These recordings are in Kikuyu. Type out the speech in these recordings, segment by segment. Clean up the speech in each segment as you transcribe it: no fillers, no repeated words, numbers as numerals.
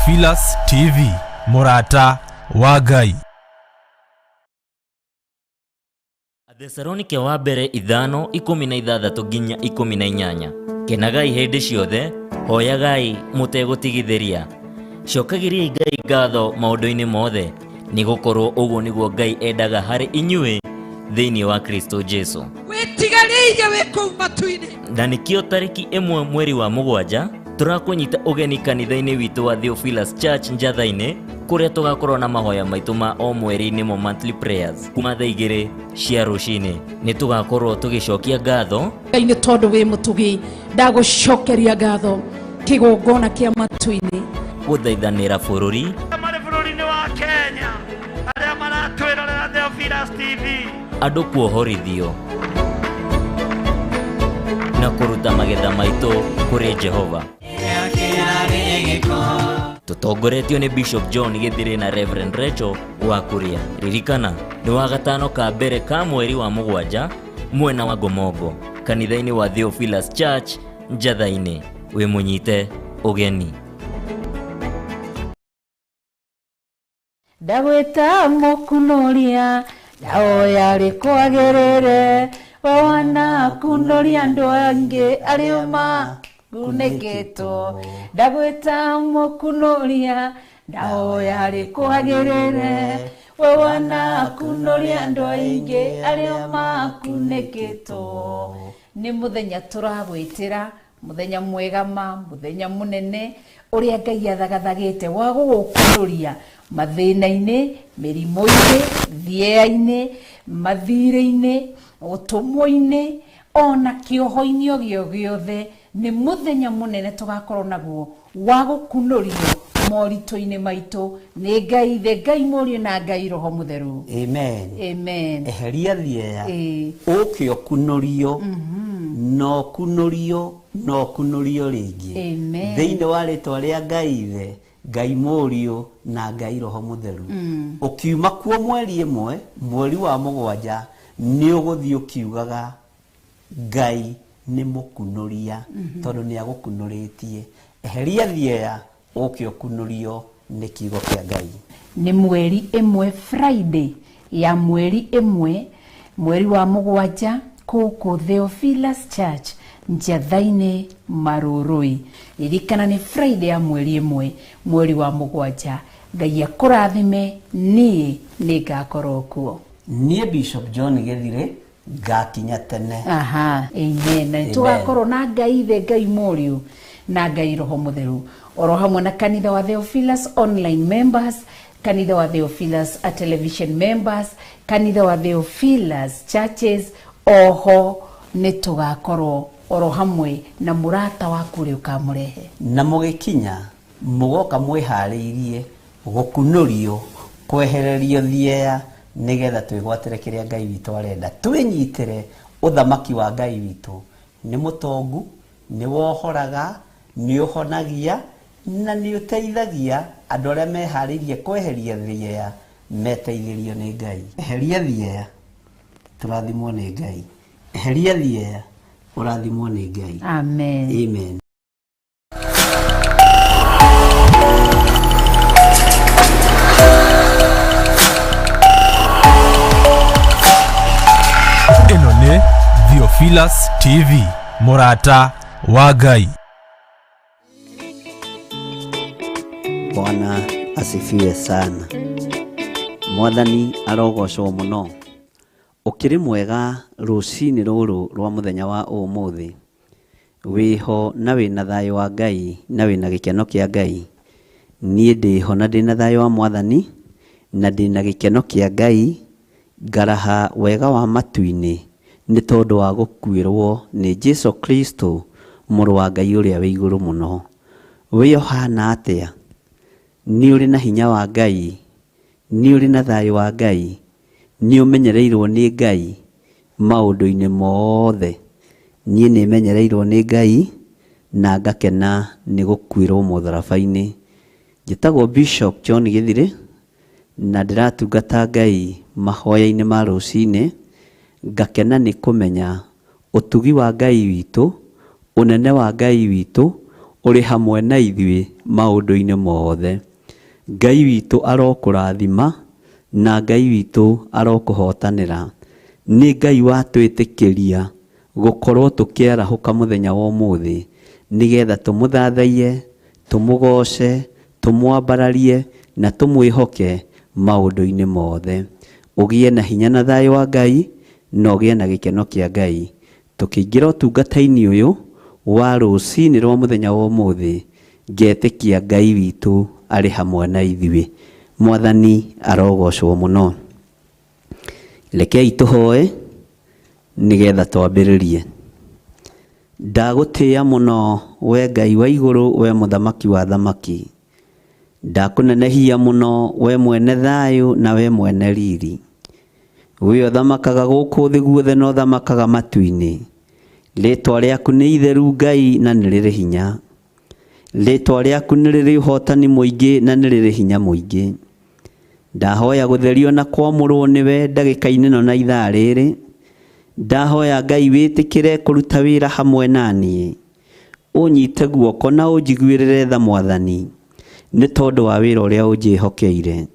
Theophilus TV, mũrata wa Ngai. Athesalonike wa mbere 5:16 nginya 18. Kenagai hĩndĩ ciothe, hoyagai mũtegũtigithĩria. Cokagĩriai Ngai ngatho maũndũ-inĩ mothe, nĩ gũkorwo ũguo nĩguo Ngai endaga harĩ inyuĩ thĩinĩ wa Kristo Jesu. Wĩtigarĩirie wĩ kũu matu-inĩ. Na nĩkĩo tarĩki 1 mweri wa 7 tũrakũnyita ũgeni kanitha-inĩ witũ wa Theophilus Church Njatha-inĩ, kũrĩa tũgakorwo na mahoya maitũ ma o mweri nĩmo monthly prayers kuma thaa 2 cia rũcinĩ. Nĩ tũgakorwo tũgĩcokia ngatho Ngai nĩ tondũ wĩ mũtugi, ndagũcokeria ngatho kĩgongona kĩa matu-inĩ, gũthaithanĩra bũrũri marĩ bũrũri-inĩ wa Kenya arĩa maratwĩrorera Theophilus TV, andũ kuohorithio na kũruta magetha maitũ kũrĩ Jehova. Tũtongoretio nĩ Bishop John Gĩthirĩ na Reverend Rachel wa Kuria. Ririkana nĩ wa gatano ka mbere ka mweri wa 7 mwena wa Ngomongo, kanitha-inĩ wa Theophilus Church Njatha-inĩ. Wĩ mũnyite ũgeni. Ndagwĩta mũkunũria, ndahoya rĩkwagĩrĩre, we wanakunũria andũ angĩ arĩa makunĩkĩtwo. Ndagwĩta mũkunũria, ndahoya rĩkwagĩrĩre, we wanakunũria andũ aingĩ arĩa makunĩkĩtwo. Nĩ mũthenya tũragwĩtĩra, mũthenya mwega ma, mũthenya mũnene ũrĩa Ngai athagathagĩte wa gũgũkunũria mathĩna-inĩ, mĩrimũ-inĩ, thieya-inĩ, mathirĩ-inĩ, ũtũmwo-inĩ, ona kĩoho-inĩ o gĩo gĩothe. Nĩ mũthenya mũnene tũgakorwo naguo wa gũkunũrio moritũ-inĩ maitũ nĩ Ngai Ithe, Ngai Mũriũ na Ngai Roho Mũtheru. Amen. Amen. Eheria thieya, ũke ũkunũrio, na ũkunũrio, na ũkunũrio rĩngĩ. Amen. Thĩinĩ wa rĩtwa rĩa Ngai Ithe, Ngai Mũriũ na Ngai Roho Mũtheru. Ũkiuma kuo mweri 1, mweri wa 7, nĩ ũgũthiĩ ũkiugaga Ngai nĩ mũkunũria, tondũ nĩ agũkunũrĩtie. Eheria thieya, ũke ũkunũrio nĩ kiugo kĩa Ngai. Nĩ mweri 1, Friday ya mweri 1, mweri wa 7, kũkũ Theophilus Church Njatha-inĩ Marũrũi. Ririkana nĩ Friday ya mweri 1, mweri wa 7. Ngai akũrathime, niĩ nĩ ngakorwo kuo. Niĩ Bishop John Gĩthirĩ ngakinya tene. Aha, amen. Na Amen. tũgakorwo na Ngai Ithe, Ngai Mũriũ na Ngai Roho Mũtheru, oro hamwe na kanitha wa Theophilus online members, kanitha wa Theophilus a television members, kanitha wa Theophilus churches. Oho nĩ tũgakorwo oro hamwe na mũrata waku ũrĩa ũkamũrehe. Na mũgĩkinya mũgoka mwĩharĩirie gũkunũrio, kwehererio thieya, nĩgetha twĩgwatĩre kĩrĩa Ngai witũ arenda. Twĩnyitĩre ũthamaki wa Ngai witũ. Nĩ mũtongu, nĩ wohoraga, nĩ ũhonagia, na nĩ ũteithagia andũ arĩa meharĩirie kweheria thieya, meteithĩrio nĩ Ngai. Eheria thieya, tũrathimwo nĩ Ngai. Eheria thieya, ũrathimwo nĩ Ngai. Amen. Amen. Ĩno nĩ Theophilus TV, mũrata wa Ngai. Bwana asifiwe sana. Mwathani arogocwo mũno. Ũkĩrĩ mwega rũcinĩ rũrũ rwa mũthenya wa ũmũthĩ. Wĩho na wĩna thayũ wa Ngai na wĩna gĩkeno kĩa Ngai. Niĩ ndĩho na ndĩna thayũ wa Mwathani na ndĩna gĩkeno kĩa Ngai, ngaraha wega wa matu-inĩ nĩ tondũ wa gũkuĩrwo nĩ Jesu Kristo mũrũ wa Ngai ũrĩa wĩ igũrũ mũno. Wĩ ũhana atĩa? Nĩ ũrĩ na hinya wa Ngai? Nĩ ũrĩ na thayũ wa Ngai? Nĩ ũmenyereirwo nĩ Ngai maũndũ-inĩ mothe? Niĩ nĩ menyereirwo nĩ Ngai na ngakena nĩ gũkuĩrwo mũtharaba-inĩ. Njĩtagwo Bishop John Gĩthirĩ na ndĩratungata Ngai mahoya-inĩ ma rũcinĩ, ngakena nĩ kũmenya ũtugi wa Ngai witũ, ũnene wa Ngai witũ, Ũrĩ hamwe na ithuĩ maũndũ-inĩ mothe. Ngai witũ arokũrathima na Ngai witũ arokũhotanĩra. Nĩ Ngai watwĩtĩkĩria gũkorwo tũkĩarahũka mũthenya wa ũmũthĩ nĩgetha tũmũthathaiye, tũmũgoce, tũmwambararie na tũmwĩhoke maũndũ-inĩ mothe. Ũgĩe na hinya na thayũ wa Ngai na ũgĩe na gĩkeno kĩa Ngai. Tũkĩingĩra ũtungata-inĩ ũyũ wa rũcinĩ rwa mũthenya wa ũmũthĩ, ngetĩkia Ngai witũ arĩ hamwe na ithuĩ. Mwathani arogocwo mũno. Rekei tũhoe nĩgetha twambĩrĩrie. Ndagũtĩĩa mũno we Ngai wa igũrũ, we mũthamaki wa athamaki. Ndakũnenehia mũno we mwene thayũ na we mwene riri. We ũthamakaga gũkũ thĩ guothe na ũthamakaga matu-inĩ. Rĩtwa rĩaku nĩ itheru Ngai na nĩ rĩrĩ hinya. Rĩtwa rĩaku nĩ rĩrĩ ũhotani mũingĩ na nĩ rĩrĩ hinya mũingĩ. Ndahoya gũtherio na kwamũrwo nĩwe ndagĩka-inĩ ĩno na ithaa rĩrĩ. Ndahoya Ngai wĩtĩkĩre kũruta wĩra hamwe na niĩ. Ũnyite guoko na ũnjiguĩrĩre tha Mwathani, nĩ tondũ wa wĩra ũrĩa ũnjĩhokeire.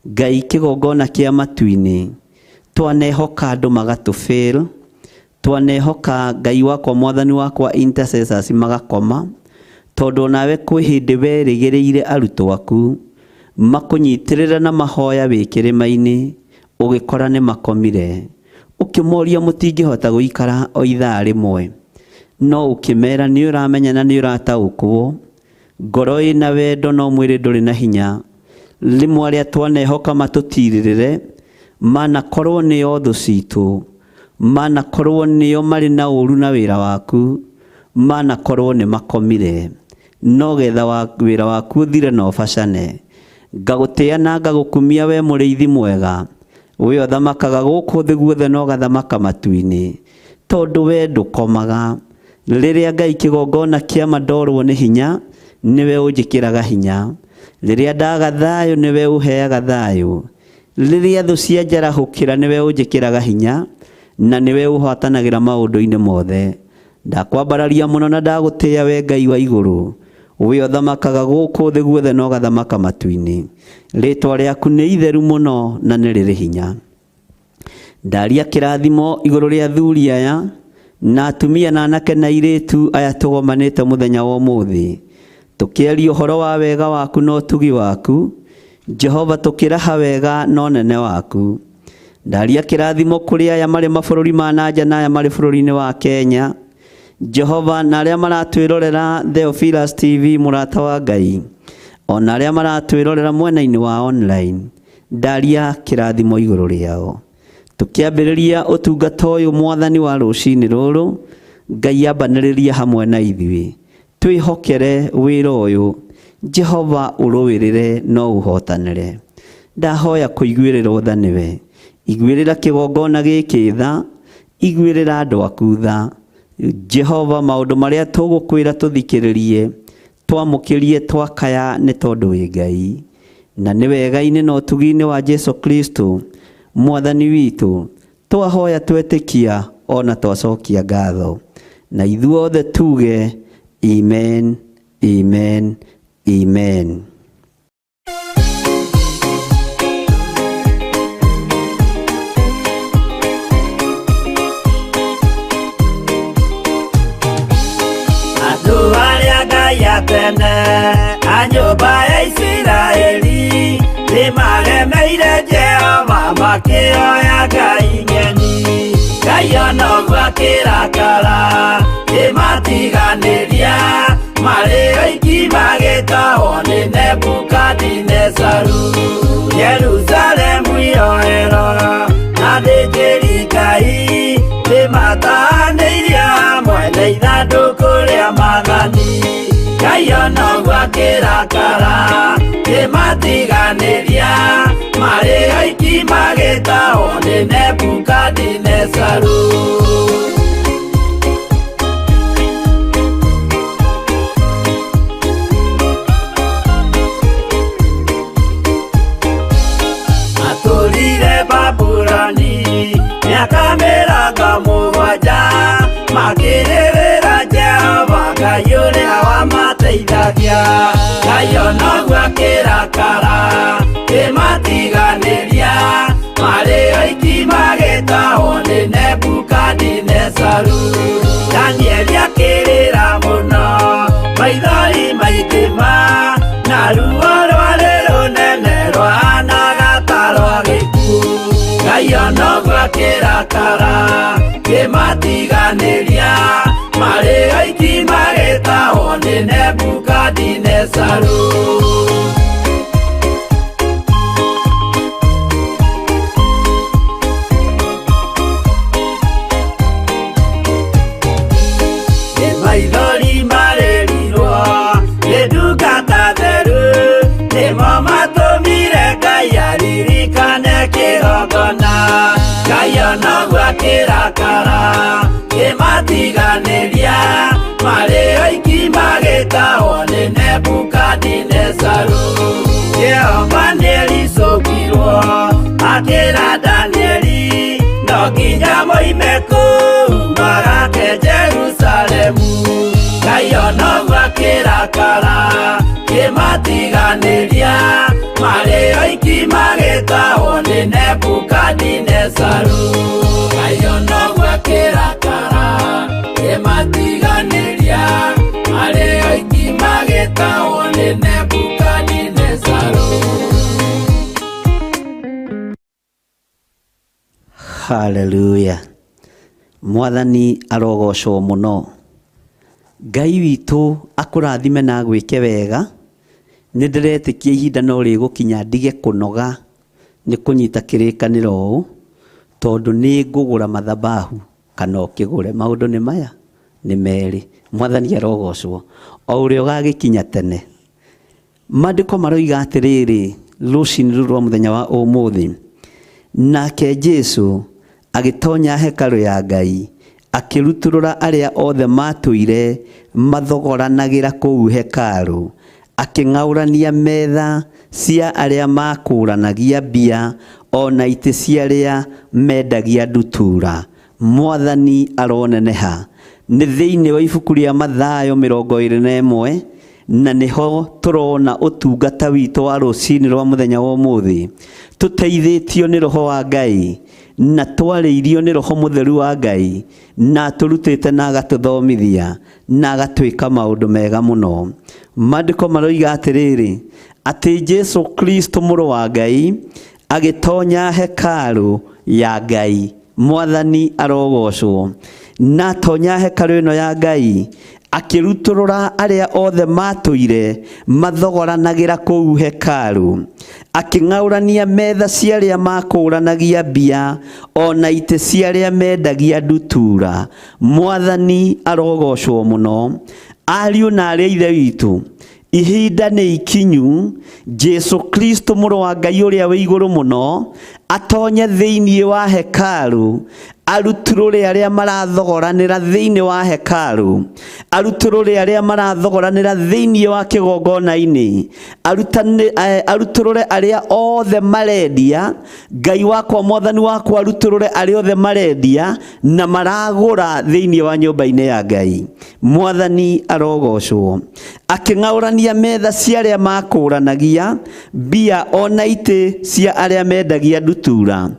Ngai kĩgongona kĩa matu-inĩ, twanehoka andũ magatũ fail, twanehoka Ngai wakwa Mwathani wakwa intercessors magakoma, tondũ onawe kwĩ hĩndĩ werĩgĩrĩire arutwo aku makũnyitĩrĩre na mahoya wĩ kĩrĩma-inĩ, ũgĩkora nĩ makomire. Ũkĩmoria mũtingĩhota gũikara o ithaa rĩmwe, no ũkĩmera nĩ ũramenya na nĩ ũrataũkwo. Ngoro ĩna wendo no mwĩrĩ ndũrĩ na hinya. Rĩmwe arĩa twanehoka matũtirĩrĩre manakorwo nĩo thũ citũ, manakorwo nĩo marĩ na ũru na wĩra waku, manakorwo nĩ makomire, no getha wĩra waku ũthire na ũbacane. Ngagũtĩa na ngagũkumia we mũrĩithi mwega, we ũthamakaga gũkũ thĩ guothe na ũgathamaka matu-inĩ, tondũ we ndũkomaga. Rĩrĩa Ngai kĩgongona kĩama ndorwo nĩ hinya, nĩwe ũnjĩkĩraga hinya. Rĩrĩa ndaga thayũ, nĩwe ũheaga thayũ. Rĩrĩa thũ cia njarahũkĩra, nĩwe ũnjĩkĩraga hinya, na nĩwe ũhotanagĩra maũndũ-inĩ mothe. Ndakwambararia mũno na ndagũtĩĩa we Ngai wa igũrũ, we ũthamakaga gũkũ thĩ guothe na ũgathamaka matu-inĩ. Rĩtwa rĩaku nĩ itheru mũno na nĩ rĩrĩ hinya. Ndaria kĩrathimo igũrũ rĩa athuri aya na atumia na anake na airĩtu aya tũgomanĩte mũthenya wa ũmũthĩ, tũkĩaria ũhoro wa wega waku na ũtugi waku. Jehova, tũkĩraha wega na ũnene waku. Ndaria kĩrathimo kũrĩ aya marĩ mabũrũri ma na nja na aya marĩ bũrũri-inĩ wa Kenya. Jehova, na arĩa maratwĩrorera Theophilus TV, mũrata wa Ngai, ona arĩa maratwĩrorera mwena-inĩ wa online, ndaria kĩrathimo igũrũ rĩao. Tũkĩambĩrĩria ũtungata ũyũ Mwathani wa rũcinĩ rũrũ, Ngai ambanĩrĩria hamwe na ithuĩ. Twĩhokere wĩra ũyũ, Jehova ũrũĩrĩre no ũhotanĩre. Ndahoya kũiguĩrĩrwo tha nĩwe. Iguĩrĩra kĩgongona gĩkĩ tha, iguĩrĩra andũ aku tha. Jehova, maũndũ marĩa tũgũkwĩra tũthikĩrĩrie, twamũkĩrie twakaya nĩ tondũ wĩ Ngai. Na nĩ wega-inĩ na ũtugi-inĩ wa Jesu Kristo Mwathani witũ, twahoya twetĩkia ona twacokia ngatho. Na ithuothe tuge amen, amen, amen. Andũ arĩa Ngai atene a nyũmba ya Isiraeli nĩmaremeire Jehova makĩoya ngai ng'eni. Ngai ona ũguo akĩrakara kĩmatiganĩria marĩ oiki magĩtahwo nĩ Nebukadinezaru. Jerusalemu iroero na thĩnjĩri Ngai nĩmatahanĩirie hamwe na ithandũkũ rĩa maathani. Ngai ona ũguo akĩrakara kĩmatiganĩria marĩ oiki magĩtahwo nĩ Nebukadinezaru. Matũrire Babuloni mĩaka mĩrongo mũgwanja makĩrĩrĩra Jehova Ngai ũrĩa wamateithirie. Amateithagia Ngai ona ũguo akĩrakara kĩmatiganĩria marĩ oiki magĩtahwo nĩ Nebukadinezaru. Danieli akĩrĩra mũno maithori maingĩ ma na ruo rwarĩ rũnene rwahanaga ta rwa gĩkuũ. Ngai ona ũguo akĩrakara kĩmatiganĩria marĩ oiki magĩtahwo nĩ Nebukadinezaru. Nĩ maithori marĩrirwo nĩ ndungata theru nĩmo matũmire Ngai aririkane kĩgongona. Ngai ona ũguo akĩrakara kĩmatiganĩria marĩ oiki magĩtahwo nĩ Nebukadinezaru. Jehova nĩericũkirwo akĩra Danieli no nginya moime kũu magake Jerusalemu. Ngai ona ũguo akĩrakara kĩmatiganĩria marĩ oiki magĩtahwo nĩ Nebukadinezaru. Ngai ona ũguo akĩrakara kĩmatiganĩria marĩ oiki magĩtahwo nĩ Nebukadinezaru. Haleluya. Mwathani arogocwo mũno. Ngai witũ akũrathime na agwĩke wega. Nĩ ndĩretĩkia ihinda no rĩgũkinya ndige kũnoga nĩ kũnyita kĩrĩkanĩro ũũ, tondũ nĩ ngũgũra mathabahu kana ũkĩgũre. Maũndũ nĩ maya nĩ merĩ. Mwathani arogocwo. O ũrĩa ũgagĩkinya tene. Maandĩko maroiga atĩrĩrĩ rũcinĩ rũrũ rwa mũthenya wa ũmũthĩ, nake Jesu agĩtonya hekarũ ya Ngai akĩrutũrũra arĩa othe matũire mathogoranagĩra kũu hekarũ, akĩng'aũrania metha cia arĩa makũranagia mbia ona itĩ cia arĩa mendagia ndutura. Mwathani aroneneha. Nĩ thĩinĩ wa ibuku rĩa Mathayo 21 na nĩho tũrona ũtungata witũ wa rũcinĩ rwa mũthenya wa ũmũthĩ, tũteithĩtio nĩ Roho wa Ngai na twarĩirio nĩ Roho Mũtheru wa Ngai, na atũrutĩte na agatũthomithia na agatwĩka maũndũ mega mũno. Maandĩko maroiga atĩrĩrĩ, atĩ Jesu Kristo mũrũ wa Ngai agĩtonya hekarũ ya Ngai. Mwathani arogocwo. Na atonya hekarũ ĩno ya Ngai akĩrutũrũra arĩa othe matũire mathogoranagĩra kũu hekarũ, akĩng'aũrania metha cia arĩa makũranagia mbia ona itĩ cia arĩa mendagia ndutura. Mwathani arogocwo mũno. Ariũ na arĩa ithe witũ, ihinda nĩ ikinyu Jesu Kristo mũrũ wa Ngai ũrĩa wĩ igũrũ mũno atonye thĩinĩ wa hekarũ, arutũrũre arĩa marathogoranĩra thĩinĩ wa hekarũ, arutũrũre arĩa marathogoranĩra thĩinĩ wa kĩgongona-inĩ, arutũrũre arĩa othe marendia. Ngai wakwa, Mwathani wakwa, arutũrũre arĩa othe marendia na maragũra thĩinĩ wa nyũmba-inĩ ya Ngai. Mwathani arogocwo. Akĩng'aũrania metha cia arĩa makũranagia mbia ona itĩ cia arĩa mendagia ndutura.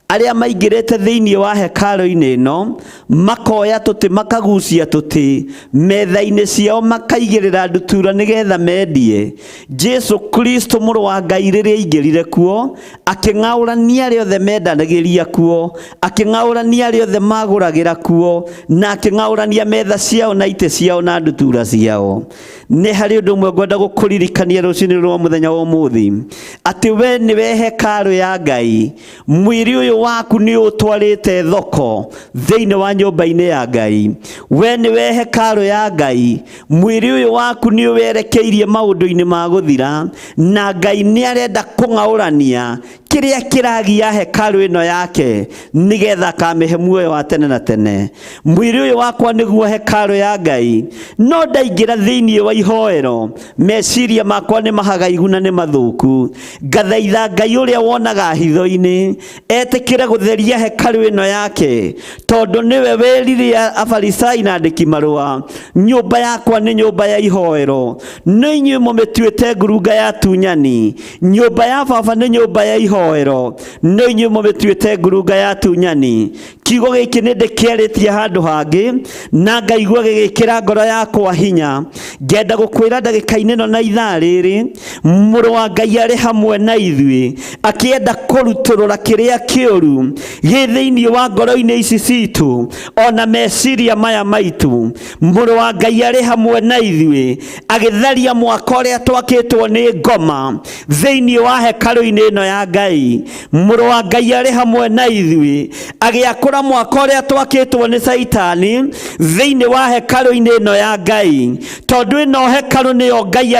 Arĩa maingĩrĩte thĩinĩ wa hekarũ-inĩ ĩno makoya tũtĩ makagucia tũtĩ metha-inĩ ciao makaigĩrĩra ndutura nĩgetha mendie. Jesu Kristo mũrũ wa Ngai rĩrĩa aingĩrire kuo akĩng'aũrania arĩa othe mendanagĩria kuo, akĩng'aũrania arĩa othe magũragĩra kuo, na akĩng'aũrania metha ciao na itĩ ciao na ndutura ciao. Nĩ harĩ ũndũ ũmwe ngwenda gũkũririkania rũcinĩ rwa mũthenya wa ũmũthĩ, atĩ we nĩwe hekarũ ya Ngai. Mwĩrĩ ũyũ waku nĩ ũtwarĩte thoko thĩinĩ wa nyũmba-inĩ ya Ngai. We nĩwe hekarũ ya Ngai. Mwĩrĩ ũyũ waku nĩ werekeirie maũndũ-inĩ ma gũthira, na Ngai nĩ arenda kũng'aũrania Kĩrĩa kĩragia hekarũ ĩno yake nĩgetha akamĩhe muoyo wa tene na tene. Mwĩrĩ ũyũ wakwa nĩguo hekarũ ya Ngai, no ndaingĩra thĩinĩ wa ihoero meciria makwa nĩ mahagaigu na nĩ mathũku. Ngathaitha Ngai ũrĩa wonaga hitho-inĩ etĩkĩre gũtheria hekarũ ĩno yake, tondũ nĩwe werire Afarisai na andĩki marũa, nyũmba yakwa nĩ nyũmba ya ihoero, no inyuĩ mũmĩtuĩte ngurunga ya atunyani. Nyũmba ya baba nĩ nyũmba ya ihoero, no inyuĩ mũmĩtuĩte ngurunga ya atunyani. Kiugo gĩkĩ nĩ ndĩkĩarĩtie handũ hangĩ na ngaigua gĩgĩkĩra ngoro yakwa hinya. Ngenda gũkwĩra ndagĩka-inĩ ĩno na ithaa rĩrĩ, mũrũ wa Ngai arĩ hamwe na ithuĩ akĩenda kũrutũrũra kĩrĩa kĩũru gĩ thĩinĩ wa ngoro-inĩ ici citũ ona meciria maya maitũ. Mũrũ wa Ngai arĩ hamwe na ithuĩ agĩtharia mwaka ũrĩa twakĩtwo nĩ ngoma thĩinĩ wa hekarũ-inĩ ĩno ya Ngai. Mũrũ wa Ngai arĩ hamwe na ithuĩ agĩakũra mwaka ũrĩa twakĩtwo nĩ Caitani thĩinĩ wa hekarũ-inĩ ĩno ya Ngai, tondũ ĩno hekarũ nĩyo Ngai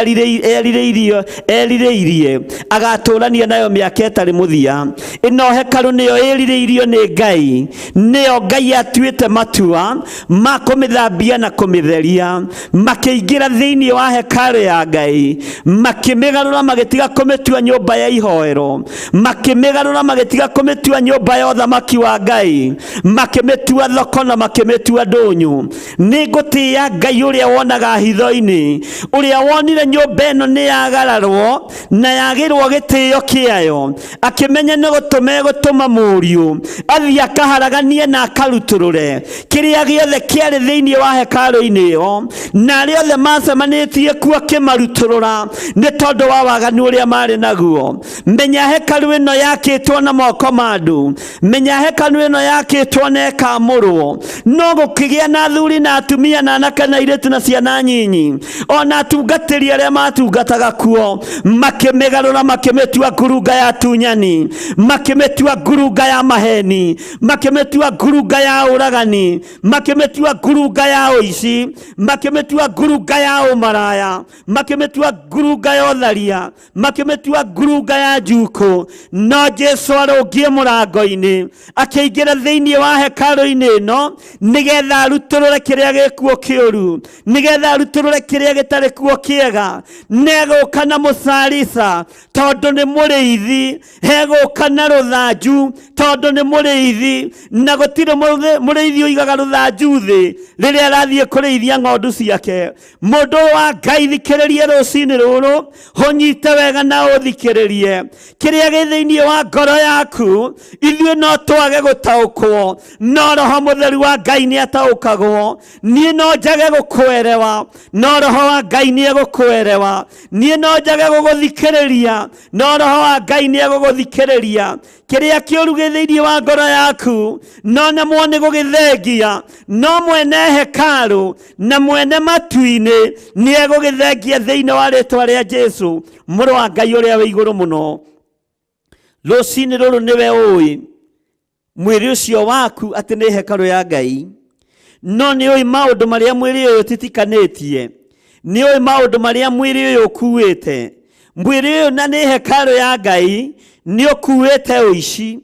erirĩirie agatũrania nayo mĩaka ĩtarĩ mũthia. Ĩno hekarũ nĩyo ĩrirĩirio nĩ Ngai, nĩyo Ngai atuĩte matua ma kũmĩthambia na kũmĩtheria. Makĩingĩra thĩinĩ wa hekarũ ya Ngai, makĩmĩgarũra magĩtiga kũmĩtua nyũmba ya ihoero, makĩmĩgarũra magĩtiga kũmĩtua nyũmba ya ũthamaki wa Ngai, makĩmĩtua thoko na makĩmĩtua ndũnyũ. Nĩ ngũtĩĩa Ngai ũrĩa wonaga hitho-inĩ, ũrĩa wonire nyũmba ĩno nĩ yagararwo na yagĩrwo gĩtĩo kĩayo, akĩmenya nĩ gũtũma egũtũma mũriũ athiĩ akaharaganie na akarutũrũre kĩrĩa gĩothe kĩarĩ thĩinĩ wa hekarũ-inĩ ĩyo, na arĩa othe macemanĩtie kuo akĩmarutũrũra nĩ tondũ wa waganu ũrĩa marĩ naguo. Menya hekarũ ĩno yakĩtwo na moko ma andũ, menya hekarũ ĩno yakĩtwo na ĩkamũrwo, no gũkĩgĩa na athuri na atumia na anake na airĩtu na ciana nyinyi ona atungatĩri arĩa matungataga kuo, makĩmĩgarũra makĩmĩtua ngurunga ya atunyani, makĩmĩtua ngurunga ya maheni, makĩmĩtua ngurunga ya ũragani, makĩmĩtua ngurunga ya ũici, makĩmĩtua ngurunga ya ũmaraya, makĩmĩtua ngurunga ya ũtharia, makĩmĩtua ngurunga ya njukũ. No Jesu arũngie mũrango-inĩ akĩingĩra thĩinĩ wa hekarũ-inĩ ĩno nĩgetha arutũrũre kĩrĩa gĩkuo kĩũru, nĩgetha arutũrũre kĩrĩa gĩtarĩ kuo kĩega. Negũka na mũcarica tondũ nĩ mũrĩithi, hegũka na rũthanju tondũ nĩ mũrĩithi, na gũtirĩ mũrĩithi ũigaga rũthanju thĩ rĩrĩa arathiĩ kũrĩithia ng'ondu ciake. Mũndũ wa Ngai, thikĩrĩrie rũcinĩ rũrũ, ũnyite wega na ũthikĩrĩrie kĩrĩa gĩ thĩinĩ wa ngoro yaku. Ithuĩ no twage gũtaũkwo, no Roho Mũtheru wa Ngai nĩ ataũkagwo. Niĩ no njage gũkũerewa, no Roho wa Ngai nĩ egũkũerewa. Niĩ no njage gũgũthikĩrĩria, no Roho wa Ngai nĩ egũgũthikĩrĩria. Kĩrĩa kĩũru gĩ thĩinĩ wa ngoro yaku no nemwo nĩ gũgĩthengia, no mwene hekarũ na mwene matu-inĩ nĩ egũgĩthengia thĩinĩ wa rĩtwa rĩa Jesu, mũrũ wa Ngai ũrĩa wĩ igũrũ mũno. Rũcinĩ rũrũ nĩwe ũĩ mwĩrĩ ũcio waku atĩ nĩ hekarũ ya Ngai, no nĩ ũĩ maũndũ marĩa mwĩrĩ ũyũ ũtitikanĩtie, nĩ ũĩ maũndũ marĩa mwĩrĩ ũyũ ũkuĩte. Mwĩrĩ ũyũ na nĩ hekarũ ya Ngai nĩ ũkuĩte ũici,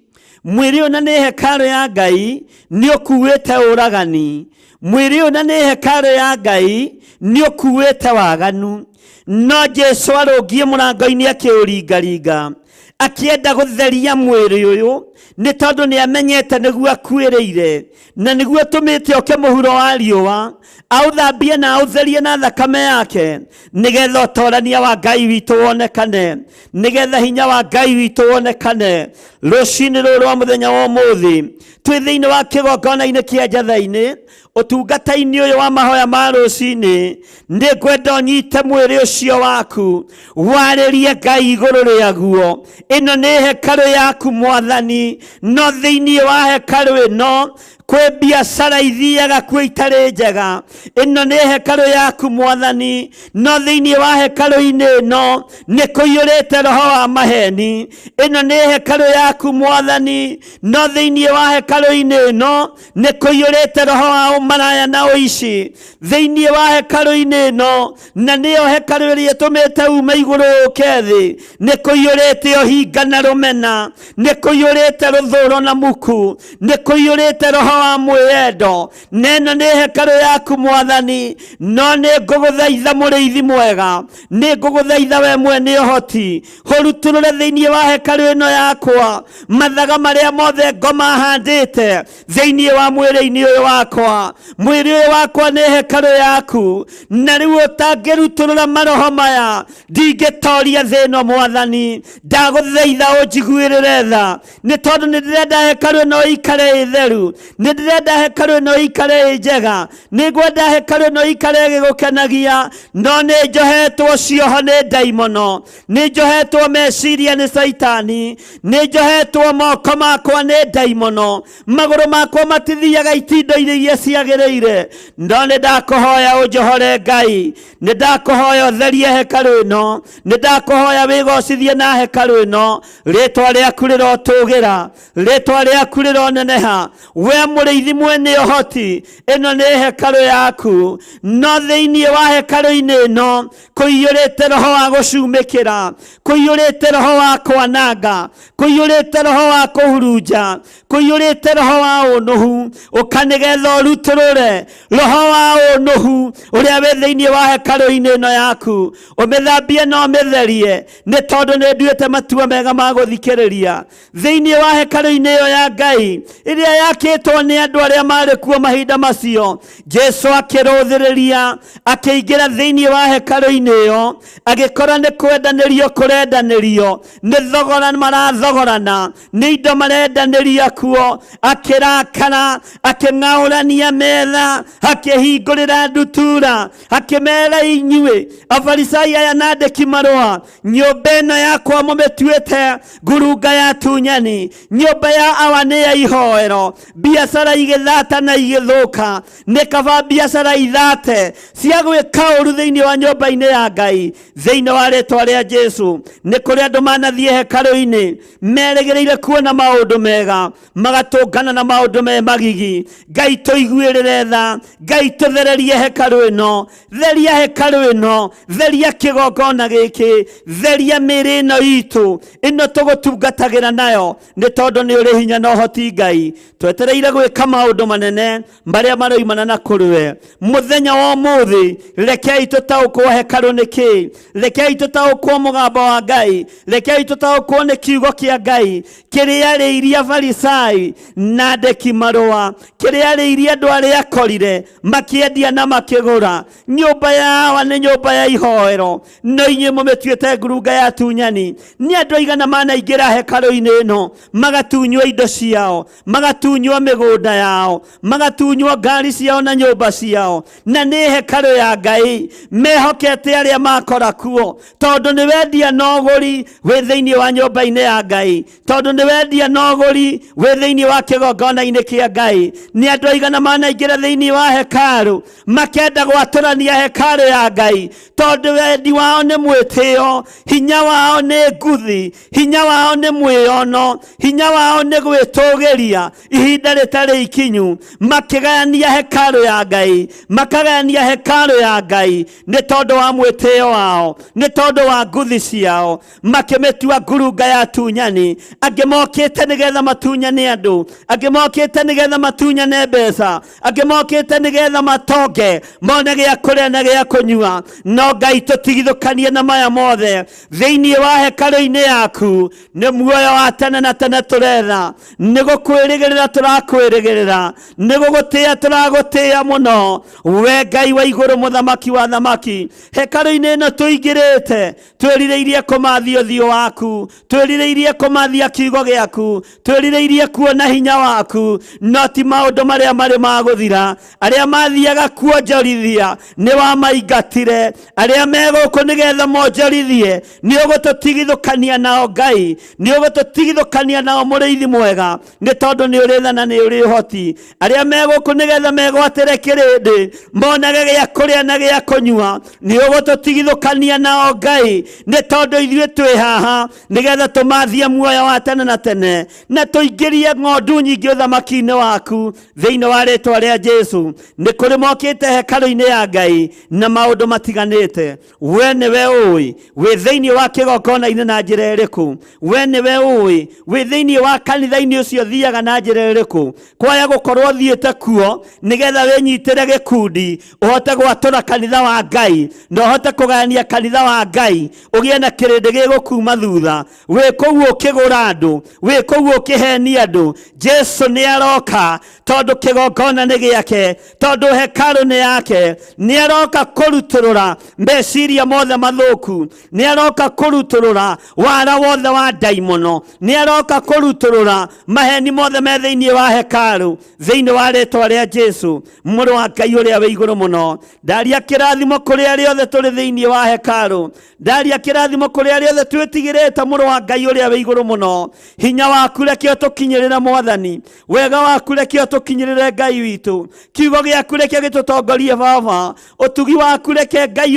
mwĩrĩ ũyũ na nĩ hekarũ ya Ngai nĩ ũkuĩte ũragani, mwĩrĩ ũyũ na nĩ hekarũ ya Ngai nĩ ũkuĩte waganu. No Jesu arũngie mũrango-inĩ akĩũringaringa, akĩenda gũtheria mwĩrĩ ũyũ, nĩ tondũ nĩ amenyete nĩguo akuĩrĩire na nĩguo tũmĩte oke mũhuro wa riũa aũthambie na aũtherie na thakame yake, nĩgetha ũtorania wa Ngai witũ wonekane, nĩgetha hinya wa Ngai witũ wonekane. Rũcinĩ rũrũ rwa mũthenya wa ũmũthĩ twĩ thĩinĩ wa kĩgongona-inĩ kĩa Njathai-inĩ, ũtungata-inĩ ũyũ wa mahoya ma rũcinĩ, nĩ ngwenda ũnyite mwĩrĩ ũcio waku warĩrie Ngai igũrũ rĩaguo. Ĩno nĩ hekarũ yaku Mwathani, no thĩinĩ wa hekarũ ĩno Kwĩ biacara ithiaga kuo itarĩ njega. Ĩno nĩ hekarũ yaku Mwathani, no thĩinĩ wa hekarũ-inĩ ĩno nĩ kũiyũrĩte roho wa maheni. Ĩno nĩ hekarũ yaku Mwathani, no thĩinĩ wa hekarũ-inĩ ĩno nĩ kũiyũrĩte roho wa ũmaraya na ũici. Thĩinĩ wa hekarũ-inĩ ĩno, na nĩyo hekarũ ĩrĩa ĩtũmĩte ume igũrũ ũke thĩ, nĩ kũiyũrĩte ũhinga na rũmena, nĩ kũiyũrĩte rũthũro na muku, nĩ kũiyũrĩte roho wa mwĩyendo. Na ĩno nĩ hekarũ yaku Mwathani, no nĩ ngũgũthaitha mũrĩithi mwega, nĩ ngũgũthaitha we mwene ũhoti, ũrutũrũre thĩinĩ wa hekarũ ĩno yakwa mathaga marĩa mothe ngoma handĩte thĩinĩ wa mwĩrĩ-inĩ ũyũ wakwa. Mwĩrĩ ũyũ wakwa nĩ hekarũ yaku, na rĩu ũtangĩrutũrũra maroho maya ndingĩtoria thĩ ĩno Mwathani. Ndagũthaitha ũnjiguĩrĩre tha, nĩ tondũ nĩ ndĩrenda hekarũ ĩno ĩikare ĩ theru, nĩ ndĩrenda hekarũ ĩno ĩikare ĩ njega, nĩ ngwenda hekarũ ĩno ĩikare ĩgĩgũkenagia, no nĩ njohetwo cioho nĩ ndaimono, nĩ njohetwo meciria nĩ Caitani, nĩ njohetwo moko makwa nĩ ndaimono, magũrũ makwa matithiaga itindo-inĩ iria ciagĩrĩire. No nĩ ndakũhoya ũnjohore Ngai, nĩ ndakũhoya ũtherie hekarũ ĩno, nĩ ndakũhoya wĩgocithie na hekarũ ĩno. Rĩtwa rĩaku rĩrotũgĩra, rĩtwa rĩaku rĩroneneha, we mũrĩithi mwene ũhoti. Ĩno nĩ hekarũ yaku, no thĩinĩ wa hekarũ-inĩ ĩno kũiyũrĩte roho wa gũcumĩkĩra, kũiyũrĩte roho wa kwananga, kũiyũrĩte roho wa kũhurunja, kũiyũrĩte roho wa ũnũhu. Ũka nĩgetha ũrutũrũre roho wa ũnũhu ũrĩa wĩ thĩinĩ wa hekarũ-inĩ ĩno yaku, ũmĩthambie na ũmĩtherie, nĩ tondũ nĩ nduĩte matua mega ma gũthikĩrĩria. Thĩinĩ wa hekarũ-inĩ ĩyo ya Ngai ĩrĩa yakĩtwo nĩ andũ arĩa marĩ kuo mahinda macio, Jesu akĩrũthĩrĩria akĩingĩra thĩinĩ wa hekarũ-inĩ ĩyo, agĩkora nĩ kwendanĩrio kũrendanĩrio, nĩ thogora marathogorana, nĩ indo marendanĩria kuo. Akĩrakara, akĩng'aũrania metha, akĩhingũrĩra ndutura, akĩmera, inyuĩ Afarisai aya na andĩki marũa, nyũmba ĩno yakwa mũmĩtuĩte ngurunga ya tunyani, nyũmba ya awa nĩ ya ihoero. Biacara igĩthata na igĩthũka, nĩ kaba biacara ithate cia gwĩka ũru thĩinĩ wa nyũmba-inĩ ya Ngai. Thĩinĩ wa rĩtwa rĩa Jesu, nĩ kũrĩ andũ manathiĩ hekarũ-inĩ merĩgĩrĩire kuona maũndũ mega, magatũngana na maũndũ me magigi. Ngai tũiguĩrĩre tha, Ngai tũthererie hekarũ ĩno, theria hekarũ ĩno, theria kĩgongona gĩkĩ, theria mĩĩrĩ ĩno itũ ĩno tũgũtungatagĩra nayo, nĩ tondũ nĩ ũrĩ hinya na ũhoti. Ngai, twetereire gwĩka maũndũ manene marĩa maroimana na kũrĩ we mũthenya wa ũmũthĩ. Rekei tũtaũkwo hekarũ nĩ kĩ, rekei tũtaũkwo mũgambo wa Ngai, rekei tũtaũkwo nĩ kiugo kĩa Ngai kĩrĩa arĩirie Afarisai na andĩki marũa, kĩrĩa arĩirie andũ arĩa akorire makĩendia na makĩgũra. Nyũmba ya awa nĩ nyũmba ya ihoero, no inyuĩ mũmĩtuĩte ngurunga ya tunyani. Nĩ andũ aigana manaingĩra hekarũ-inĩ ĩno magatunywo indo ciao, magatunywo mĩgũnda yao, magatunywo ngari ciao na nyũmba ciao, na nĩ hekarũ ya Ngai mehokete arĩa makora kuo, tondũ nĩ wendia na ũgũri wĩ thĩinĩ wa nyũmba-inĩ ya Ngai, tondũ nĩ wendia na ũgũri wĩ thĩinĩ wa kĩgongona-inĩ kĩa Ngai. Nĩ andũ aigana manaingĩra thĩinĩ wa hekarũ makenda gwatũrania hekarũ ya Ngai, tondũ wendi wao nĩ mwĩtĩo, hinya wao nĩ nguthi, hinya wao nĩ mwĩono, hinya wao nĩ gwĩtũgĩria ihinda rĩtarĩ ikinyu, makĩgayania hekarũ ya Ngai, makagayania hekarũ ya Ngai nĩ tondũ wa mwĩtĩo wao, nĩ tondũ wa nguthi ciao, makĩmĩtua ngurunga ya tunyani. Angĩ mokĩte nĩgetha matunyane andũ, angĩ mokĩte nĩgetha matunyane mbeca, angĩ mokĩte nĩgetha matonge mone gĩa kũrĩa na gĩa kũnyua. No Ngai, tũtigithũkanie na maya mothe thĩinĩ wa hekarũ-inĩ yaku. Nĩ muoyo wa tene na tene tũretha, nĩ gũkwĩrĩgĩrĩra tũrakwĩrĩgĩrĩra, nĩ gũgũtĩĩa tũragũtĩĩa mũno, we Ngai wa igũrũ, mũthamaki wa thamaki. Hekarũ-inĩ ĩno tũingĩrĩte twĩrirĩirie kũmathia ũthiũ waku, twĩrirĩirie kũmathia kiugo gĩaku, twĩrirĩirie. kuona hinya waku no ti maũndũ marĩa marĩ ma gũthira. Arĩa mathiaga kuonjorithia nĩ wamaingatire, arĩa me gũkũ nĩgetha monjorithie nĩ ũgũtũtigithũkania nao Ngai, nĩ ũgũtũtigithũkania nao mũrĩithi mwega, nĩ tondũ nĩ ũrĩ tha na nĩ ũrĩ ũhoti. Arĩa me gũkũ nĩgetha megwatĩre kĩrĩndĩ monage gĩa kũrĩa na gĩa kũnyua, nĩ ũgũtũtigithũkania nao Ngai, nĩ tondũ ithuĩ twĩ haha nĩgetha tũmathie muoyo wa tene na tene na tũingĩrie ng'ondu nyingĩ ũthamaki-inĩ waku thĩinĩ wa rĩtwa rĩa Jesu. Nĩ kũrĩ mokĩte hekarũ-inĩ ya Ngai na maũndũ matiganĩte, we nĩwe ũĩ wĩ thĩinĩ wa kĩgongona-inĩ na njĩra ĩrĩkũ, we nĩwe ũĩ wĩ thĩinĩ wa kanitha-inĩ ũcio thiaga na njĩra ĩrĩkũ. Kwaya gũkorwo thiĩte kuo nĩgetha wĩnyitĩre gĩkundi ũhote gwatũra kanitha wa Ngai na ũhote kũgayania kanitha wa Ngai ũgĩe na kĩrĩndĩ gĩgũkuma thutha. Wĩ kũu ũkĩgũra andũ, wĩ kũu ũkĩhenia andũ. Jesu nĩ aroka tondũ kĩgongona nĩ gĩake, tondũ hekarũ nĩ yake. Nĩ aroka kũrutũrũra meciria mothe mathũku, nĩ aroka kũrutũrũra wara wothe wa ndaimono, nĩ aroka kũrutũrũra maheni mothe me thĩinĩ wa hekarũ thĩinĩ wa rĩtwa rĩa Jesu mũrũ wa Ngai ũrĩa wĩ igũrũ mũno. Ndaria kĩrathimo kũrĩ arĩa othe tũrĩ thĩinĩ wa hekarũ, ndaria kĩrathimo kũrĩ arĩa othe twĩtigĩrĩte mũrũ wa Ngai ũrĩa wĩ igũrũ mũno. Hinya waku reke ũtũkinyĩrĩre Mwathani, wega waku reke ũtũkinyĩrĩre Ngai witũ, kiugo gĩaku reke gĩtũtongorie Baba, ũtugi waku reke Ngai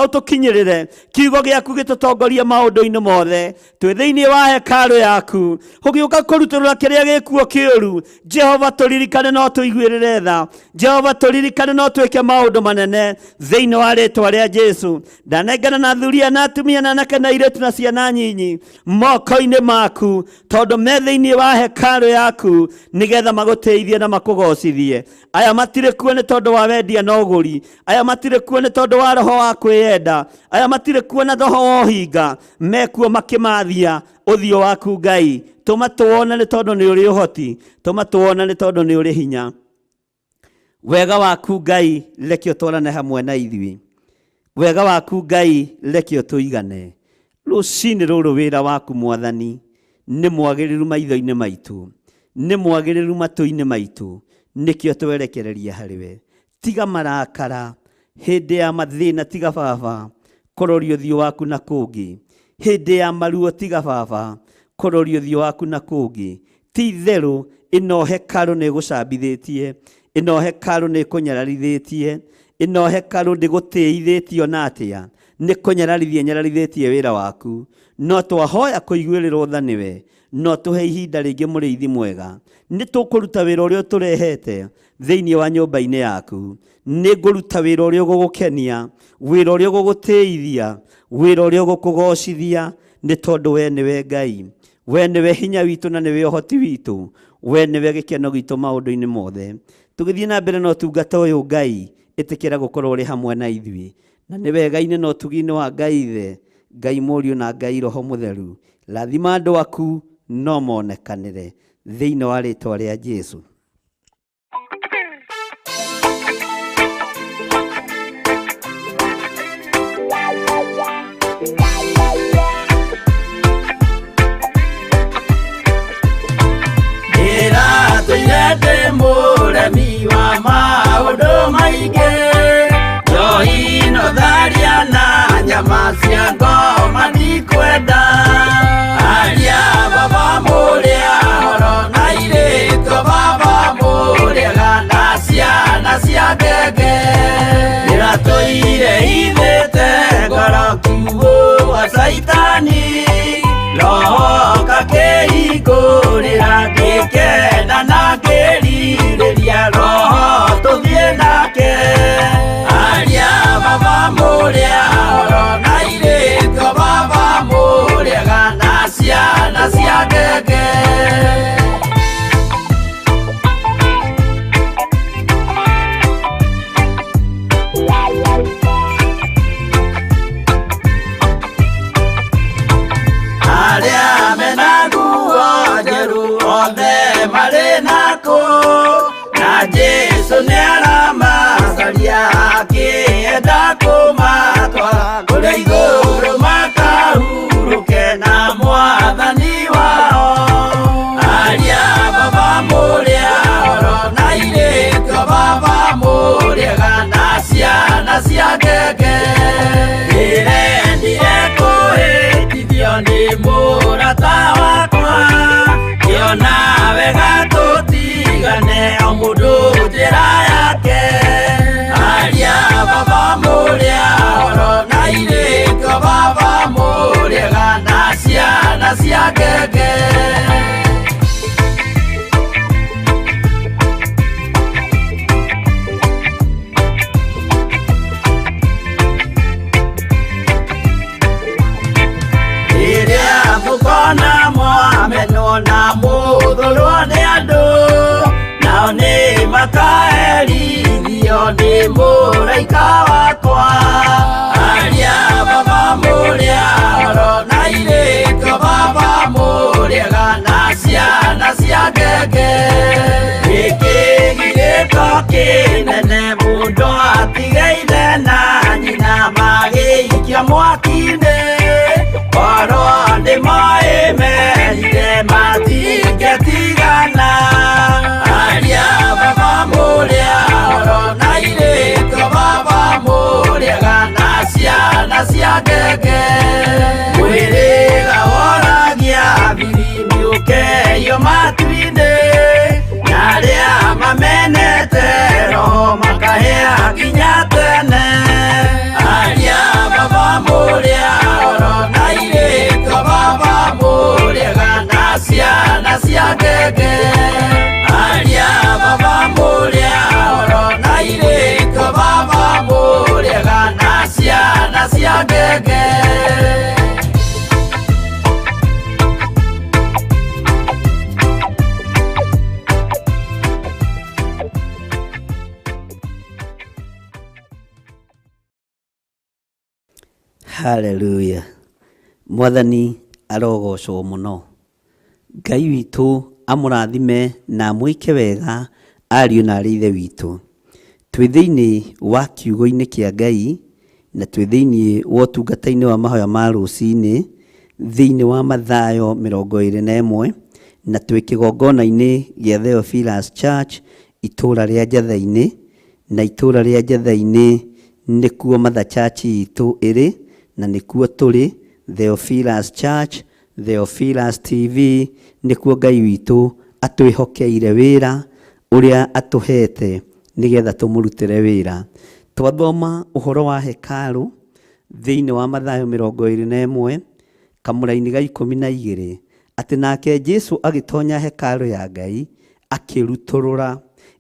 ũtũkinyĩrĩre, kiugo gĩaku gĩtũtongorie maũndũ-inĩ mothe. Twĩ thĩinĩ wa hekarũ yaku ũgĩũka kũrutũrũra kĩrĩa gĩkuo kĩũru. Jehova tũririkane no tũiguĩrĩre tha, Jehova tũririkane no twĩke maũndũ manene thĩinĩ wa rĩtwa rĩa Jesu. Ndanengana na athuri na atumia na anake na airĩtu na ciana nyinyi moko-inĩ maku, tondũ me thĩinĩ wa hekarũ yaku nĩgetha magũtĩithie na makũgocithie. Aya matirĩ kuo nĩ tondũ wa wendia na ũgũri, aya matirĩ kuo nĩ tondũ wa roho wa kwĩyenda, aya matirĩ kuo na roho wa ũhinga, mekuo makĩmathia ũthiũ waku Ngai. Tũma tuone nĩ tondũ nĩ ũrĩ ũhoti, tũma tuone nĩ tondũ nĩ ũrĩ hinya. Wega waku Ngai reke ũtwarane hamwe na ithuĩ, wega waku Ngai reke ũtũigane. Rũcinĩ rũrũ wĩra waku Mwathani nĩ mwagĩrĩru maitho-inĩ maitũ, nĩ mwagĩrĩru matũ-inĩ maitũ, nĩkĩo twerekereria harĩ we. Tiga marakara hĩndĩ ya mathĩna, tiga Baba kũroria ũthiũ waku na kũngĩ, hĩndĩ ya maruo tiga Baba kũroria ũthiũ waku na kũngĩ. Ti itherũ ĩno hekarũ nĩ ĩgũcambithĩtie, ĩno hekarũ nĩ ĩkũnyararithĩtie, ĩno hekarũ ndĩgũtĩithĩtio na atĩa, nĩ kũnyararithia nyararithĩtie wĩra waku. No twahoya kũiguĩrĩrwo tha nĩwe, no tũhe ihinda rĩngĩ mũrĩithi mwega. Nĩ tũkũruta wĩra ũrĩa ũtũrehete thĩinĩ wa nyũmba-inĩ yaku. Nĩ ngũruta wĩra ũrĩa ũgũgũkenia, wĩra ũrĩa ũgũgũtĩithia, wĩra ũrĩa ũgũkũgocithia, nĩ tondũ we nĩwe Ngai, we nĩwe hinya witũ na nĩwe ũhoti witũ, we nĩwe gĩkeno gitũ maũndũ-inĩ mothe. Tũgĩthiĩ na mbere na ũtungata ũyũ Ngai, ĩtĩkĩra gũkorwo ũrĩ hamwe na ithuĩ, na nĩ wega-inĩ na ũtugi-inĩ wa Ngai Ithe, Ngai Mũriũ na Ngai Roho Mũtheru. Rathima andũ aku no monekanĩre thĩinĩ wa rĩtwa rĩa Jesu. Ndĩratũire ndĩ mũremi wa maũndũ maingĩ, njohi no tharia na nyama cia ngoma ndikwenda. Aria baba mũrĩa horo na airĩtu baba mũrĩaga na ciana cia ngenge. Ndĩratũire ithĩte ngoro kiugo ngenge. Rĩrĩa mũkona mwamenwo na mũthũrwo nĩ andũ, nao nĩ makaherithio nĩ mũraika wakwa. Aria baba mũrĩa oro na airĩtu baba mũrĩega na ciana cia ngenge. Gĩkĩ githĩto kĩnene mũndũ atige ithe na nyina magĩikio mwaki-inĩ. Korwo nĩ moĩ merire matingĩtigana. Aria baba mũrĩa oro na airĩtu baba mũrĩega na ciana cia ngenge. Mwĩrĩga woragia biribiri ũkeio matu-inĩ, na arĩa mamenete roho makahĩa nginya tene. Aria baba mũrĩa oro na airĩtu baba mũrĩega na ciana cia ngenge. Aria baba mũrĩa oro na airĩtu baba mũrĩega na ciana cia ngenge. Haleluya. Mwathani arogocwo mũno. Ngai witũ amũrathime na amwĩke wega ariũ na arĩ ithe witũ. Twĩ thĩinĩ wa kiugo-inĩ kĩa Ngai na twĩ thĩinĩ wa ũtungata-inĩ wa mahoya ma rũcinĩ thĩinĩ wa Mathayo 21 na twĩ kĩgongona-inĩ gĩa Theophilus Church itũra rĩa Njathai-inĩ, na itũra rĩa Njathai-inĩ nĩkuo Mother Church itũ ĩrĩ na nĩkuo tũrĩ Theophilus Church, Theophilus TV, nĩkuo Ngai witũ atwĩhokeire wĩra ũrĩa atũhete nĩgetha tũmũrutĩre wĩra. Twathoma ũhoro wa hekarũ thĩinĩ wa Mathayo 21 kamũraini ga 12 atĩ nake Jesu agĩtonya hekarũ ya Ngai akĩrutũrũra.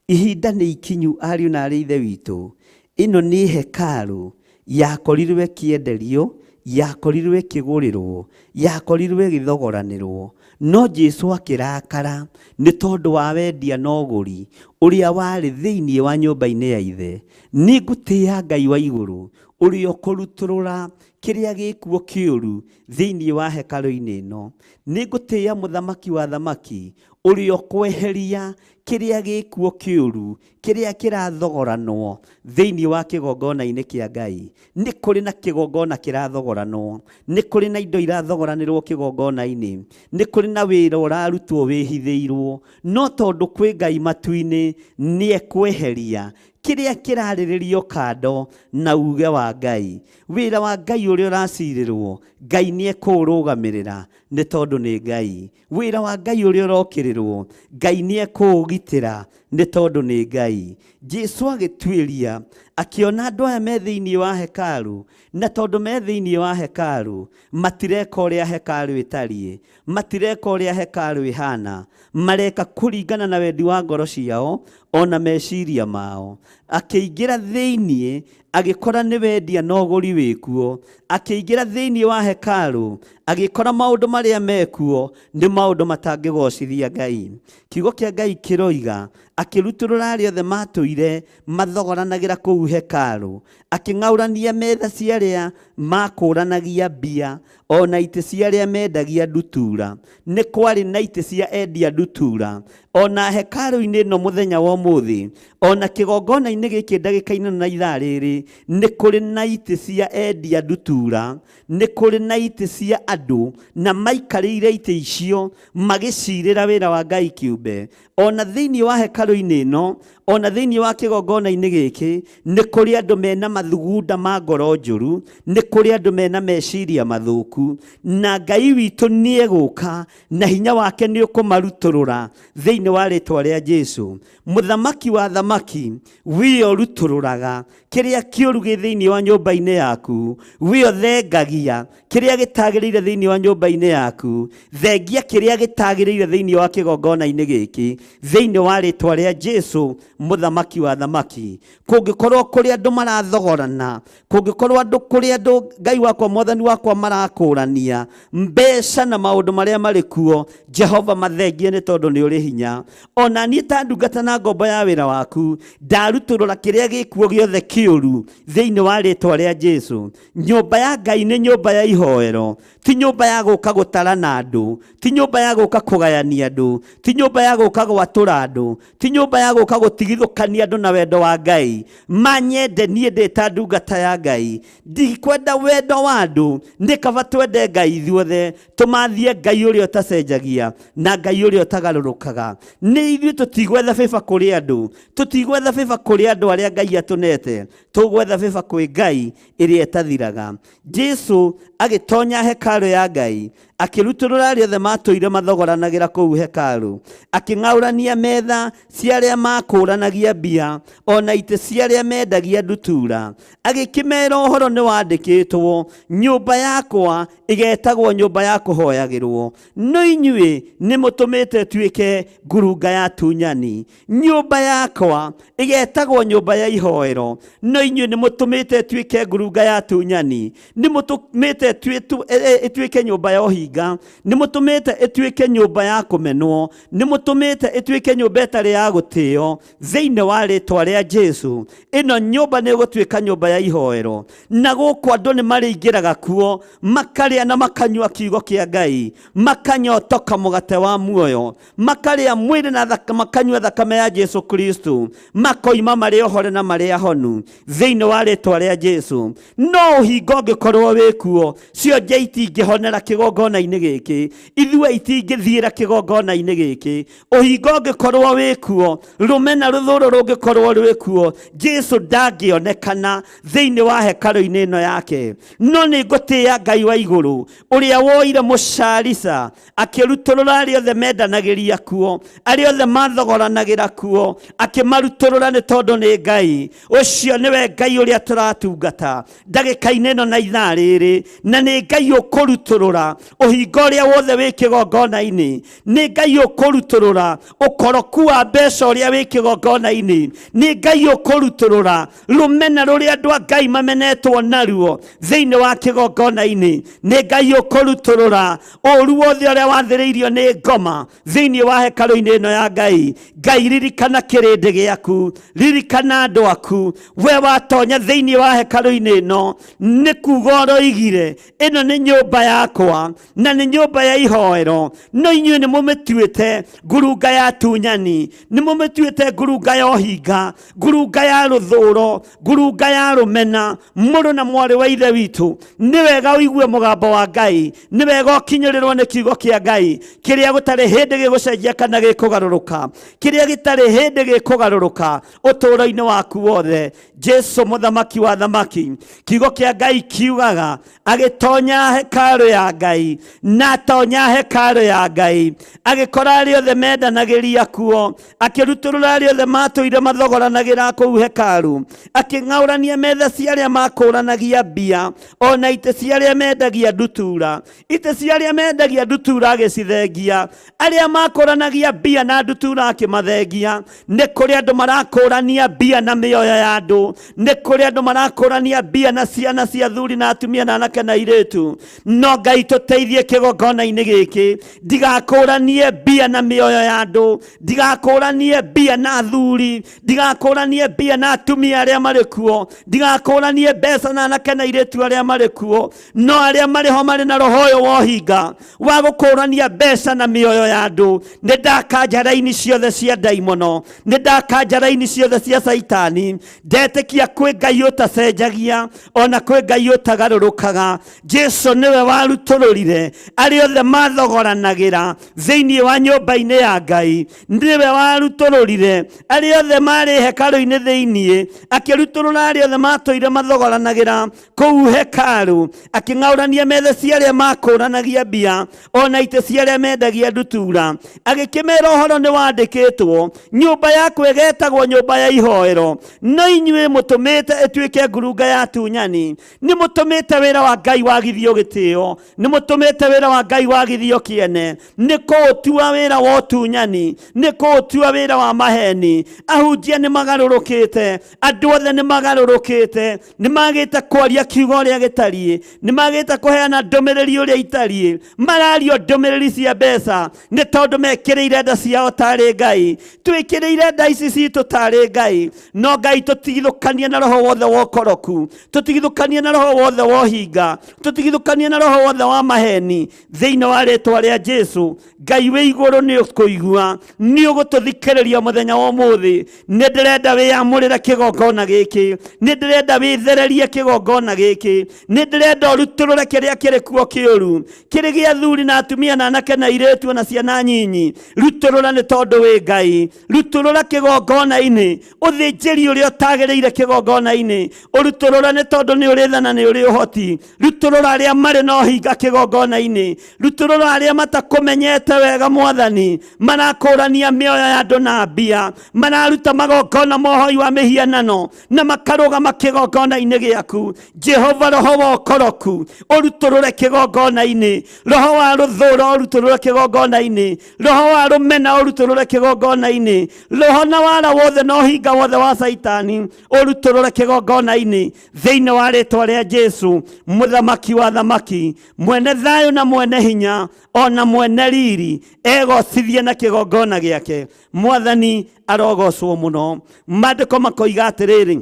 Ihinda nĩ ikinyu ariũ na arĩ ithe witũ, ĩno nĩ hekarũ yakorirwo ĩkĩenderio, yakorirwo ĩkĩgũrĩrwo, yakorirwo ĩgĩthogoranĩrwo, no Jesu akĩrakara nĩ tondũ wa wendia na ũgũri ũrĩa warĩ thĩinĩ wa nyũmba-inĩ ya ithe. Nĩ ngũtĩĩa Ngai wa igũrũ ũrĩa ũkũrutũrũra kĩrĩa gĩkuo kĩũru thĩinĩ wa hekarũ-inĩ ĩno. Nĩ ngũtĩĩa mũthamaki wa thamaki ũrĩa ũkweheria kĩrĩa gĩkuo kĩũru kĩrĩa kĩrathogoranwo thĩinĩ wa kĩgongona-inĩ kĩa Ngai. Nĩ kũrĩ na kĩgongona kĩrathogoranwo, nĩ kũrĩ na indo irathogoranĩrwo kĩgongona-inĩ, nĩ kũrĩ na wĩra ũrarutwo wĩhithĩirwo, no tondũ kwĩ Ngai matu-inĩ nĩ ekweheria kĩrĩa kĩrarĩrĩrio kando na uge wa Ngai. Wĩra wa Ngai ũrĩa ũracirĩrwo, Ngai nĩ ekũũrũgamĩrĩra nĩ tondũ nĩ Ngai. Wĩra wa Ngai ũrĩa ũrokĩrĩrwo, Ngai nĩ ekũũgitĩra nĩ tondũ nĩ Ngai. Jesu agĩtuĩria akĩona andũ aya me thĩinĩ wa hekarũ, na tondũ me thĩinĩ wa hekarũ matireka ũrĩa hekarũ ĩtariĩ, matireka ũrĩa hekarũ ĩhana, mareka kũringana na wendi wa ngoro ciao ona meciria mao. Akĩingĩra thĩinĩ agĩkora nĩ wendia na ũgũri wĩkuo. Akĩingĩra thĩinĩ wa hekarũ agĩkora maũndũ marĩa mekuo nĩ maũndũ matangĩgocithia Ngai. Kiugo kĩa Ngai kĩroiga akĩrutũrũra arĩa othe matũire mathogoranagĩra kũu hekarũ, akĩng'aũrania metha cia arĩa makũranagia mbia ona itĩ cia arĩa mendagia ndutura. Nĩ kwarĩ na itĩ cia endia ndutura ona hekarũ-inĩ ĩno mũthenya wa ũmũthĩ, ona kĩgongona-inĩ gĩkĩ ndagĩka-inĩ na ithaa rĩrĩ, nĩ kũrĩ na itĩ cia endia ndutura, nĩ kũrĩ na itĩ cia andũ na maikarĩire itĩ icio magĩcirĩra wĩra wa Ngai kĩũmbe. Ona thĩinĩ wa hekarũ-inĩ ĩno, ona thĩinĩ wa kĩgongona-inĩ gĩkĩ, nĩ kũrĩ andũ mena mathugunda ma ngoro njũru, nĩ kũrĩ andũ mena meciria mathũku, na Ngai witũ nĩ egũka na hinya wake nĩ ũkũmarutũrũra thĩinĩ wa rĩtwa rĩa Jesu. Mũthamaki wa thamaki wĩyo ũrutũrũraga kĩrĩa kĩũru gĩ thĩinĩ wa nyũmba-inĩ yaku, we ũthengagia kĩrĩa gĩtagĩrĩire thĩinĩ wa nyũmba-inĩ yaku, thengia kĩrĩa gĩtagĩrĩire thĩinĩ wa kĩgongona-inĩ gĩkĩ, thĩinĩ wa rĩtwa rĩa Jesu mũthamaki wa thamaki. Kũngĩkorwo kũrĩ andũ marathogorana, kũngĩkorwo andũ kũrĩ andũ Ngai wakwa mwathani wakwa marakũrania mbeca na maũndũ marĩa marĩ kuo, Jehova mathengie nĩ tondũ nĩ ũrĩ hinya. Ona niĩ ta ndungata na ngombo ya wĩra waku, ndarutũrũra kĩrĩa gĩkuo gĩothe kĩũru thĩinĩ wa rĩtwa rĩa Jesu. Nyũmba ya Ngai nĩ nyũmba ya ihoero, ti nyũmba ya gũka gũtarana andũ, ti nyũmba ya gũka kũgayania andũ, ti nyũmba ya gũka gwatũra andũ, ti nyũmba ya gũka gũtigithũkania andũ na wendo wa Ngai. Manyende niĩ ndĩ ta ndungata ya Ngai, ndikwenda wendo wa andũ, nĩ kaba twende Ngai ithuothe, tũmathie Ngai ũrĩa ũtacenjagia na Ngai ũrĩa ũtagarũrũkaga. Nĩ ithuĩ tũtigwetha bĩba kũrĩ andũ, tũtigwetha bĩba kũrĩ andũ arĩa Ngai atũnete, tũgwetha bĩba kwĩ Ngai ĩrĩa ĩtathiraga. Jesu agĩtonya hekarũ ya Ngai, akĩrutũrũra arĩa othe matũire mathogoranagĩra kũu hekarũ, akĩng'aũrania metha cia arĩa makũranagia mbia, ona itĩ cia arĩa mendagia ndutura. Agĩkĩmera ũhoro nĩ wandĩkĩtwo, nyũmba yakwa ĩgetagwo nyũmba ya kũhoyagĩrwo, no inyuĩ nĩ mũtũmĩte ĩtuĩke ngurunga ya atunyani. Nyũmba yakwa ĩgetagwo nyũmba ya ihoero, no inyuĩ nĩ mũtũmĩte ĩtuĩke ngurunga ya atunyani. Nĩ mũtũmĩte ĩtuĩke nyũmba ya ũhinga, nĩ mũtũmĩte ĩtuĩke nyũmba ya kũmenwo, nĩ mũtũmĩte ĩtuĩke nyũmba ĩtarĩ ya gũtĩo. Thĩinĩ wa rĩtwa rĩa Jesu, ĩno nyũmba nĩ ĩgũtuĩka nyũmba ya ihoero, na gũkũ andũ nĩ marĩingĩraga kuo, makarĩa na makanyua kiugo kĩa Ngai, makanyotoka mũgate wa muoyo, makarĩa mwĩrĩ na makanyua thakame ya Jesu Kristo, makoima marĩ ohore na marĩ ahonu thĩinĩ wa rĩtwa rĩa Jesu. No ũhinga ũngĩkorwo wĩ kuo, cionje itingĩhonera kĩgongona-inĩ gĩkĩ, ithuĩ itingĩthiĩra kĩgongona-inĩ gĩkĩ. Ũhinga ũngĩkorwo wĩ kuo, rũmena rũthũrũ rũngĩkorwo rwĩ kuo, Jesu ndangĩonekana thĩinĩ wa hekarũ-inĩ ĩno yake. No nĩ ngũtĩĩa Ngai wa igũrũ, ũrĩa woire mũcarica akĩrutũrũra arĩa othe mendanagĩria kuo, arĩa othe mathogoranagĩra kuo, akĩmarutũrũra nĩ tondũ nĩ Ngai. Ũcio nĩwe Ngai ũrĩa tũratungata ndagĩka-inĩ ĩno na ithaa rĩrĩ, na nĩ Ngai ũkũrutũrũra ũhinga ũrĩa wothe wĩ kĩgongona-inĩ, nĩ Ngai ũkũrutũrũra ũkoroku wa mbeca ũrĩa wĩ kĩgongona-inĩ, nĩ Ngai ũkũrutũrũra rũmena rũrĩa andũ a Ngai mamenetwo naruo thĩinĩ wa kĩgongona-inĩ, nĩ Ngai ũkũrutũrũra ũru wothe ũrĩa wathĩrĩirio nĩ ngoma thĩinĩ wa hekarũ-inĩ ĩno ya Ngai. Ngai, ririkana kĩrĩndĩ gĩaku, ririkana andũ aku. We watonya thĩinĩ wa hekarũ-inĩ ĩno, nĩ kuga ũroigire, ĩno nĩ nyũmba yakwa na nĩ nyũmba ya ihoero, no inyuĩ nĩ mũmĩtuĩte ngurunga ya atunyani, nĩ mũmĩtuĩte ngurunga ya ũhinga, ngurunga ya rũthũro, ngurunga ya rũmena. Mũrũ na mwarĩ wa ithe witũ, nĩ wega ũigue mũgambo wa Ngai, nĩ wega ũkinyĩrĩrwo nĩ kiugo kĩa Ngai kĩrĩa gũtarĩ hĩndĩ gĩgũcenjia kana gĩkũgarũrũka, kĩrĩa gĩtarĩ hĩndĩ gĩkũgarũrũka ũtũũro-inĩ waku wothe. Jesu mũthamaki wa thamaki, kiugo kĩa Ngai kiugaga agĩtonya hekarũ ya Ngai, na atonya hekarũ ya Ngai agĩkora arĩa othe mendanagĩria kuo, akĩrutũrũra arĩa othe matũire mathogoranagĩra kũu hekarũ, akĩng'aũrania metha cia arĩa makũranagia mbia, ona itĩ cia arĩa mendagia ndutura. Itĩ cia arĩa mendagia ndutura agĩcithengia, arĩa makũranagia mbia na ndutura akĩmathengia. Nĩ kũrĩ andũ marakũrania mbia na mĩoyo ya andũ, nĩ kũrĩ andũ marakũrania mbia na ciana cia athuri na atumia na anake na airĩtu. No Ngai tũteithie kĩgongona-inĩ gĩkĩ, ndigakũranie mbia na mĩoyo ya andũ, ndigakũranie mbia na athuri, ndigakũranie mbia na atumia arĩa marĩ kuo, ndigakũranie mbeca na anake na airĩtu arĩa marĩ kuo. No arĩa marĩ ho marĩ na roho ũyũ wa ũhinga wa gũkũrania mbeca na mĩoyo ya andũ, nĩ ndakanja raini ciothe cia ndaimono, nĩ ndakanja raini ciothe cia Caitani. Ndetĩkia kwĩ Ngai ũtacenjagia, ona kwĩ Ngai ũtagarũrũkaga. Jesu nĩwe warutũrũrire Warutũrũrire arĩa othe mathogoranagĩra thĩinĩ wa nyũmba-inĩ ya Ngai. Nĩwe warutũrũrire arĩa othe marĩ hekarũ-inĩ thĩinĩ, akĩrutũrũra arĩa othe matũire mathogoranagĩra kũu hekarũ, akĩng'aũrania metha cia arĩa makũranagia mbia ona itĩ cia arĩa mendagia ndutura. Agĩkĩmera ũhoro nĩ wandĩkĩtwo, nyũmba yakwa ĩgetagwo nyũmba ya ihoero, no inyuĩ mũtũmĩte ĩtuĩke ngurunga ya atunyani. Nĩ mũtũmĩte wĩra wa Ngai wagithio gĩtĩo, nĩ mũtũmĩte wĩra wa Ngai wagithio kĩene, nĩ kũũtua wĩra wa ũtunyani, nĩ kũũtua wĩra wa maheni. Ahunjia nĩ magarũrũkĩte, andũ othe nĩ magarũrũkĩte, nĩ magĩte kwaria kiugo ũrĩa gĩtariĩ, nĩ magĩte kũheana ndũmĩrĩri ũrĩa itariĩ, marario ndũmĩrĩri cia mbeca nĩ tondũ mekĩrĩire nda ciao tarĩ Ngai. Twĩkĩrĩire nda ici citũ tarĩ Ngai, no Ngai tũtigithũkanie na roho wothe wa ũkoroku, tũtigithũkanie na roho wothe wa ũhinga, tũtigithũkanie na roho wothe wa maheni thĩinĩ wa rĩtwa rĩa Jesu. Ngai wĩ igũrũ nĩ ũkũigua, nĩ ũgũtũthikĩrĩria mũthenya wa ũmũthĩ. Nĩ ndĩrenda wĩyamũrĩre kĩgongona gĩkĩ, nĩ ndĩrenda wĩthererie kĩgongona gĩkĩ, nĩ ndĩrenda ũrutũrũre kĩrĩa kĩrĩ kuo kĩũru, kĩrĩ gĩa athuri na atumia na anake na airĩtu na ciana nyinyi. Rutũrũra nĩ tondũ wĩ Ngai. Rutũrũra kĩgongona-inĩ, ũthĩnjĩri ũrĩa ũtagĩrĩire kĩgongona-inĩ, ũrutũrũra nĩ tondũ nĩ ũrĩ tha na nĩ ũrĩ ũhoti. Rutũrũra arĩa marĩ na ũhinga kĩgongona-inĩ, rutũrũra arĩa matakũmenyete wega Mwathani, marakũrania mĩoyo ya andũ na mbia, mararuta magongona mohoi wa mĩhianano na makarũgama kĩgongona-inĩ gĩaku. Jehova, roho wa ũkoroku ũrutũrũre kĩgongona-inĩ, roho wa rũthũro ũrutũrũre kĩgongona-inĩ, roho wa rũmena ũrutũrũre kĩgongona-inĩ, roho na wara wothe na ũhinga wothe wa Caitani ũrutũrũre kĩgongona-inĩ thĩinĩ wa rĩtwa rĩa Jesu, mũthamaki wa thamaki, mwene thayũ na mwene hinya ona mwene riri, egocithie na kĩgongona gĩake. Mwathani arogocwo mũno. Maandĩko makoiga atĩrĩrĩ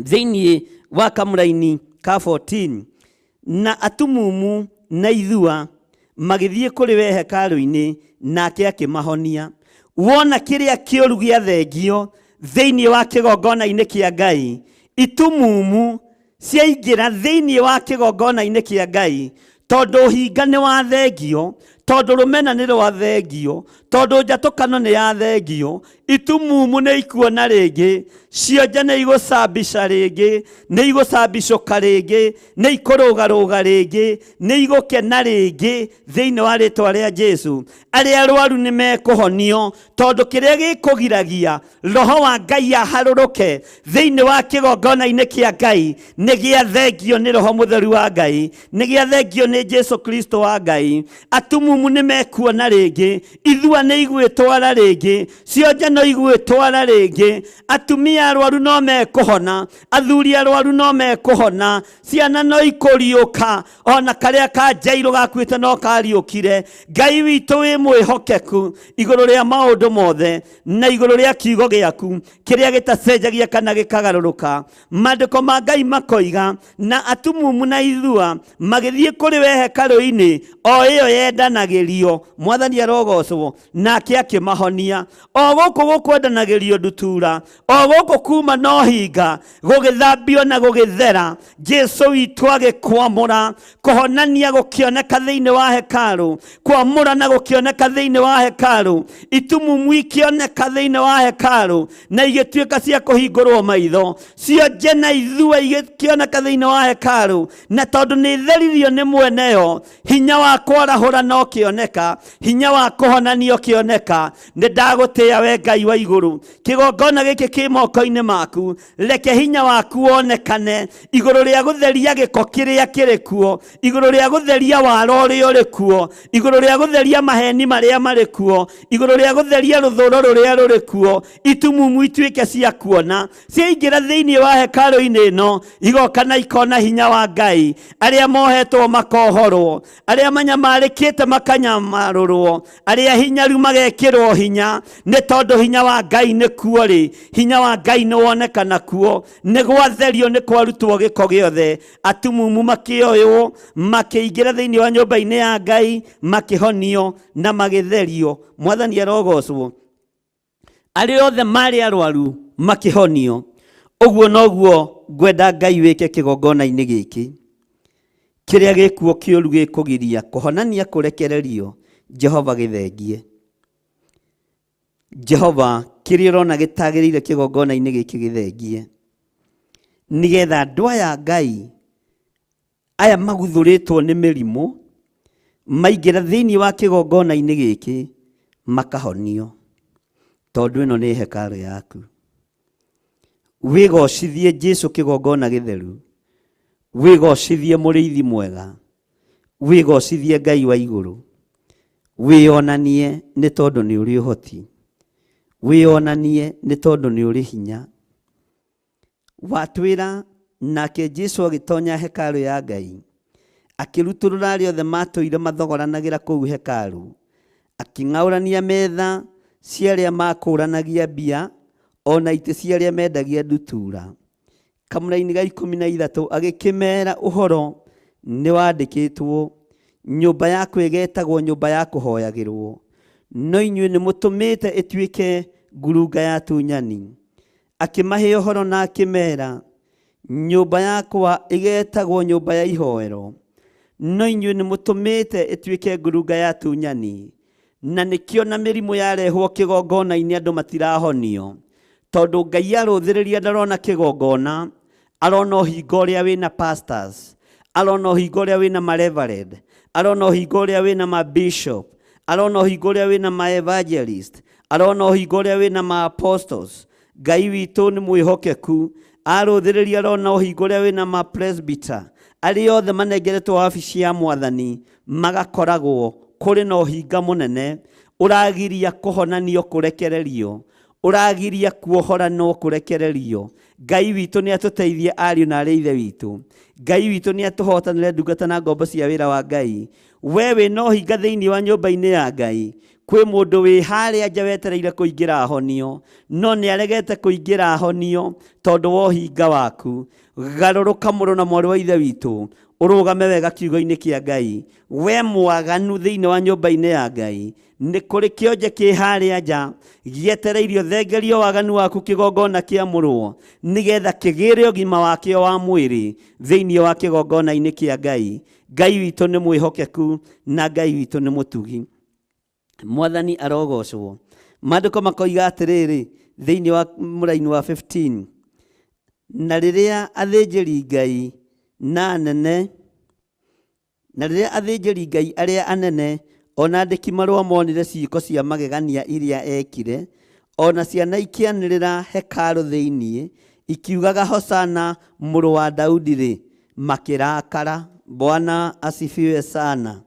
thĩinĩ wa kamũraini ka 14, na atumumu na ithua magĩthiĩ kũrĩ we hekarũ-inĩ, nake akĩmahonia. Wona kĩrĩa kĩũru gĩathengio thĩinĩ wa kĩgongona-inĩ kĩa Ngai, itumumu ciaingĩra thĩinĩ wa kĩgongona-inĩ kĩa Ngai, tondũ ũhinga nĩ wathengio, tondũ rũmena nĩ rwathengio, tondũ njatũkano nĩ yathengio, itumumu nĩ ikuona rĩngĩ, cionje nĩ igũcambica rĩngĩ, nĩ igũcambicũka rĩngĩ, nĩ ikũrũgarũga rĩngĩ, nĩ igũkena rĩngĩ thĩinĩ wa rĩtwa rĩa Jesu. Arĩa arwaru nĩ mekũhonio, tondũ kĩrĩa gĩkũgiragia roho wa Ngai aharũrũke thĩinĩ wa kĩgongona-inĩ kĩa Ngai nĩ gĩathengio nĩ roho mũtheru wa Ngai, nĩ gĩathengio nĩ Jesu Kristo wa Ngai. Atumumu nĩ mekuona rĩngĩ, ithua nĩ igwĩtwara rĩngĩ, cionje no igwĩtwara rĩngĩ, atumia arwaru no mekũhona, athuri arwaru no mekũhona, ciana no ikũriũka, ona karĩa ka Jairũ gakuĩte no kariũkire. Ngai witũ wĩ mwĩhokeku igũrũ rĩa maũndũ mothe na igũrũ rĩa kiugo gĩaku kĩrĩa gĩtacenjagia kana gĩkagarũrũka. Maandĩko ma Ngai makoiga, na atumumu na ithua magĩthiĩ kũrĩ we hekarũ-inĩ o ĩyo yendanagĩrio. Mwathani arogocwo. Nake akĩmahonia. O gũkũ gũkwendanagĩrio ndutura, o gũkũ kuma no hinga, gũgĩthambio na gũgĩthera. Jesu witũ agĩkwamũra, kũhonania gũkĩoneka thĩinĩ wa hekarũ, kwamũra na gũkĩoneka thĩinĩ wa hekarũ, itumumu ikĩoneka thĩinĩ wa hekarũ na igĩtuĩka cia kũhingũrwo maitho, cionje na ithua igĩkĩoneka thĩinĩ wa hekarũ, na tondũ nĩ theririo nĩ mweneyo, hinya wa kwarahũra no kĩoneka, hinya wa kũhonania ũkĩoneka. Nĩ ndagũtĩĩa we Ngai wa igũrũ, kĩgongona gĩkĩ kĩ moko-inĩ maku, reke hinya waku wonekane igũrũ rĩa gũtheria gĩko kĩrĩa kĩrĩ kuo, igũrũ rĩa gũtheria wara ũrĩa ũrĩ kuo, igũrũ rĩa gũtheria maheni marĩa marĩ kuo, igũrũ rĩa gũtheria rũthũro rũrĩa rũrĩ kuo, itumumu ituĩke cia kuona. Ciaingĩra thĩinĩ wa hekarũ-inĩ ĩno, igoka na ikona hinya wa Ngai. Arĩa mohetwo makohorwo, arĩa manyamarĩkĩte makanyamarũrwo, arĩa hinyaru magekĩrwo hinya, nĩ tondũ hinya wa Ngai nĩ kuo rĩ, hinya wa Ngai nĩ wonekana kuo, nĩ gwatherio, nĩ kwarutwo gĩko gĩothe. Atumumu makĩoywo, makĩingĩra thĩinĩ wa nyũmba-inĩ ya Ngai, makĩhonio na magĩtherio. Mwathani arogocwo. Arĩa othe marĩ arwaru makĩhonio. Ũguo noguo ngwenda Ngai wĩke kĩgongona-inĩ gĩkĩ. Kĩrĩa gĩkuo kĩũru gĩkũgiria kũhonania kũrekererio, Jehova gĩthengie. Jehova, kĩrĩa ũrona gĩtagĩrĩire kĩgongona-inĩ gĩkĩ gĩthengie, nĩgetha andũ aya Ngai aya maguthũrĩtwo nĩ mĩrimũ maingĩra thĩinĩ wa kĩgongona-inĩ gĩkĩ makahonio, tondũ ĩno nĩ hekarũ yaku. Wĩgocithie Jesu kĩgongona gĩtheru, wĩgocithie mũrĩithi mwega, wĩgocithie Ngai wa igũrũ, wĩonanie nĩ tondũ nĩ ũrĩ ũhoti, wĩonanie nĩ tondũ nĩ ũrĩ hinya. Watwĩra nake Jesu agĩtonya hekarũ ya Ngai, akĩrutũrũra arĩa othe matũire mathogoranagĩra kũu hekarũ, akĩng'aũrania metha cia arĩa makũranagia mbia, ona itĩ cia arĩa mendagia ndutura. Kamũraini ga 13 agĩkĩmera ũhoro nĩ wandĩkĩtwo, nyũmba yakwa ĩgetagwo nyũmba ya kũhoyagĩrwo, no inyuĩ nĩ mũtũmĩte ĩtuĩke ngurunga ya atunyani. Akĩmahe ũhoro na akĩmera, nyũmba yakwa ĩgetagwo nyũmba ya ihoero, no inyuĩ nĩ mũtũmĩte ĩtuĩke ngurunga ya atunyani. Na nĩkĩo na mĩrimũ yarehwo kĩgongona-inĩ andũ matirahonio, tondũ Ngai arũthĩrĩria ndarona kĩgongona, arona ũhinga ũrĩa wĩna pastors, arona ũhinga ũrĩa wĩna ma reverend, arona ũhinga ũrĩa wĩna ma bishop, arona ũhinga ũrĩa wĩna ma evangelist, arona ũhinga ũrĩa wĩna ma apostles. Ngai witũ nĩ mwĩhokeku, arũthĩrĩria arona ũhinga ũrĩa wĩna ma presbyter, arĩa othe manengeretwo wabici ya mwathani magakoragwo kũrĩ na ũhinga mũnene ũragiria kũhonanio kũrekererio, ũragiria kuohoranwo kũrekererio. Ngai witũ nĩ atũteithie ariũ na arĩ ithe witũ. Ngai witũ nĩ atũhotanĩre ndungata na ngombo cia wĩra wa Ngai. We wĩna ũhinga thĩinĩ wa nyũmba-inĩ ya Ngai, kwĩ mũndũ wĩ harĩa nja wetereire kũingĩra ahonio, no nĩ aregete kũingĩra ahonio tondũ wa ũhinga waku. Garũrũka mũrũ na mwarĩ wa ithe witũ, ũrũgame wega kiugo-inĩ kĩa Ngai. We mwaganu thĩinĩ wa nyũmba-inĩ ya Ngai, nĩ kũrĩ kĩonje kĩ harĩa nja gĩetereirio thengerio waganu waku kĩgongona kĩamũrwo, nĩgetha kĩgĩre ũgima wakĩo wa mwĩrĩ thĩinĩ wa kĩgongona-inĩ kĩa Ngai. Ngai witũ nĩ mwĩhokeku na Ngai witũ nĩ mũtugi. Mwathani arogocwo. Maandĩko makoiga atĩrĩrĩ thĩinĩ wa mũraini wa 15, na rĩrĩa athĩnjĩri Ngai na anene, na rĩrĩa athĩnjĩri Ngai arĩa anene ona andĩki marũa monire ciĩko cia magegania iria ekire, ona ciana ikĩanĩrĩra hekarũ thĩinĩ ikiugaga Hosana mũrũ wa Daudi rĩ, makĩrakara. Bwana asifiwe sana.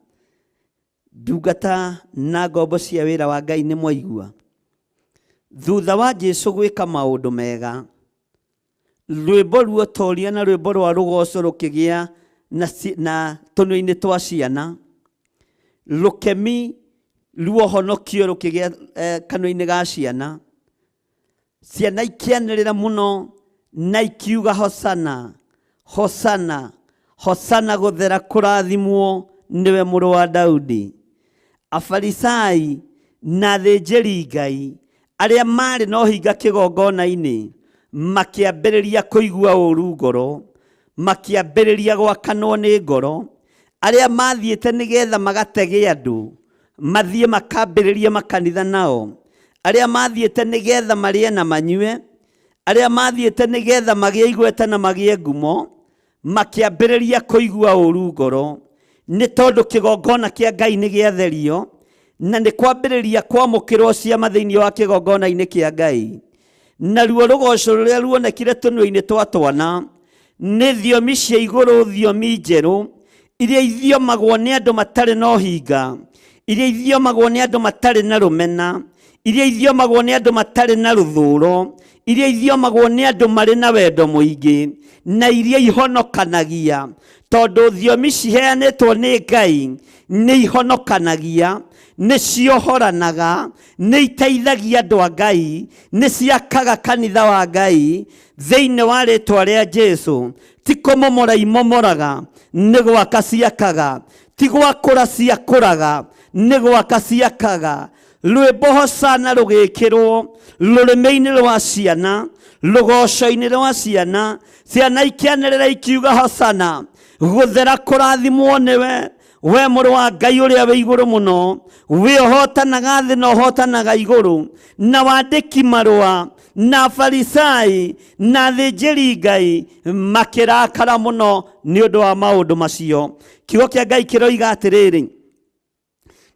Ndungata na ngombo cia wĩra wa Ngai nĩ mwaigua. Thutha wa Jesu gwĩka maũndũ mega, rwĩmbo ruotoria na rwĩmbo rwa rũgoco rũkĩgĩa na tũnua-inĩ twa ciana, rũkemi ruohonokio rũkĩgĩa kanua-inĩ ga ciana. Ciana ikĩanĩrĩra mũno na ikiuga Hosana, Hosana, Hosana, gũthera kũrathimwo nĩwe mũrũ wa Daudi. Afarisai na athĩnjĩri Ngai arĩa marĩ na ũhinga kĩgongona-inĩ makĩambĩrĩria kũigua ũru ngoro, makĩambĩrĩria gwakanwo nĩ ngoro. Arĩa mathiĩte nĩgetha magatege andũ mathiĩ makambĩrĩrie makanitha nao, arĩa mathiĩte nĩgetha marĩe na manyue, arĩa mathiĩte nĩgetha magĩe igweta na magĩe ngumo, makĩambĩrĩria kũigua ũru ngoro, nĩ tondũ kĩgongona kĩa Ngai nĩ gĩatherio na nĩ kwambĩrĩria kwamũkĩrwo ciama thĩinĩ wa kĩgongona-inĩ kĩa Ngai. Naruo rũgoco rũrĩa ruonekire tũnua-inĩ twa twana nĩ thiomi cia igũrũ, thiomi njerũ iria ithiomagwo nĩ andũ matarĩ na ũhinga, iria ithiomagwo nĩ andũ matarĩ na rũmena, iria ithiomagwo nĩ andũ matarĩ na rũthũro, iria ithiomagwo nĩ andũ marĩ na wendo mũingĩ, na iria ihonokanagia, tondũ thiomi ciheanĩtwo nĩ Ngai nĩ ihonokanagia, nĩ ciohoranaga, nĩ iteithagia andũ a Ngai, nĩ ciakaga kanitha wa Ngai thĩinĩ wa rĩtwa rĩa Jesu. Ti kũmomora imomoraga, nĩ gwaka ciakaga, ti gwakũra ciakũraga, nĩ gwaka ciakaga. Rwĩmbo Hosana rũgĩkĩrwo rũrĩmĩ-inĩ rwa ciana, rũgoco-inĩ rwa ciana, ciana ikĩanĩrĩra ikiuga Hosana. Gũthera kũrathimwo nĩwe, we mũrũ wa Ngai ũrĩa wĩ igũrũ mũno, wĩ ũhotanaga thĩ na ũhotanaga igũrũ. Na wandĩki marũa na Farisai na athĩnjĩri Ngai makĩrakara mũno nĩ ũndũ wa maũndũ macio. Kiugo kĩa Ngai kĩroiga atĩrĩrĩ,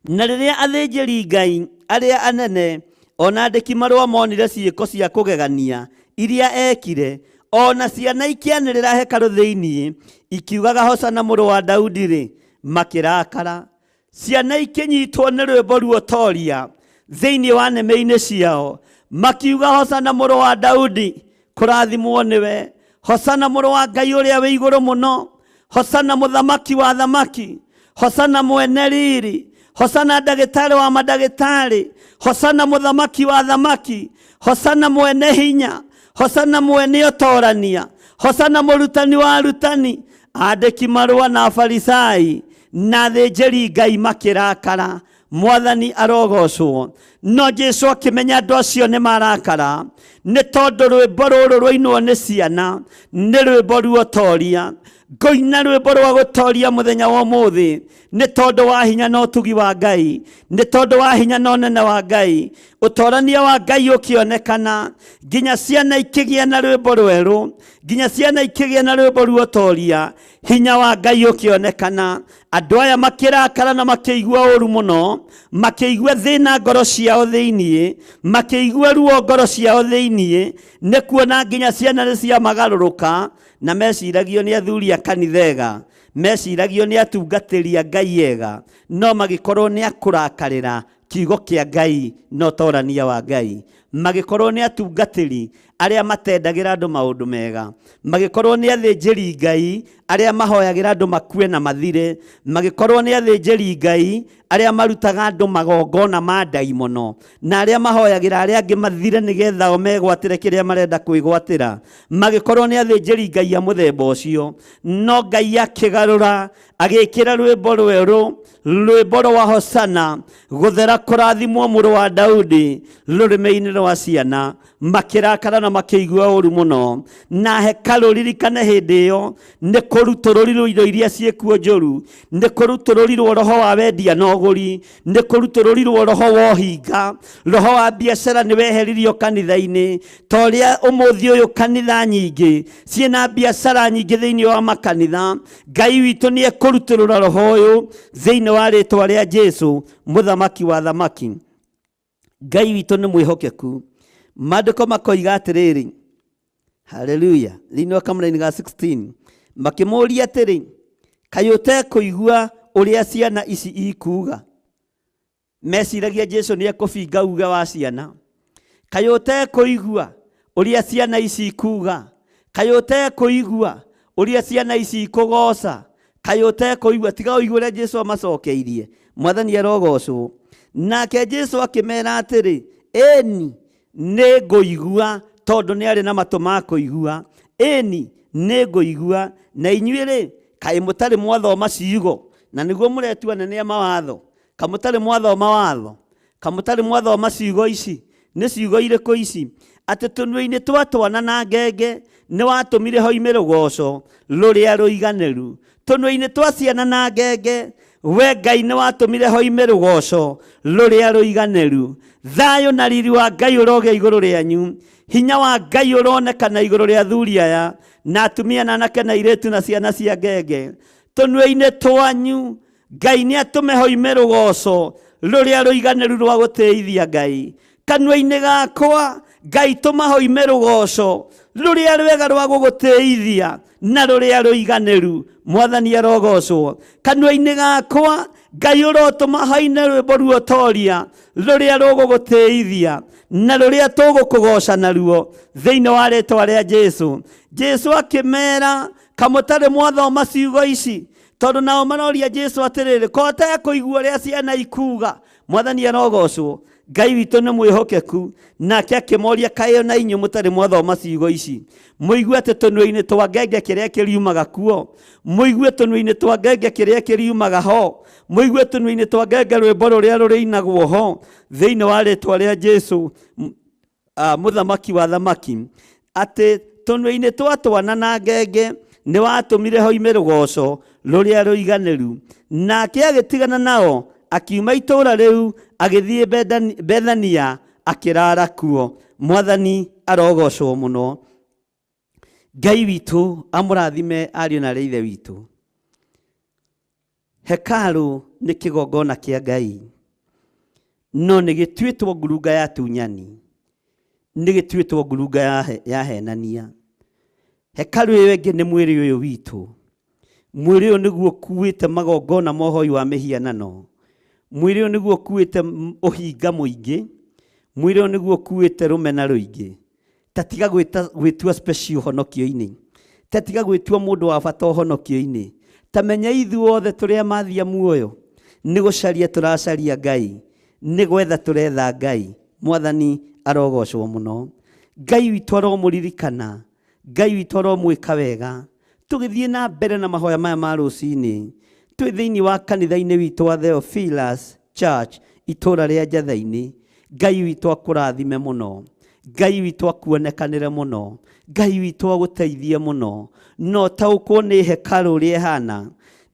na rĩrĩa athĩnjĩri Ngai arĩa anene ona andĩki marũa monire ciĩko cia kũgegania iria ekire, ona ciana ikĩanĩrĩra hekarũ thĩinĩ ikiugaga Hosana mũrũ wa Daudi-rĩ, makĩrakara. Ciana ikĩnyitwo nĩ rwĩmbo ruotoria thĩinĩ wa nĩmĩ-inĩ ciao, makiuga Hosana mũrũ wa Daudi, kũrathimwo nĩwe. Hosana mũrũ wa Ngai ũrĩa wĩ igũrũ mũno, Hosana mũthamaki wa thamaki, Hosana mwene riri, Hosana ndagĩtarĩ wa mandagĩtarĩ, Hosana mũthamaki wa thamaki, Hosana mwene hinya, Hosana mwene ũtorania, Hosana mũrutani wa arutani. Andĩki marũa na Farisai na athĩnjĩri Ngai makĩrakara. Mwathani arogocwo. No Jesu akĩmenya andũ acio nĩ marakara, nĩ tondũ rwĩmbo rũrũ rwainwo nĩ ciana nĩ rwĩmbo ruotoria. Ngũina rwĩmbo rwa gũtoria mũthenya wa ũmũthĩ nĩ tondũ wa hinya na ũtugi wa Ngai, nĩ tondũ wa hinya na ũnene wa Ngai. Ũtorania wa Ngai ũkĩonekana, nginya ciana ikĩgĩa na rwĩmbo rwerũ, nginya ciana ikĩgĩa na rwĩmbo ruotoria. Hinya wa Ngai ũkĩonekana. Andũ aya makĩrakara na makĩigua ũru mũno, makĩigua thĩna ngoro ciao thĩinĩ, makĩigua ruo ngoro ciao thĩinĩ, nĩ kuona nginya ciana nĩ ciamagarũrũka, na meciragio nĩ athuri a kanitha ega, meciragio nĩ atungatĩri a Ngai ega, no magĩkorwo nĩ akũrakarĩra kiugo kĩa Ngai na ũtorania wa Ngai, magĩkorwo nĩ atungatĩri arĩa matendagĩra andũ maũndũ mega, magĩkorwo nĩ athĩnjĩri Ngai arĩa mahoyagĩra andũ makue na mathire, magĩkorwo nĩ athĩnjĩri Ngai arĩa marutaga andũ magongona ma ndaimono, na arĩa mahoyagĩra arĩa angĩ mathire nĩgetha o megwatĩre kĩrĩa marenda kwĩgwatĩra, magĩkorwo nĩ athĩnjĩri Ngai a mũthemba ũcio. No Ngai akĩgarũra, agĩkĩra rwĩmbo rwerũ, rwĩmbo rwa Hosana, gũthera kũrathimwo mũrũ wa Daudi, rũrĩmĩ-inĩ rwa ciana. Makĩrakara na makĩigua ũru mũno. Na hekarũ, ririkane hĩndĩ ĩyo nĩ kũrutũrũrirwo indo iria ciĩkuo njũru, nĩ kũrutũrũrirwo roho wa wendia na ũgũri, nĩ kũrutũrũrirwo roho wa ũhinga, roho wa biacara nĩ weheririo kanitha-inĩ. Ta ũrĩa ũmũthĩ ũyũ kanitha nyingĩ ciĩna biacara nyingĩ thĩinĩ wa makanitha, Ngai witũ nĩ ekũrutũrũra roho ũyũ thĩinĩ wa rĩtwa rĩa Jesu, mũthamaki wa thamaki. Ngai witũ nĩ mwĩhokeku. Maandĩko makoiga atĩrĩrĩ, haleluya, thĩinĩ wa kamũraini ga 16, makĩmũũria atĩrĩ, kaĩ ũtekũigua ũrĩa ciana ici ikuuga? Meciragia Jesu nĩ ekũbinga uge wa ciana. Kaĩ ũtekũigua ũrĩa ciana ici ikuuga? Kaĩ ũtekũigua ũrĩa ciana ici ikũgoca? Kaĩ ũtekũigua? Tiga ũigue ũrĩa Jesu amacokeirie. Mwathani arogocwo. Nake Jesu akĩmera atĩrĩ, ĩni nĩ ngũigua, tondũ nĩ arĩ na matũ ma kũigua. Ĩni nĩ ngũigua. Na inyuĩ rĩ, kaĩ mũtarĩ mwathoma ciugo, na nĩguo mũretua nene a mawatho? Kamũtarĩ mwathoma watho? Kamũtarĩ mwathoma ciugo ici? Nĩ ciugo irĩkũ ici? Atĩ tũnua-inĩ twa twana na ngenge nĩ watũmire hoime rũgoco rũrĩa rũiganĩru. Tũnua-inĩ twa ciana na ngenge, we Ngai nĩ watũmire hoime rũgoco rũrĩa rũiganĩru. Thayũ na riri wa Ngai ũrogĩa igũrũ rĩanyu. Hinya wa Ngai ũronekana igũrũ rĩa athuri aya na atumia na anake na airĩtu na ciana cia ngenge. Tũnua-inĩ twanyu Ngai nĩ atũme hoime rũgoco rũrĩa rũiganĩru rwa gũtĩithia Ngai. Kanua-inĩ gakwa Ngai tũma hoime rũgoco rũrĩa rwega rwa gũgũtĩithia na rũrĩa rũiganĩru. Mwathani arogocwo. Kanua-inĩ gakwa Ngai ũrotũma haine rwĩmbo ruotoria rũrĩa rũgũgũtĩithia na rũrĩa tũgũkũgoca naruo thĩinĩ wa rĩtwa rĩa Jesu. Jesu akĩmera, kamũtarĩ mwathoma ciugo ici? Tondũ nao maroria Jesu atĩrĩrĩ, ko ũtekũigua ũrĩa ciana ikuuga? Mwathani arogocwo. Ngai witũ nĩ mwĩhokeku. Nake akĩmoria, kaĩ ona inyuĩ mũtarĩ mwathoma ciugo ici? Mũigue atĩ tũnua-inĩ twa ngenge kĩrĩa kĩriumaga kuo, mũigue tũnua-inĩ twa ngenge kĩrĩa kĩriumaga ho, mũigue tũnua-inĩ twa ngenge rwĩmbo rũrĩa rũrĩinagwo ho, thĩinĩ wa rĩtwa rĩa Jesu, mũthamaki wa thamaki, atĩ tũnua-inĩ twa twana na ngenge Nĩ watũmire hoime rũgoco rũrĩa rũiganĩru. Nake agĩtigana nao, akiuma itũũra rĩu, agĩthiĩ Bethania, akĩrara kuo. Mwathani arogocwo mũno. Ngai witũ amũrathime ariũ na aarĩ a Ithe witũ. Hekarũ nĩ kĩgongona kĩa Ngai, no nĩ gĩtuĩtwo ngurunga ya tunyani, nĩ gĩtuĩtwo ngurunga ya henania. Hekarũ ĩyo ĩngĩ nĩ mwĩrĩ ũyũ witũ. Mwĩrĩ ũyũ nĩguo ũkuĩte magongona ma ũhoi wa mĩhianano. Mwĩrĩ ũyũ nĩguo ũkuĩte ũhinga mũingĩ. Mwĩrĩ ũyũ nĩguo ũkuĩte rũmena rũingĩ. Ta tiga gwĩtua special ũhonokio-inĩ. Ta tiga gwĩtua mũndũ wa bata ũhonokio-inĩ. Ta menya ithuothe tũrĩa mathia muoyo. Nĩ gũcaria tũracaria Ngai. Nĩ gwetha tũretha Ngai. Mwathani arogocwo mũno. Ngai witũ aromũririkana. Ngai witũ aromwĩka wega. Tũgĩthiĩ na mbere na mahoya maya ma rũcinĩ. Twĩ thĩinĩ wa kanitha-inĩ witũ wa Theophilus Church, itũũra rĩa Njatha-inĩ. Ngai witũ akũrathime mũno. Ngai witũ akuonekanĩre mũno. Ngai witũ agũteithie mũno. No taũkwo nĩ hekarũ ũrĩa ĩhana.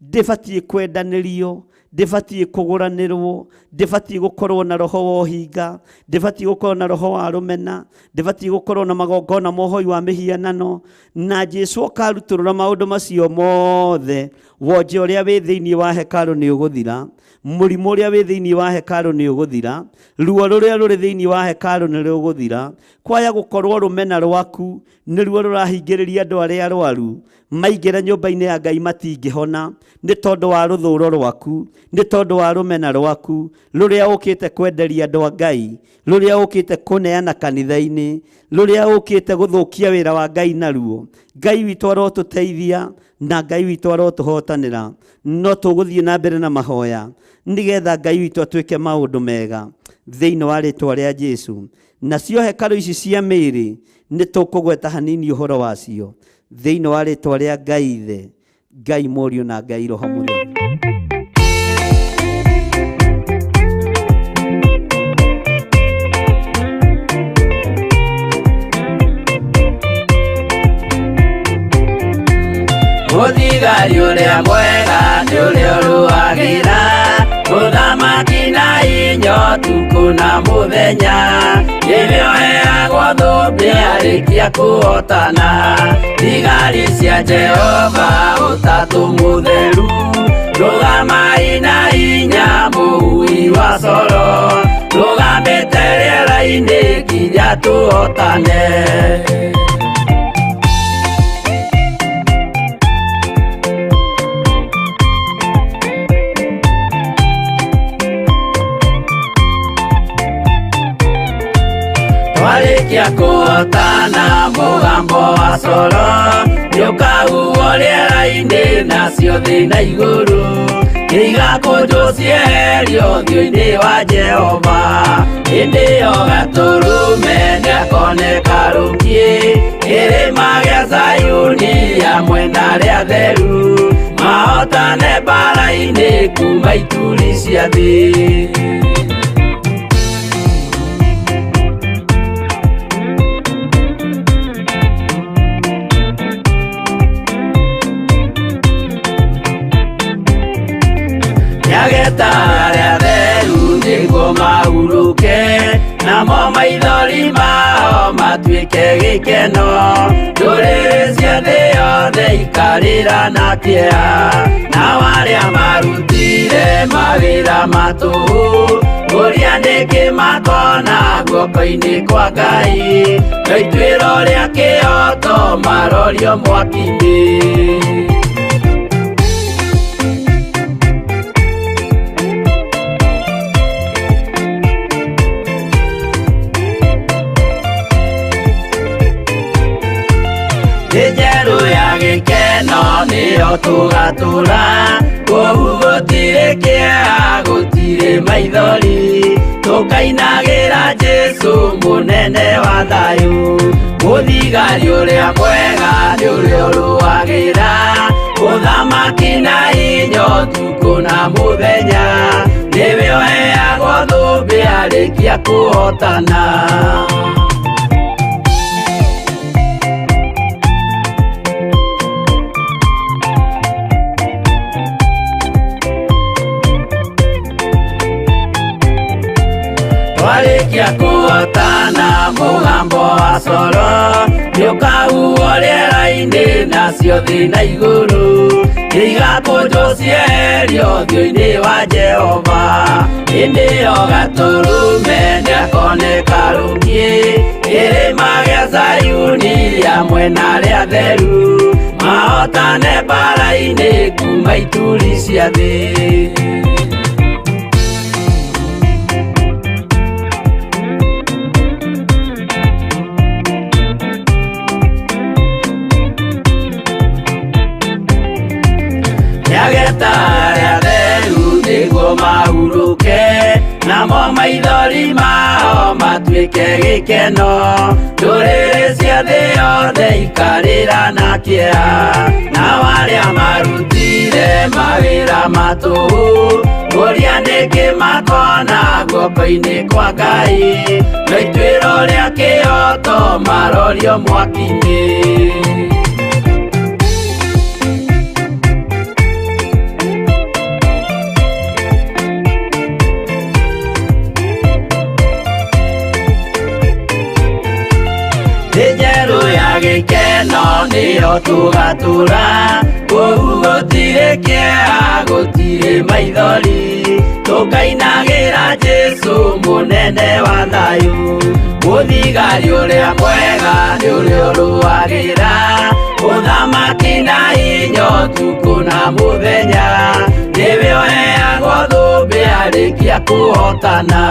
Ndĩbatiĩ kwendanĩrio, ndĩbatiĩ kũgũranĩrwo, ndĩbatiĩ gũkorwo na roho wa ũhinga, ndĩbatiĩ gũkorwo na roho wa rũmena, ndĩbatiĩ gũkorwo na magongona ma ũhoi wa mĩhianano. Na Jesũ akarutũrũra maũndũ macio mothe. Wonje ũrĩa wĩ thĩinĩ wa hekarũ nĩ ũgũthira, mũrimũ ũrĩa wĩ thĩinĩ wa hekarũ nĩ ũgũthira, ruo rũrĩa rũrĩ thĩinĩ wa hekarũ nĩ rũgũthira. Kwaya gũkorwo rũmena rwaku nĩruo rũrahingĩrĩria andũ arĩa arwaru maingĩra nyũmba-inĩ ya Ngai matingĩhona, nĩ tondũ wa rũthũro rwaku, nĩ tondũ wa rũmena rwaku rũrĩa ũkĩte kwenderia andũ a Ngai, rũrĩa ũkĩte kũneana kanitha-inĩ, rũrĩa ũkĩte gũthũkia wĩra wa Ngai naruo. Ngai witũ arotũteithia na Ngai witũ arotũhotanĩra. No tũgũthiĩ na mbere na mahoya nĩgetha Ngai witũ atwĩke maũndũ mega thĩinĩ wa rĩtwa rĩa Jesũ. Nacio hekarũ ici cia mĩĩrĩ nĩ tũkũgweta hanini ũhoro wacio thĩinĩ wa rĩtwa rĩa Ngai Ithe, Ngai Mũriũ na Ngai Roho Mũtheru. Mũthigari ũrĩa mwega nĩ ũrĩa ũrũagĩra mũthamaki na inya ũtukũ na mũthenya, nĩwe ũheagwo thũmbĩ arĩkia kũhotana. Thigari cia Jehova ũtatũ mũtheru, rũgamai na hinya mũhui wa coro, rũgamĩte rĩera-inĩ nginya tũhotane. Twarĩkia kũhotana mũgambo wa coro nĩũkahuhwo rĩera-inĩ nacio thĩ na igũrũ igakũnjwo cieherio ũthiũ-inĩ wa Jehova. Hĩndĩ ĩyo gatũrũme nĩakoneka rũkiĩ kĩrĩma gĩa Zayuni hamwe na arĩa atheru mahotane mbaara-inĩ kuma ituri cia thĩ. Nĩageta arĩa atheru nĩguo mahurũke, namo maithori mao matuĩke gĩkeno. Ndũrĩrĩ cia thĩ yothe ikarĩra na kĩeha, nao arĩa marutire mawĩra ma tũhũ kũria nĩkĩ makona guoko-inĩ kwa Ngai, no ituĩro rĩa kĩhooto marorio mwaki-inĩ. Thĩ njerũ ya gĩkeno nĩyo tũgatũra, kũu gũtirĩ kĩeha gũtirĩ maithori, tũkainagĩra Jesũ mũnene wa thayũ. Mũthigari ũrĩa mwega nĩ ũrĩa ũrũagĩra ũthamaki na hinya ũtukũ na mũthenya, nĩwe ũheagwo thũmbĩ arĩkia kũhotana. Twarĩkia kũhotana mũgambo wa coro nĩũkahuhwo rĩera-inĩ nacio thĩ na igũrũ nĩigakũnjwo cieherio ũthiũ-inĩ wa Jehova. Hĩndĩ ĩyo Gatũrũme nĩakoneka rũngĩ kĩrĩma gĩa Zayuni hamwe na arĩa atheru mahotane mbara-inĩ kuma ituri cia thĩ. Nĩageta arĩa atheru nĩguo mahurũke namo maithori mao matuĩke gĩkeno. Ndũrĩrĩ cia thĩ yothe ikarĩra na kĩeha nao arĩa marutire mawĩra ma tũhũ kũria nĩkĩ makona guoko-inĩ kwa Ngai no ituĩro rĩa kĩhooto marorio mwaki-inĩ. Thĩ njerũ ya gĩkeno nĩyo tũgatũra kũu gũtirĩ kĩeha gũtirĩ maithori tũkainagĩra Jesũ mũnene wa thayũ. Mũthigari ũrĩa mwega nĩ ũrĩa ũrũagĩra ũthamaki na hinya ũtukũ na mũthenya nĩwe ũheagwo thũmbĩ arĩkia kũhotana.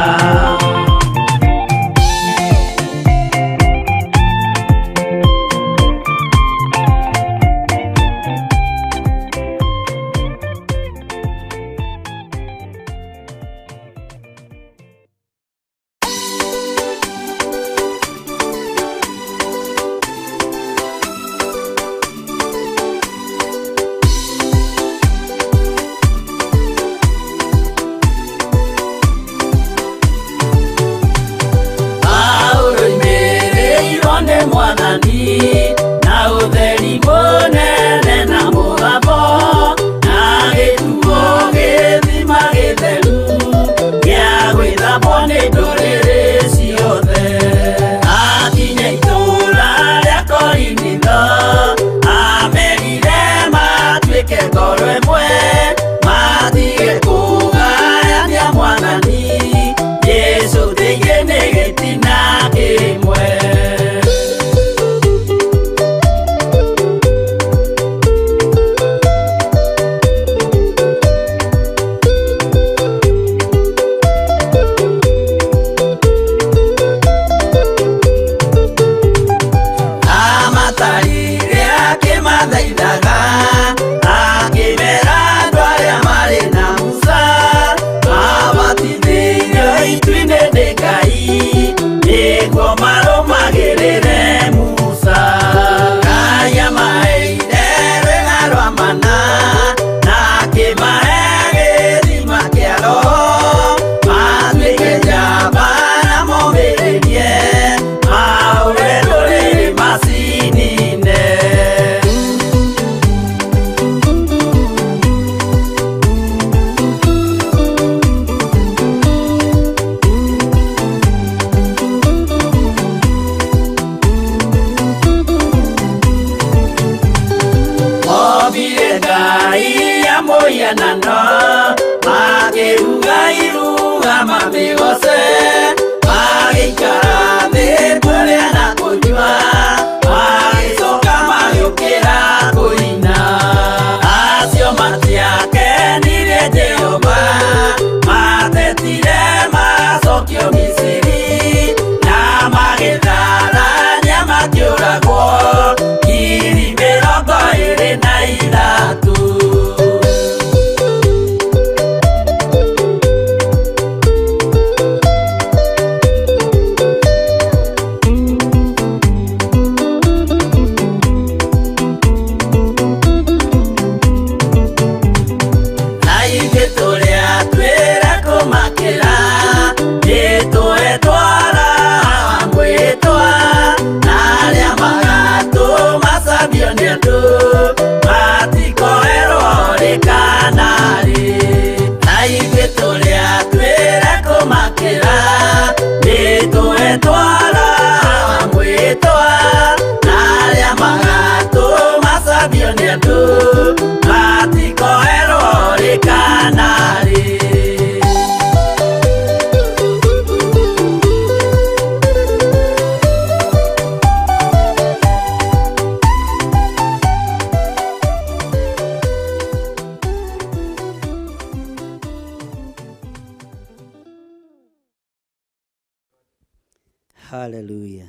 Haleluya.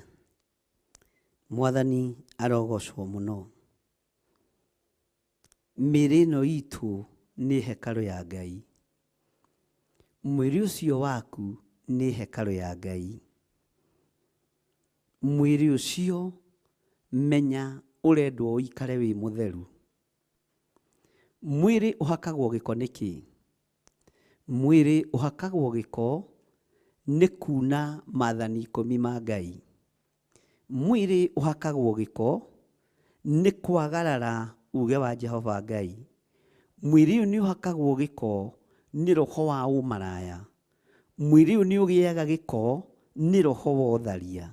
Mwathani arogocwo mũno. Mĩĩrĩ ĩno itũ nĩ hekarũ ya Ngai. Mwĩrĩ ũcio waku nĩ hekarũ ya Ngai. Mwĩrĩ ũcio menya ũrendwo ũikare wĩ mũtheru. Mwĩrĩ ũhakagwo gĩko nĩkĩ? Mwĩrĩ ũhakagwo gĩko nĩ kuna maathani ikũmi ma Ngai. Mwĩrĩ ũhakagwo gĩko nĩ kwagarara uge wa Jehova Ngai. Mwĩrĩ ũyũ nĩ ũhakagwo gĩko nĩ roho wa ũmaraya. Mwĩrĩ ũyũ nĩ ũgĩaga gĩko nĩ roho wa ũtharia.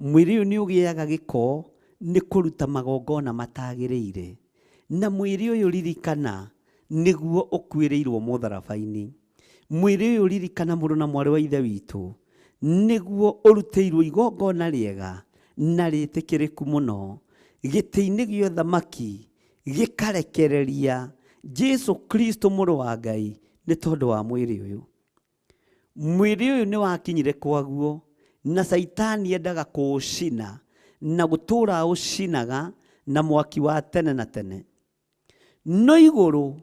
Mwĩrĩ ũyũ nĩ ũgĩaga gĩko nĩ kũruta magongona matagĩrĩire. Na mwĩrĩ ũyũ ririkana nĩguo ũkuĩrĩirwo mũtharaba-inĩ. Mwĩrĩ ũyũ ririkana mũrũ na mwarĩ wa ithe witũ nĩguo ũrutĩirwo igongona rĩega na rĩtĩkĩrĩku mũno gĩtĩ-inĩ gĩa ũthamaki gĩkarekereria Jesu Kristo mũrũ wa Ngai nĩ tondũ wa mwĩrĩ ũyũ. Mwĩrĩ ũyũ nĩ wakinyire kwaguo na Caitani endaga kũũcina na gũtũũra ũcinaga na mwaki wa tene na tene. No igũrũ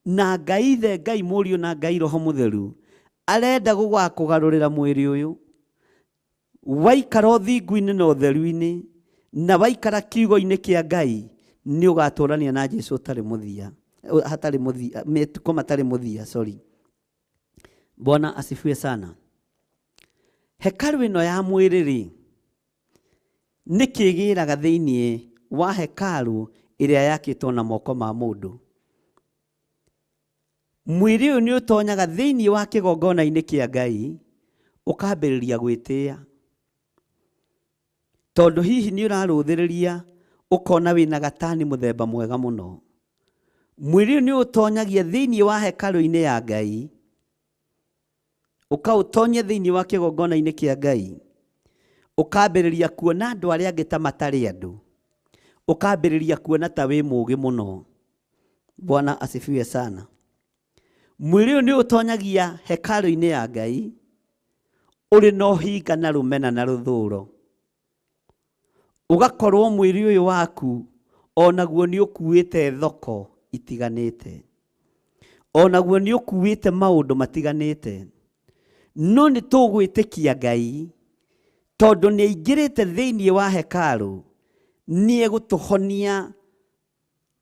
na Ngai Ithe, Ngai Mũriũ na Ngai Roho Mũtheru arenda gũgakũgarũrĩra mwĩrĩ ũyũ. Waikara ũthingu-inĩ na ũtheru-inĩ na waikara kiugo-inĩ kĩa Ngai nĩ ũgatũrania na Jesu ũtarĩ mũthia, hatarĩ mũthia, mĩtukũ matarĩ mũthia, sorry. Bwana asifiwe sana. Hekarũ ĩno ya mwĩrĩ rĩ, nĩ kĩgĩraga thĩinĩ wa hekarũ ĩrĩa yakĩtwo na moko ma mũndũ. Mwĩrĩ ũyũ nĩ ũtonyaga thĩinĩ wa kĩgongona-inĩ kĩa Ngai ũkambĩrĩria gwĩtĩa. Tondũ hihi nĩ ũrarũthĩrĩria ũkona wĩna gatani mũthemba mwega mũno. Mwĩrĩ ũyũ nĩ ũtonyagia thĩinĩ wa hekarũ-inĩ ya Ngai, ũkaũtonyia thĩinĩ wa kĩgongona-inĩ kĩa Ngai, ũkambĩrĩria kuona andũ arĩa angĩ ta matarĩ andũ, ũkambĩrĩria kuona ta wĩ mũũgĩ mũno. Bwana asifiwe sana. Mwĩrĩ ũyũ nĩ ũtonyagia hekarũ-inĩ ya Ngai ũrĩ na ũhinga na rũmena na rũthũro. Ũgakorwo mwĩrĩ ũyũ waku onaguo nĩ ũkuĩte thoko itiganĩte, onaguo nĩ ũkuĩte maũndũ matiganĩte. No nĩ tũgwĩtĩkia Ngai tondũ nĩ aingĩrĩte thĩinĩ wa hekarũ, nĩ egũtũhonia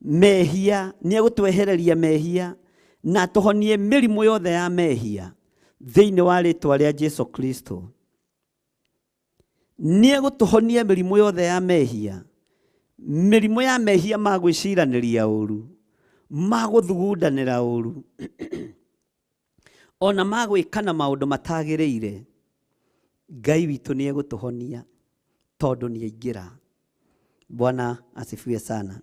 mehia, nĩ egũtwehereria mehia na atũhonie mĩrimũ yothe ya mehia thĩinĩ wa rĩtwa rĩa Jesu Kristo. Nĩ egũtũhonia mĩrimũ yothe ya mehia, mĩrimũ ya mehia ma gwĩciranĩria ũru, ma gũthugundanĩra ũru, ona ma gwĩkana maũndũ matagĩrĩire. Ngai witũ nĩ egũtũhonia tondũ nĩ aingĩra. Bwana asifiwe sana.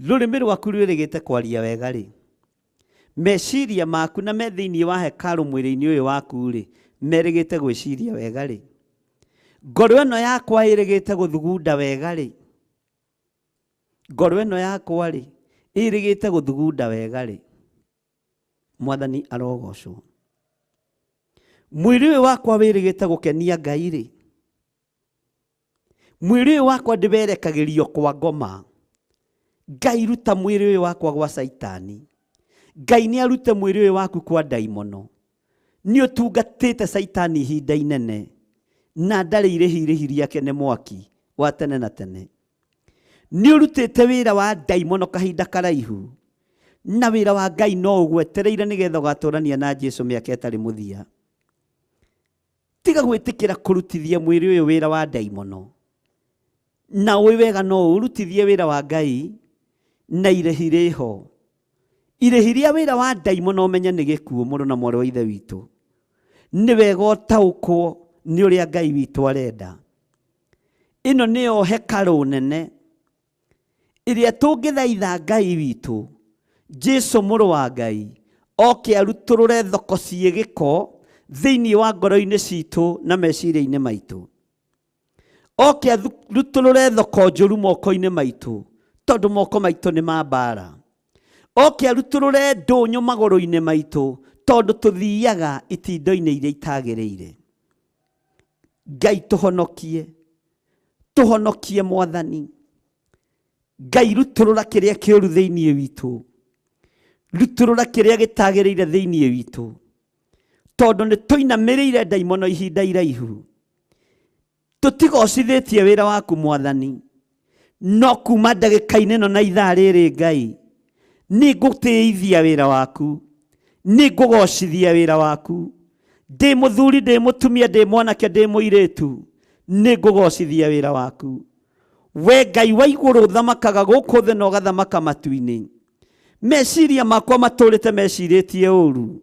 Rũrĩmĩ rwaku rwĩrĩgĩte kwaria wega rĩ, meciria maku na me thĩinĩ wa hekarũ mwĩrĩ-inĩ ũyũ waku rĩ, merĩgĩte gwĩciria wega rĩ, ngoro ĩno yakwa ĩrĩgĩte gũthugunda wega rĩ, ngoro ĩno yakwa rĩ ĩrĩgĩte gũthugunda wega rĩ. Mwathani arogocwo. Mwĩrĩ ũyũ wakwa wĩrĩgĩte gũkenia Ngai rĩ, mwĩrĩ ũyũ wakwa ndĩwerekagĩrio kwa ngoma. Ngai ruta mwĩrĩ ũyũ wakwa gwa Caitani. Ngai nĩ arute mwĩrĩ ũyũ waku kwa ndaimono. Nĩ ũtungatĩte Caitani ihinda inene na ndarĩ irĩhi irĩhi rĩake nĩ mwaki wa tene na tene. Nĩ ũrutĩte wĩra wa ndaimono kahinda karaihu na wĩra wa Ngai no ũgwetereire nĩgetha ũgatũrania na Jesu mĩaka ĩtarĩ mũthia. Tiga gwĩtĩkĩra kũrutithia mwĩrĩ ũyũ wĩra wa ndaimono, na ũĩ wega no ũrutithie wĩra wa Ngai na irĩhi rĩho. Irĩhi rĩa wĩra wa ndaimono ũmenye nĩ gĩkuũ, mũrũ na mwarĩ wa ithe witũ. Nĩ wega ũtaũkwo nĩ ũrĩa Ngai witũ arenda. Ĩno nĩyo hekarũ nene ĩrĩa tũngĩthaitha Ngai witũ Jesu mũrũ wa Ngai oke arutũrũre thoko ciĩ gĩko thĩinĩ wa ngoro-inĩ citũ na meciria-inĩ maitũ. Oke arutũrũre thoko njũru moko-inĩ maitũ tondũ moko maitũ nĩ ma mbara. Oke arutũrũre ndũnyũ magũrũ-inĩ maitũ tondũ tũthiaga itindo-inĩ iria itagĩrĩire. Ngai tũhonokie, tũhonokie Mwathani. Ngai rutũrũra kĩrĩa kĩũru thĩinĩ witũ, rutũrũra kĩrĩa gĩtagĩrĩire thĩinĩ witũ, tondũ nĩ tũinamĩrĩire ndaimono ihinda iraihu. Tũtigocithĩtie wĩra waku Mwathani, no kuma ndagĩka-inĩ ĩno na ithaa rĩrĩ Ngai, nĩ ngũtĩithia wĩra waku, nĩ ngũgocithia wĩra waku. Ndĩ mũthuri, ndĩ mũtumia, ndĩ mwanake, ndĩ mũirĩtu, nĩ ngũgocithia wĩra waku. We Ngai wa igũrũ ũthamakaga gũkũ thĩ na ũgathamaka matu-inĩ. Meciria makwa matũrĩte mecirĩtie ũru,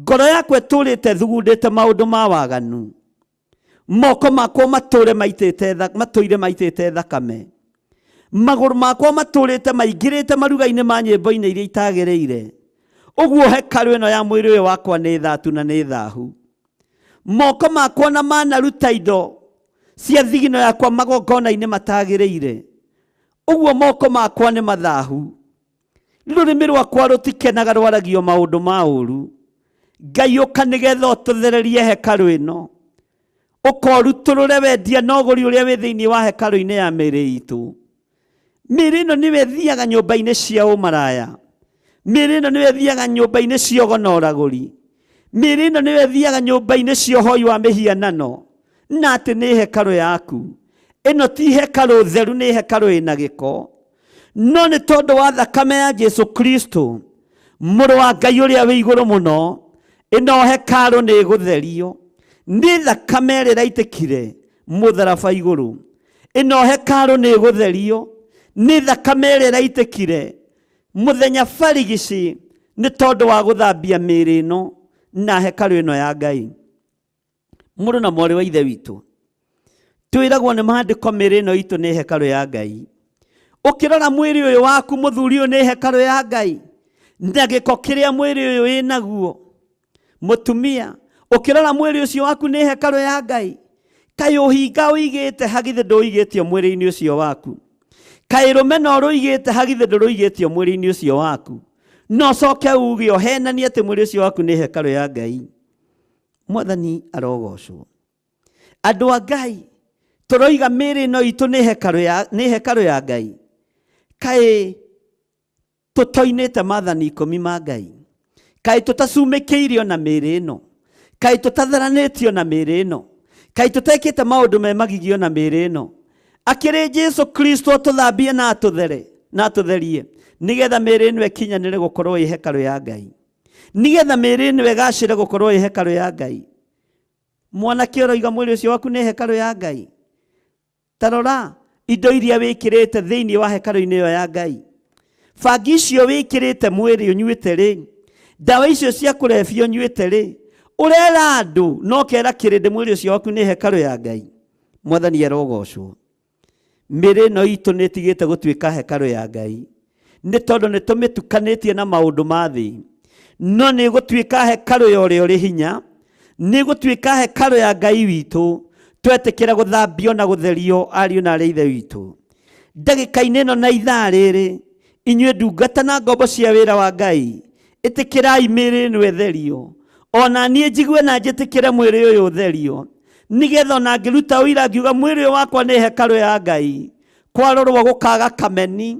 ngoro yakwa ĩtũrĩte thugundĩte maũndũ ma waganu, moko makwa matũre maitĩte matũire maitĩte thakame, magũrũ makwa matũrĩte maingĩrĩte maruga-inĩ ma nyĩmbo-inĩ iria itagĩrĩire. Ũguo hekarũ ĩno ya mwĩrĩ ũyũ wakwa nĩ thatu na nĩ thahu. Moko makwa na manaruta indo cia thigino yakwa magongona-inĩ matagĩrĩire. Ũguo moko makwa nĩ mathahu. Rũrĩmĩ rwakwa rũtikenaga rwaragio maũndũ ma ũru. Ngai ũka nĩgetha ũtũthererie hekarũ ĩno, ũkorutũrũre wendia na ũgũri ũrĩa wĩ thĩinĩ wa hekarũ-inĩ ya mĩĩrĩ itũ. Mĩĩrĩ ĩno nĩyo ĩthiaga nyũmba-inĩ cia ũmaraya, mĩĩrĩ ĩno nĩyo ĩthiaga nyũmba-inĩ cia ũgo na ũragũri, mĩĩrĩ ĩno nĩyo ĩthiaga nyũmba-inĩ cia ũhoi wa mĩhianano, na atĩ nĩ hekarũ yaku. Ĩno ti hekarũ theru, nĩ hekarũ ĩna gĩko. No nĩ tondũ wa thakame ya Jesu Kristo, mũrũ wa Ngai ũrĩa wĩ igũrũ mũno, ĩno hekarũ nĩ ĩgũtherio. Nĩ thakame ĩrĩa ĩraitĩkire mũtharaba igũrũ. Ĩno hekarũ nĩ ĩgũtherio. Nĩ thakame ĩrĩa ĩraitĩkire mũthenya barigici, nĩ tondũ wa gũthambia mĩĩrĩ ĩno na hekarũ ĩno ya Ngai. Mũrũ na mwarĩ wa ithe witũ, twĩragwo nĩ maandĩko mĩĩrĩ ĩno itũ nĩ hekarũ ya Ngai. Ũkĩrora mwĩrĩ ũyũ waku mũthuri ũyũ nĩ hekarũ ya Ngai, na gĩko kĩrĩa mwĩrĩ ũyũ wĩnaguo. Mũtumia, ũkĩrora mwĩrĩ ũcio waku nĩ hekarũ ya Ngai, kaĩ ũhinga ũigĩte hagithĩ ndũigĩtio mwĩrĩ-inĩ ũcio waku? Kaĩ rũmena ũrũigĩte hagithĩ ndũrũigĩtio mwĩrĩ-inĩ ũcio waku? No ũcoke uge ũhenanie atĩ mwĩrĩ ũcio waku nĩ hekarũ ya Ngai. Mwathani arogocwo. Andũ a Ngai, tũroiga mĩĩrĩ ĩno itũ nĩ hekarũ ya Ngai. Kaĩ tũtoinĩte maathani 10 ma Ngai? Kaĩ tũtacumĩkĩirio na mĩĩrĩ ĩno? Kaĩ tũtatharanĩtio na mĩĩrĩ ĩno? Kaĩ tũtekĩte maũndũ me magigio na mĩĩrĩ ĩno? Akĩrĩ Jesu Kristo atũthambie na atũthere, na atũtherie, nĩgetha mĩĩrĩ ĩno ĩkinyanĩre gũkorwo ĩ hekarũ ya Ngai, nĩgetha mĩĩrĩ ĩno ĩgacĩre gũkorwo ĩ hekarũ ya Ngai. Mwanake ũroiga mwĩrĩ ũcio waku nĩ hekarũ ya Ngai, ta rora indo iria wĩkĩrĩte thĩinĩ wa hekarũ-inĩ ĩyo ya Ngai. Bangi icio wĩkĩrĩte mwĩrĩ ũnyuĩte rĩ, ndawa icio cia kũrebia ũnyuĩte rĩ, ũrera andũ na ũkera kĩrĩndĩ mwĩrĩ ũcio waku nĩ hekarũ ya Ngai. Mwathani arogocwo. Mĩĩrĩ ĩno itũ nĩ ĩtigĩte gũtuĩka hekarũ ya Ngai, nĩ tondũ nĩ tũmĩtukanĩtie na maũndũ ma thĩ. No nĩ ĩgũtuĩka hekarũ ya ũrĩa ũrĩ hinya, nĩ ĩgũtuĩka hekarũ ya Ngai witũ, twetĩkĩra gũthambio na gũtherio ariũ na arĩ ithe witũ. Ndagĩka-inĩ ĩno na ithaa rĩrĩ, inyuĩ ndungata na ngombo cia wĩra wa Ngai, ĩtĩkĩrai mĩĩrĩ ĩno ĩtherio. Ona niĩ njigue na njĩtĩkĩre mwĩrĩ ũyũ ũtherio, nĩgetha ona ngĩruta ũira ngiuga mwĩrĩ ũyũ wakwa nĩ hekarũ ya Ngai, kwarorwo gũkaga kameni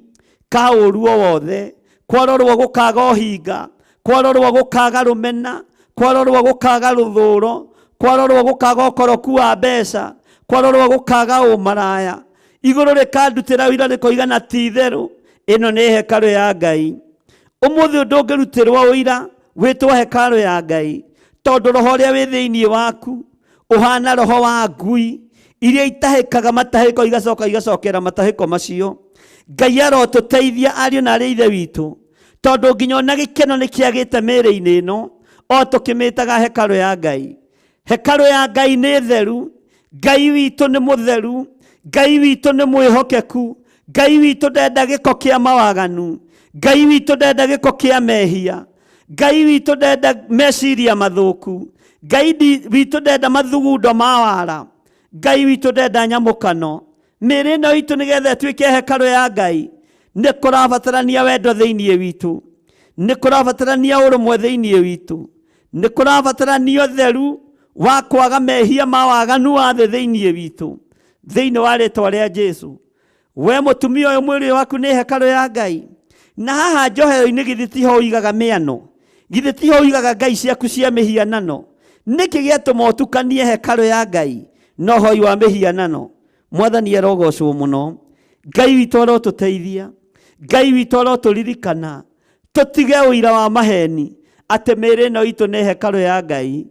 ka ũru o wothe, kwarorwo gũkaga ũhinga, kwarorwo gũkaga rũmena, kwarorwo gũkaga rũthũro, kwarorwo gũkaga ũkoroku wa mbeca, kwarorwo gũkaga ũmaraya. Igũrũ rĩkandutĩra ũira rĩkoiga na ti itherũ ĩno nĩ hekarũ ya Ngai. Ũmũthĩ ũndũ ũngĩrutĩrwo ũira wĩtwo hekarũ ya Ngai, tondũ roho ũrĩa wĩ thĩinĩ waku ũhana roho wa ngui iria itahĩkaga matahĩko igacoka igacokera matahĩko macio. Ngai arotũteithia ariũ na arĩ ithe witũ, tondũ nginya ona gĩkeno nĩ kĩagĩte mĩĩrĩ-inĩ ĩno o tũkĩmĩtaga hekarũ ya Ngai. Hekarũ ya Ngai nĩ theru, Ngai witũ nĩ mũtheru, Ngai witũ nĩ mwĩhokeku, Ngai witũ ndenda gĩko kĩa mawaganu, Ngai witũ ndenda gĩko kĩa mehia, Ngai witũ ndenda meciria mathũku, Ngai witũ ndenda mathugundo ma wara, Ngai witũ ndenda nyamũkano. Mĩĩrĩ ĩno itũ nĩgetha ĩtuĩke hekarũ ya Ngai, nĩ kũrabatarania wendo thĩinĩ witũ, nĩ kũrabatarania ũrũmwe thĩinĩ witũ, nĩ kũrabatarania ũtheru Wa kwaga mehia ma waganu wa thĩ thĩinĩ witũ, thĩinĩ wa rĩtwa rĩa Jesu. We mũtumia ũyũ, mwĩrĩ waku nĩ hekarũ ya Ngai, na haha njohero-inĩ githĩ tiho ũigaga mĩano? Githĩ tiho ũigaga ngai ciaku cia mĩhianano? Nĩkĩ gĩatũma ũtukanie hekarũ ya Ngai na ũhoi wa mĩhianano? Mwathani arogocwo mũno. Ngai witũ arotũteithia, Ngai witũ arotũririkana tũtige ũira wa maheni atĩ mĩĩrĩ ĩno itũ nĩ hekarũ ya Ngai.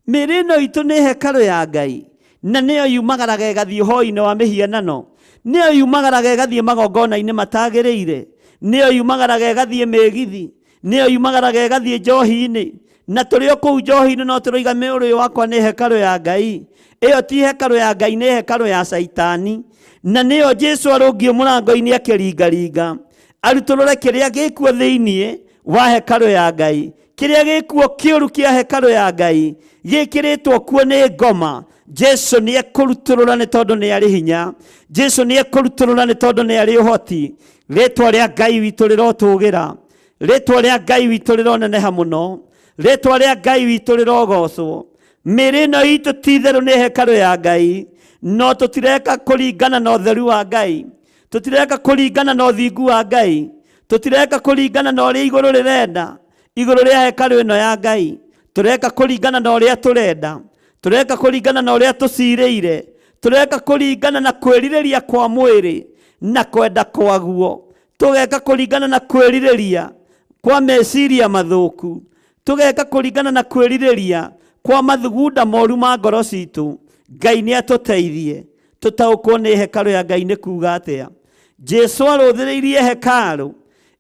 Mĩĩrĩ ĩno itũ nĩ hekarũ ya Ngai, na nĩyo yumagaraga ĩgathiĩ ũhoi-inĩ wa mĩhianano, nĩyo yumagaraga ĩgathiĩ magongona-inĩ matagĩrĩire, nĩyo yumagaraga ĩgathiĩ mĩgithi, nĩyo yumagaraga ĩgathiĩ njohi-inĩ. Na tũrĩ o kũu njohi-inĩ no tũroiga mĩũrĩ ũyũ wakwa nĩ hekarũ ya Ngai. Ĩyo ti hekarũ ya Ngai, nĩ hekarũ ya Caitani. Na nĩyo Jesu arũngiĩ mũrango-inĩ akĩringaringa arutũrũre kĩrĩa gĩkuo thĩinĩ wa hekarũ ya Ngai, kĩrĩa gĩkuo kĩũru kĩa hekarũ ya Ngai gĩkĩrĩtwo kuo nĩ ngoma. Jesu nĩ ekũrutũrũra nĩ tondũ nĩ arĩ hinya. Jesu nĩ ekũrutũrũra nĩ tondũ nĩ arĩ ũhoti. Rĩtwa rĩa Ngai witũ rĩrotũgĩra, rĩtwa rĩa Ngai witũ rĩroneneha mũno, rĩtwa rĩa Ngai witũ rĩrogocwo. Mĩĩrĩ ĩno itũ ti itherũ nĩ hekarũ ya Ngai, no tũtireka kũringana na ũtheru wa Ngai, tũtireka kũringana na ũthingu wa Ngai, tũtireka kũringana na ũrĩa igũrũ rĩrenda igũrũ rĩa hekarũ ĩno ya Ngai. Tũreka kũringana na ũrĩa tũrenda, tũreka kũringana na ũrĩa tũcirĩire, tũreka kũringana na kwĩrirĩria kwa mwĩrĩ na kwenda kwaguo, tũgeka kũringana na kwĩrirĩria kwa meciria mathũku, tũgeka kũringana na kwĩrirĩria kwa mathugunda moru ma ngoro citũ. Ngai nĩ atũteithie tũtaũkwo nĩ hekarũ ya Ngai nĩ kuga atĩa. Jesu arũthĩrĩirie hekarũ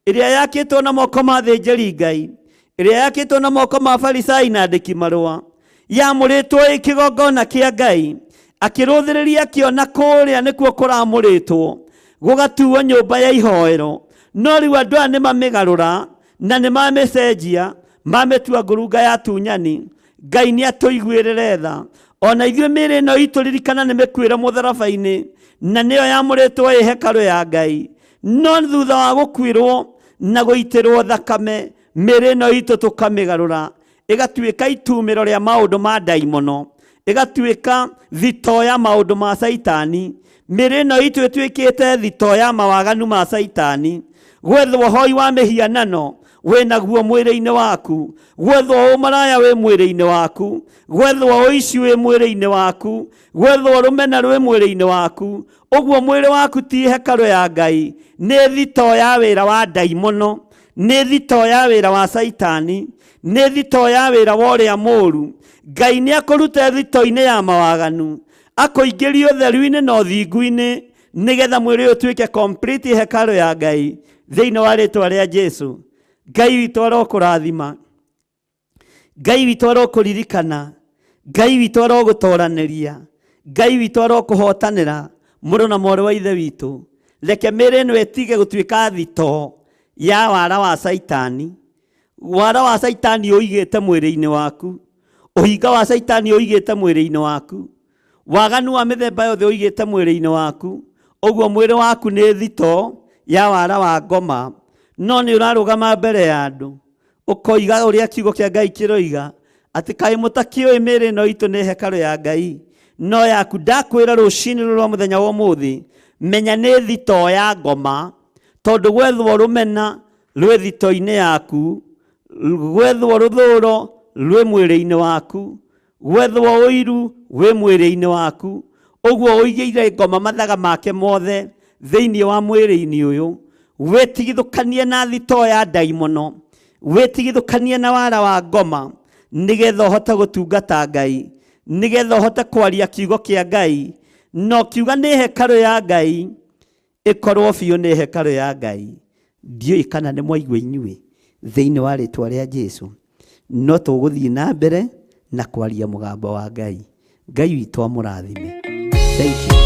ĩrĩa yakĩtwo na moko ma thĩnjĩri Ngai, ĩrĩa yakĩtwo na moko ma Farisai na andĩki marũa, yamũrĩtwo ĩ kĩgongona kĩa Ngai. Akĩrũthĩrĩria akĩona kũrĩa nĩkuo kũramũrĩtwo gũgatuo nyũmba ya ihoero, no rĩu andũ aya nĩ mamĩgarũra na nĩ mamĩcenjia, mamĩtua ngurunga ya tunyani. Ngai nĩ atũiguĩrĩre tha ona ithuĩ. Mĩĩrĩ ĩno itũ, ririkana, nĩ mĩkuĩre mũtharaba-inĩ, na nĩyo yamũrĩtwo ĩ hekarũ ya Ngai. No thutha wa gũkuĩrwo na gũitĩrwo thakame, mĩĩrĩ ĩno itũ tũkamĩgarũra ĩgatuĩka itumĩro rĩa maũndũ ma ndaimono, ĩgatuĩka thito ya maũndũ ma Caitani. Mĩĩrĩ ĩno itũ ĩtuĩkĩte thito ya mawaganu ma Caitani. Gwethwo hoi wa mĩhianano wĩnaguo mwĩrĩ-inĩ waku, gwethwo ũmaraya wĩ mwĩrĩ-inĩ waku, gwethwo ũici wĩ mwĩrĩ-inĩ waku, gwethwo rũmena rwĩ mwĩrĩ-inĩ waku. Ũguo mwĩrĩ waku ti hekarũ ya Ngai, nĩ thito ya wĩra wa ndaimono, nĩ thito ya wĩra wa Caitani, nĩ thito ya wĩra wa ũrĩa mũũru. Ngai nĩ akũrute thito-inĩ ya mawaganu, akũingĩrie ũtheru-inĩ na ũthingu-inĩ, nĩgetha mwĩrĩ ũyũ ũtuĩke complete hekarũ ya Ngai, thĩinĩ wa rĩtwa rĩa Jesu. Ngai witũ arokũrathima, Ngai witũ arokũririkana, Ngai witũ arogũtoranĩria, Ngai witũ arokũhotanĩra. Mũrũ na mwarĩ wa ithe witũ, reke mĩĩrĩ ĩno ĩtige gũtuĩka thito ya wara wa Caitani. Wara wa Caitani ũigĩte mwĩrĩ-inĩ waku, ũhinga wa Caitani ũigĩte mwĩrĩ-inĩ waku, waganu wa mĩthemba yothe ũigĩte mwĩrĩ-inĩ waku. Ũguo mwĩrĩ waku nĩ thito ya wara wa ngoma, no nĩ ũrarũgama mbere ya andũ ũkoiga ũrĩa kiugo kĩa Ngai kĩroiga, atĩ kaĩ mũtakĩũĩ mĩĩrĩ ĩno itũ nĩ hekarũ ya Ngai? No yaku, ndakwĩra rũcinĩ rũrũ rwa mũthenya wa ũmũthĩ, menya nĩ thito ya ngoma, tondũ gwethwo rũmena rwĩ thito-inĩ yaku, gwethwo rũthũro rwĩ mwĩrĩ-inĩ waku, gwethwo ũiru wĩ mwĩrĩ-inĩ waku. Ũguo ũigĩire ngoma mathaga make mothe thĩinĩ wa mwĩrĩ-inĩ ũyũ. Wĩtigithũkanie na thito ya ndaimono, wĩtigithũkanie na wara wa ngoma, nĩgetha ũhote gũtungata Ngai, nĩgetha ũhote kwaria kiugo kĩa Ngai, no kiuga nĩ hekarũ ya Ngai ĩkorwo biũ nĩ hekarũ ya Ngai. Ndiũĩ kana nĩ mwaigua inyuĩ, thĩinĩ wa rĩtwa rĩa Jesu. No tũgũthiĩ na mbere na kwaria mũgambo wa Ngai. Ngai witũ amũrathime. Thank you.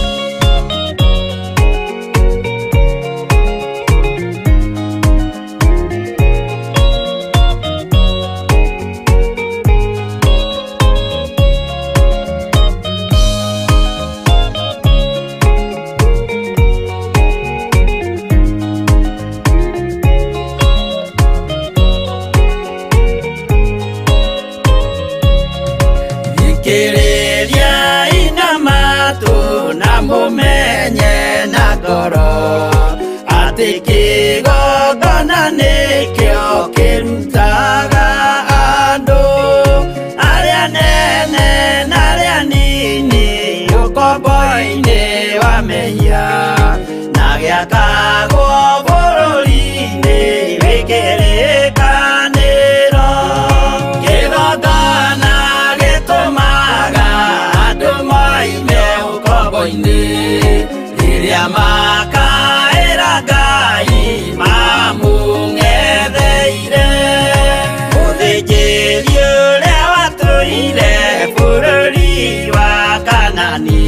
Isiraeli ũrĩa watũire bũrũri wa Kanani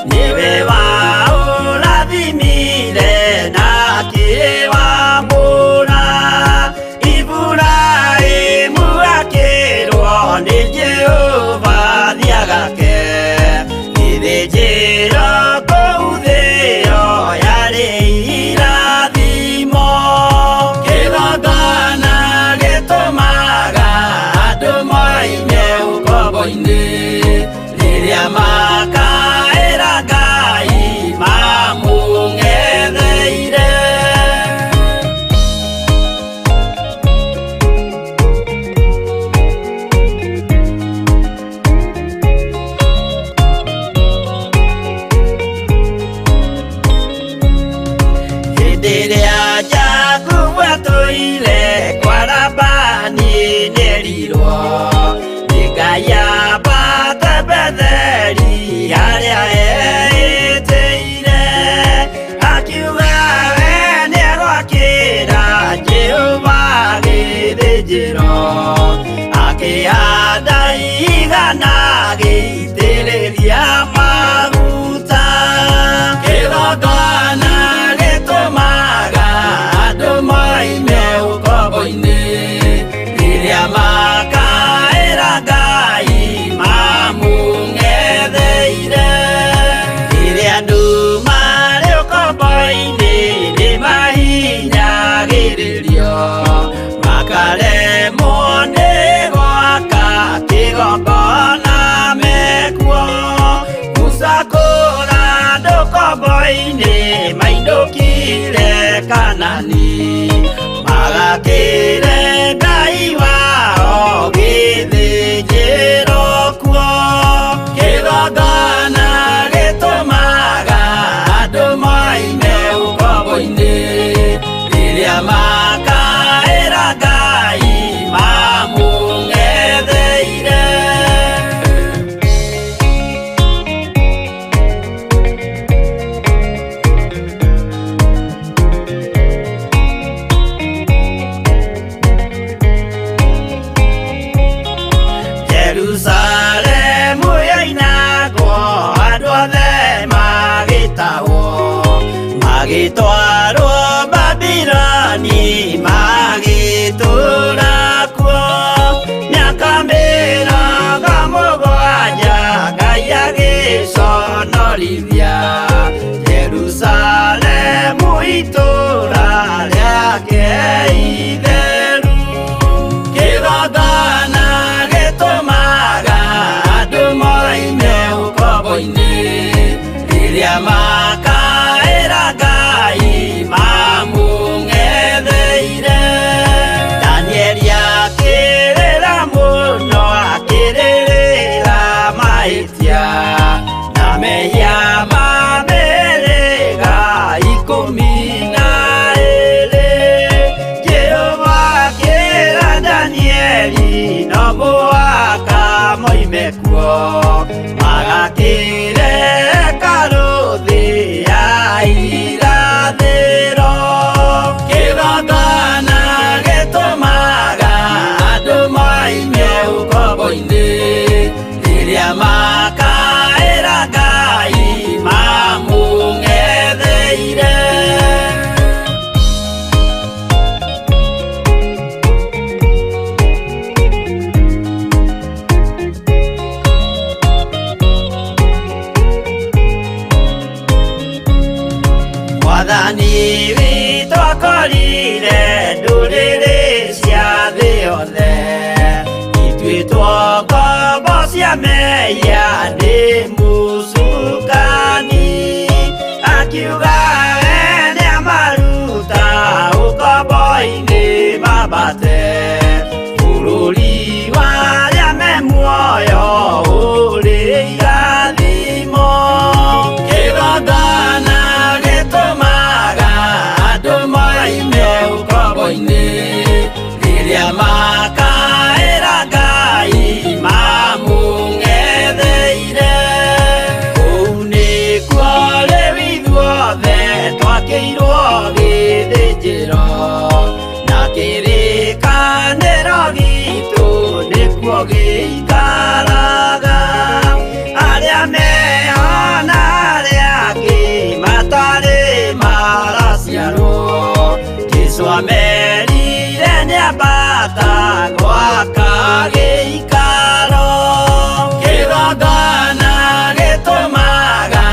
nĩwe waũrathimire na akĩwamũra. Iburahĩmu akĩrwo nĩ Jehova thiagake gĩthĩnjĩro kũu thĩo yarĩ irathimo. Kĩgongona gĩtũmaga andũ moime ũkombo-inĩ rĩrĩa makaĩra Ngai mamũng'etheire. Hĩndĩ ĩrĩa Jakubu atũire kwa Labani nĩerirwo nĩ Ngai ambate Betheli harĩa eĩtĩire, akiuga we nĩegwakĩra Jehova gĩthĩnjĩro, akĩhanda igana agĩitĩrĩria maguta. Kĩgongona gĩtũmaga andũ moime ũkombo-inĩ rĩrĩa makaĩra Ngai mamũng'etheire. Rĩrĩa andũ marĩ ũkombo-inĩ nĩmahinyagĩrĩrio makaremwo nĩ gwaka kĩgongona mekuo. Musa kũra andũ ũkombo-inĩ mainũkire Kanani magakĩre Ngai wao gĩthĩnjĩro kuo. Kĩgongona gĩtũmaga andũ moime ũkombo-inĩ rĩrĩa makaĩra Ngai mamũng'etheire. Jerusalemu yoinagwo andũ othe magĩtahwo magĩtwarwo Babiloni magĩtũũra kuo mĩaka 70 Ngai agĩconorithia Jerusalemu itũũra rĩake itheru. Kĩgongona gĩtũmaga andũ moime ũkombo-inĩ rĩrĩa makaĩra Ngai mamũng'etheire. Danieli akĩrĩra mũno akĩrĩrĩra mahĩtia na mehia ma mĩhĩrĩga 12. Jehova akĩra Danieli no mũhaka moime kuo magakĩre hekarũ thĩ ya irathĩro. Kĩgongona gĩtũmaga andũ moime ũkombo-inĩ rĩrĩa makaĩra Ngai mamũng'etheire. Mwathani witũ akorire ndũrĩrĩ cia thĩ yothe ituĩtwo ngombo cia mehia nĩ mũcukani, akiuga we nĩamaruta ũkombo-inĩ mambate bũrũri wa arĩa me muoyo ũrĩ irathimo. Kĩgongona gĩtũmaga andũ moime ũkombo-inĩ rĩrĩa makaĩra Ngai mamũng'etheire. nĩkuo gĩikaraga. Arĩa meho na arĩa angĩ matarĩ maraciarwo, Jesũ amerire nĩambata gwaka gĩikaro. Kĩgongona gĩtũmaga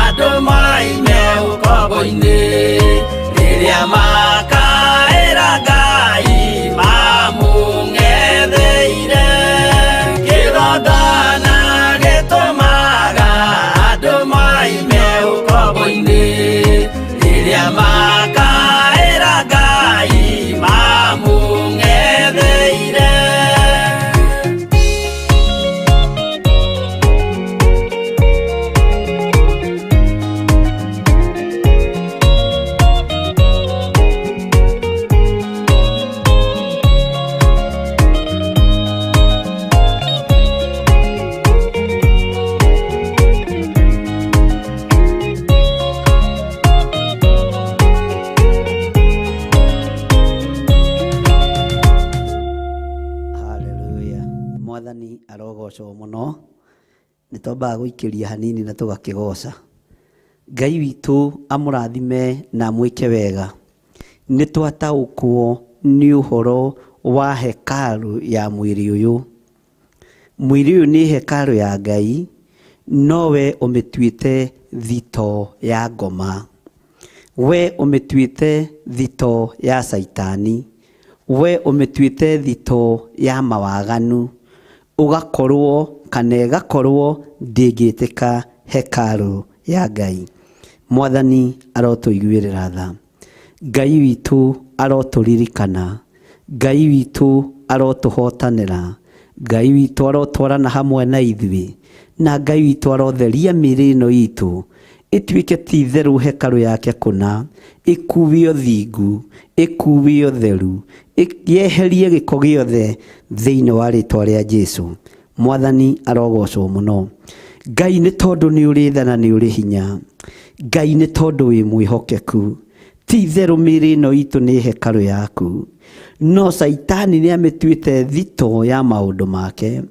andũ moime ũkombo-inĩ, rĩrĩa makaĩra Ngai mamũng'etheire. Kĩgongona gĩtũmaga andũ moime ũkombo-inĩ, rĩrĩa makaĩra Ngai mamũng'etheire. Haleluya. Mwathani arogocwo mũno. Nĩ twambaga gũikĩria hanini na tũgakĩgoca. Ngai witũ amũrathime na amwĩke wega. Nĩ twataũkwo nĩ ũhoro wa hekarũ ya mwĩrĩ ũyũ. Mwĩrĩ ũyũ nĩ hekarũ ya Ngai, nowe ũmĩtuĩte thito ya ngoma. We ũmĩtuĩte thito ya caitani. We ũmĩtuĩte thito ya mawaganu. Ũgakorwo kana ĩgakorwo ndĩngĩtĩka hekarũ ya Ngai. Mwathani arotũiguĩrĩra tha. Ngai witũ arotũririkana. Ngai witũ arotũhotanĩra. Ngai witũ arotwarana hamwe na ithuĩ. Na Ngai witũ arotheria mĩĩrĩ ĩno itũ ĩtuĩke ti itherũ hekarũ yake kũna, ĩkuue ũthingu, ĩkuue ũtheru, yeherie gĩko gĩothe thĩinĩ wa rĩtwa rĩa Jesũ. Mwathani arogocwo mũno. Ngai nĩ tondũ nĩ ũrĩ tha na nĩ ũrĩ hinya. Ngai nĩ tondũ wĩ mwĩhokeku. Ti itherũ mĩĩrĩ ĩno itũ nĩ hekarũ yaku. No caitani nĩ amĩtuĩte thito ya maũndũ make.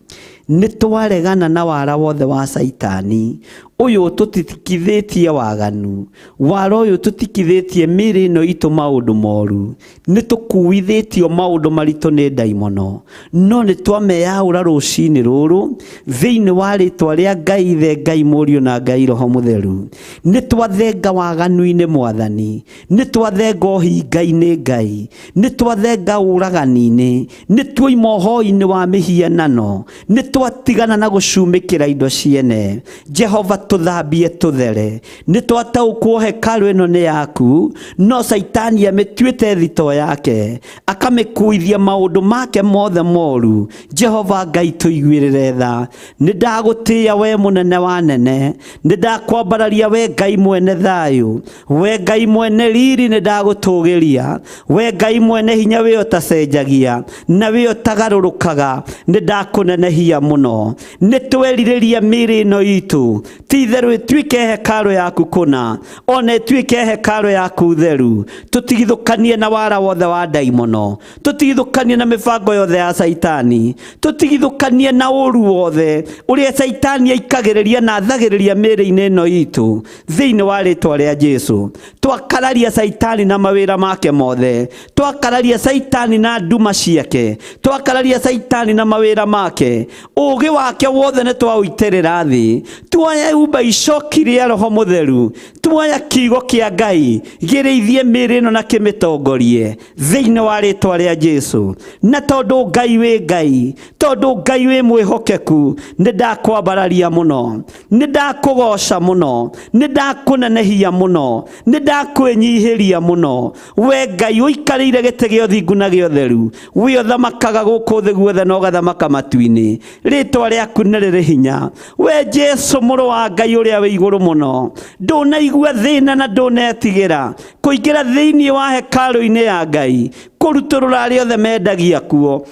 Nĩ twaregana na wara wothe wa caitani ũyũ ũtũtitikithĩtie waganu, wara ũyũ ũtũtikithĩtie mĩĩrĩ ĩno itũ maũndũ moru. Nĩ tũkuithĩtio maũndũ maritũ nĩ ndaimono, no nĩ twameyaũra rũcinĩ rũrũ thĩinĩ wa rĩtwa rĩa Ngai Ithe, Ngai Mũriũ na Ngai Roho Mũtheru. Nĩ twathenga waganu-inĩ Mwathani, nĩ twathenga ũhinga-inĩ Ngai, nĩ twathenga ũragani-inĩ, nĩ tuoima ũhoi-inĩ wa mĩhianano, nĩ twatigana na gũcumĩkĩra indo ciene. Jehova tũthambie tũthere. Nĩ twataũkwo hekarũ ĩno nĩ yaku, no caitani amĩtuĩte thito yake, akamĩkuithia maũndũ make mothe moru. Jehova Ngai tũiguĩrĩre tha. Nĩ ndagũtĩĩa we mũnene wa nene, nĩ ndakwambararia we Ngai mwene thayũ, we Ngai mwene riri, nĩ ndagũtũgĩria we Ngai mwene hinya, we ũtacenjagia na we ũtagarũrũkaga, nĩ ndakũnenehia mũno. Nĩ twerirĩria mĩĩrĩ ĩno itũ ti itherũ ĩtuĩke hekarũ yaku kũna, ona ĩtuĩke hekarũ yaku theru. Tũtigithũkanie na wara wothe wa ndaimono, tũtigithũkanie na mĩbango yothe ya caitani, tũtigithũkanie na ũru wothe ũrĩa caitani aikagĩrĩria na athagĩrĩria mĩĩrĩ-inĩ ĩno itũ thĩinĩ wa rĩtwa rĩa Jesũ. Twakararia caitani na mawĩra make mothe, twakararia caitani na nduma ciake, twakararia caitani na mawĩra make, ũũgĩ wake wothe nĩ twaũitĩrĩra thĩ. Tuoya umba icoki rĩa Roho Mũtheru, tuoya kiugo kĩa Ngai gĩrĩithie mĩĩrĩ ĩno na kĩmĩtongorie thĩinĩ wa rĩtwa rĩa Jesũ. Na tondũ Ngai wĩ Ngai, tondũ Ngai wĩ mwĩhokeku, nĩ ndakwambararia mũno, nĩ ndakũgoca mũno, nĩ ndakũnenehia mũno, nĩ ndakwĩnyihĩria mũno. We Ngai ũikarĩire gĩtĩ gĩa ũthingu na gĩa ũtheru, we ũthamakaga gũkũ thĩ guothe na ũgathamaka matu-inĩ, rĩtwa rĩaku nĩ rĩrĩ hinya. We Jesũ mũrũ wa Ngai ũrĩa wĩ igũrũ mũno, ndũnaigua thĩna na ndũnetigĩra kũingĩra thĩinĩ wa hekarũ-inĩ ya Ngai, kũrutũrũra arĩa othe mendagia kuo.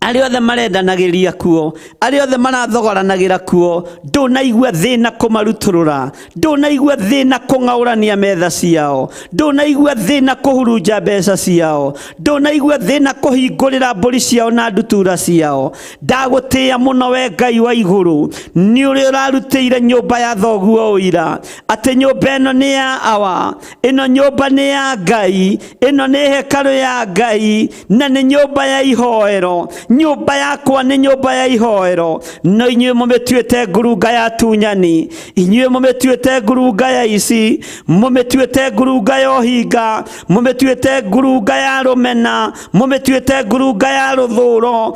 Arĩa othe marendanagĩria kuo, arĩa othe marathogoranagĩra kuo, ndũnaigua thĩna kũmarutũrũra, ndũnaigua thĩna kũng'aũrania metha ciao, ndũnaigua thĩna kũhurunja mbeca ciao, ndũnaigua thĩna kũhingũrĩra mbũri ciao na ndutura ciao. Ndagũtĩĩa mũno we Ngai wa igũrũ, nĩ ũrĩa ũrarutĩire nyũmba ya thoguo ũira atĩ nyũmba ĩno nĩ ya awa, ĩno nyũmba nĩ ya Ngai, ĩno nĩ hekarũ ya Ngai, na nĩ nyũmba ya ihoero. Nyũmba yakwa nĩ nyũmba ya ihoero, no inyuĩ mũmĩtuĩte ngurunga ya tunyani, inyuĩ mũmĩtuĩte ngurunga ya ici, mũmĩtuĩte ngurunga ya ũhinga, mũmĩtuĩte ngurunga ya rũmena, mũmĩtuĩte ngurunga ya rũthũro,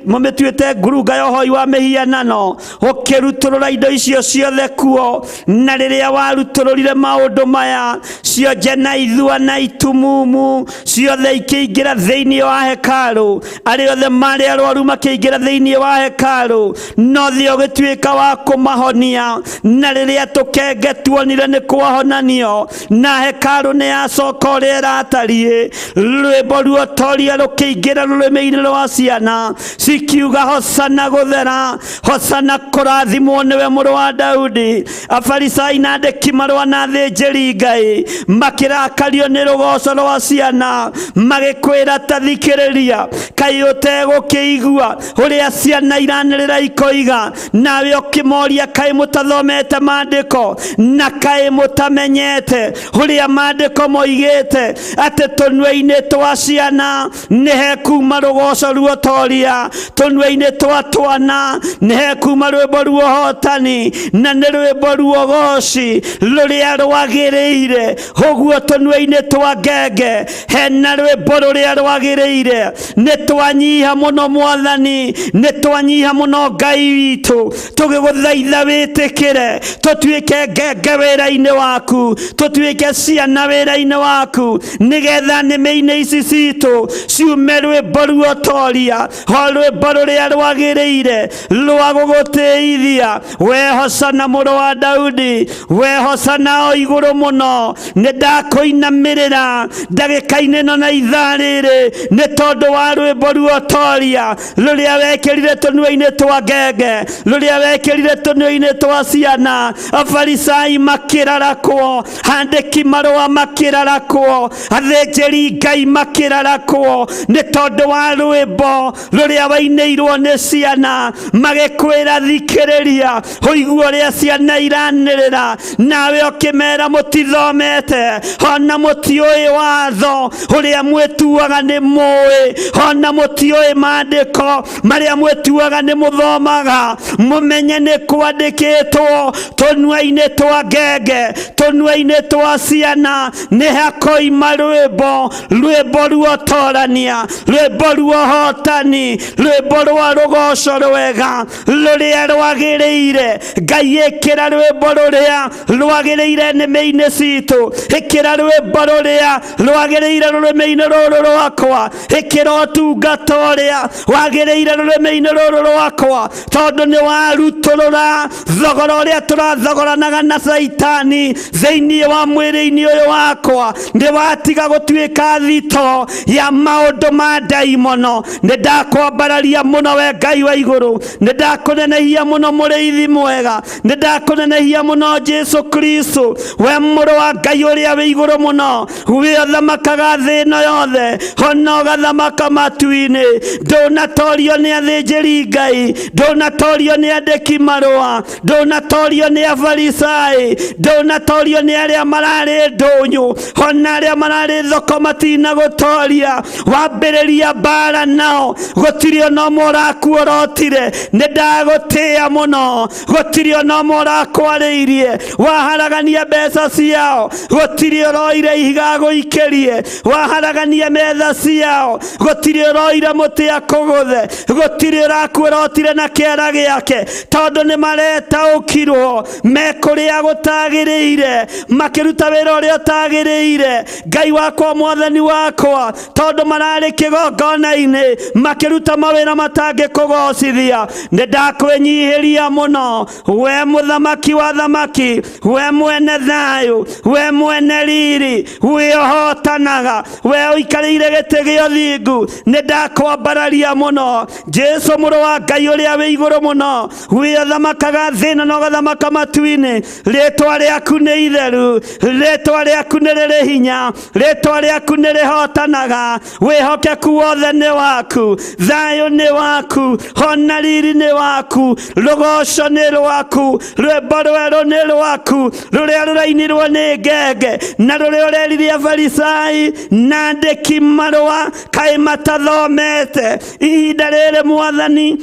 mũmĩtuĩte ngurunga ya ũhoi wa mĩhianano. Ũkĩrutũrũra indo icio ciothe kuo, na rĩrĩa warutũrũrire maũndũ maya, cionje na ithua na itumumu ciothe ikĩingĩra thĩinĩ wa hekarũ, arĩa othe marĩ arwaru makĩingĩra thĩinĩ wa hekarũ, no thĩ ũgĩtuĩka wa kũmahonia. Na rĩrĩa tũkenge tuonire nĩ kwahonanio, na hekarũ nĩ yacoka ũrĩa ĩratariĩ, rwĩmbo ruotoria rũkĩingĩra rũrĩmĩ-inĩ rwa ciana cikiuga, hosana gũthera, hosana kũrathimwo nĩwe mũrũ wa Daudi. Afarisai na andĩki marũa na athĩnjĩri Ngai makĩrakario nĩ rũgoco rwa ciana, magĩkwĩra ta thikĩrĩria, kaĩ ũtegũkĩigua ũrĩa ciana iranĩrĩra ikoiga? Nawe ũkĩmoria, kaĩ mũtathomete maandĩko, na kaĩ mũtamenyete ũrĩa maandĩko moigĩte atĩ tũnua-inĩ twa ciana nĩ hekuma rũgoco ruotoria, tũnua-inĩ twa twana nĩ hekuma rwĩmbo ruohotani, na nĩ rwĩmbo ruogoci rũrĩa rwagĩrĩire. Ũguo tũnua-inĩ twa ngenge hena rwĩmbo rũrĩa rwagĩrĩire. Nĩ twanyiha mũno Mwathani, nĩ twanyiha mũno Ngai witũ, tũgĩgũthaitha wĩtĩkĩre tũtuĩke ngenge wĩra-inĩ waku, tũtuĩke ciana wĩra-inĩ waku, nĩgetha nĩmĩ-inĩ ici citũ ciume rwĩmbo ruotoria, o rwĩmbo rũrĩa rwagĩrĩire rwa gũgũtĩithia. We hosana mũrũ wa Daudi, we hosana o igũrũ mũno. Nĩ ndakũinamĩrĩra ndagĩka-inĩ ĩno na ithaa rĩrĩ nĩ tondũ wa rwĩmbo ruotoria rũrĩa wekĩrire tũnua-inĩ twa ngenge, rũrĩa wekĩrire tũnua-inĩ twa ciana. Afarisai makĩrarakwo, andĩki marũa makĩrarakwo, athĩnjĩri Ngai makĩrarakwo nĩ tondũ wa rwĩmbo rũrĩa wainĩirwo nĩ ciana. Magĩkwĩra thikĩrĩria, ũigue ũrĩa ciana iranĩrĩra, nawe ũkĩmera mũtithomete, ona mũtiũĩ watho ũrĩa mwĩtuaga nĩ mũĩ, ona mũtiũĩ maandĩko marĩa mwĩtuaga nĩ mũthomaga. Mũmenye nĩ kwandĩkĩtwo tũnua-inĩ twa ngenge, tũnua-inĩ twa ciana nĩ hakoima rwĩmbo, rwĩmbo ruotorania, rwĩmbo ruohotani, rwĩmbo rwa rũgoco rwega rũrĩa rwagĩrĩire. Ngai ĩkĩra rwĩmbo rũrĩa rwagĩrĩire nĩmĩ-inĩ citũ, ĩkĩra rwĩmbo rũrĩa rwagĩrĩire rũrĩmĩ-inĩ rũrũ rwakwa, ĩkĩra ũtungata ũrĩa wagĩrĩire rũrĩmĩ-inĩ rũrũ rwakwa, tondũ nĩ warutũrũra thogora ũrĩa tũrathogoranaga na Caitani thĩinĩ wa mwĩrĩ-inĩ ũyũ wakwa. Nĩ watiga gũtuĩka thito ya maũndũ ma ndaimono. Nĩ ndakwambararia mũno we Ngai wa igũrũ, nĩ ndakũnenehia mũno mũrĩithi mwega, nĩ ndakũnenehia mũno Jesu Kristo, we mũrũ wa Ngai ũrĩa wĩ igũrũ mũno, we ũthamakaga thĩ ĩno yothe, ona ũgathamaka matu-inĩ. Ndũnatorio nĩ athĩnjĩri Ngai, ndũnatorio nĩ andĩki marũa, ndũnatorio nĩ afarisai, ndũnatorio nĩ arĩa mararĩ ndũnyũ, ona arĩa mararĩ thoko matinagũtoria. Wambĩrĩria mbara nao, gũtirĩ ona ũmwe ũrakuorotire. Nĩ ndagũtĩĩa mũno, gũtirĩ ona ũmwe ũrakwarĩirie. Waharagania mbeca ciao, gũtirĩ ũroire ihiga gũikĩrie. Waharagania metha ciao, gũtirĩ ũroire mũtĩ akũgũthe, gũtirĩ ũrakuorotire na kĩara gĩake, tondũ nĩ maretaũkirwo me kũrĩa gũtagĩrĩire, makĩruta wĩra ũrĩa ũtagĩrĩire. Ngai wakwa, Mwathani wakwa, tondũ mararĩ kĩgongona-inĩ makĩruta mawĩra matangĩkũgocithia, nĩ ndakwĩnyihĩria mũno we mũthamaki wa thamaki, we mwene thayũ, we mwene riri, we ũhotanaga, we ũikarĩire gĩtĩ gĩa ũthingu. Nĩ ndakwambararia. Ndakwambararia mũno Jesu mũrũ wa Ngai ũrĩa wĩ igũrũ mũno, wĩathamakaga thĩ ĩno na ũgathamaka matu-inĩ. Rĩtwa rĩaku nĩ itheru, rĩtwa rĩaku nĩ rĩrĩ hinya, rĩtwa rĩaku nĩ rĩhotanaga. Wĩhokeku wothe nĩ waku, thayũ nĩ waku, hona riri nĩ waku, rũgoco nĩ rwaku, rwĩmbo rwerũ nĩ rwaku, rũrĩa rũrainirwo nĩ ngenge na rũrĩa ũrerire Afarisai na andĩki marũa kaĩ matathomete. Ihinda rĩrĩ Mwathani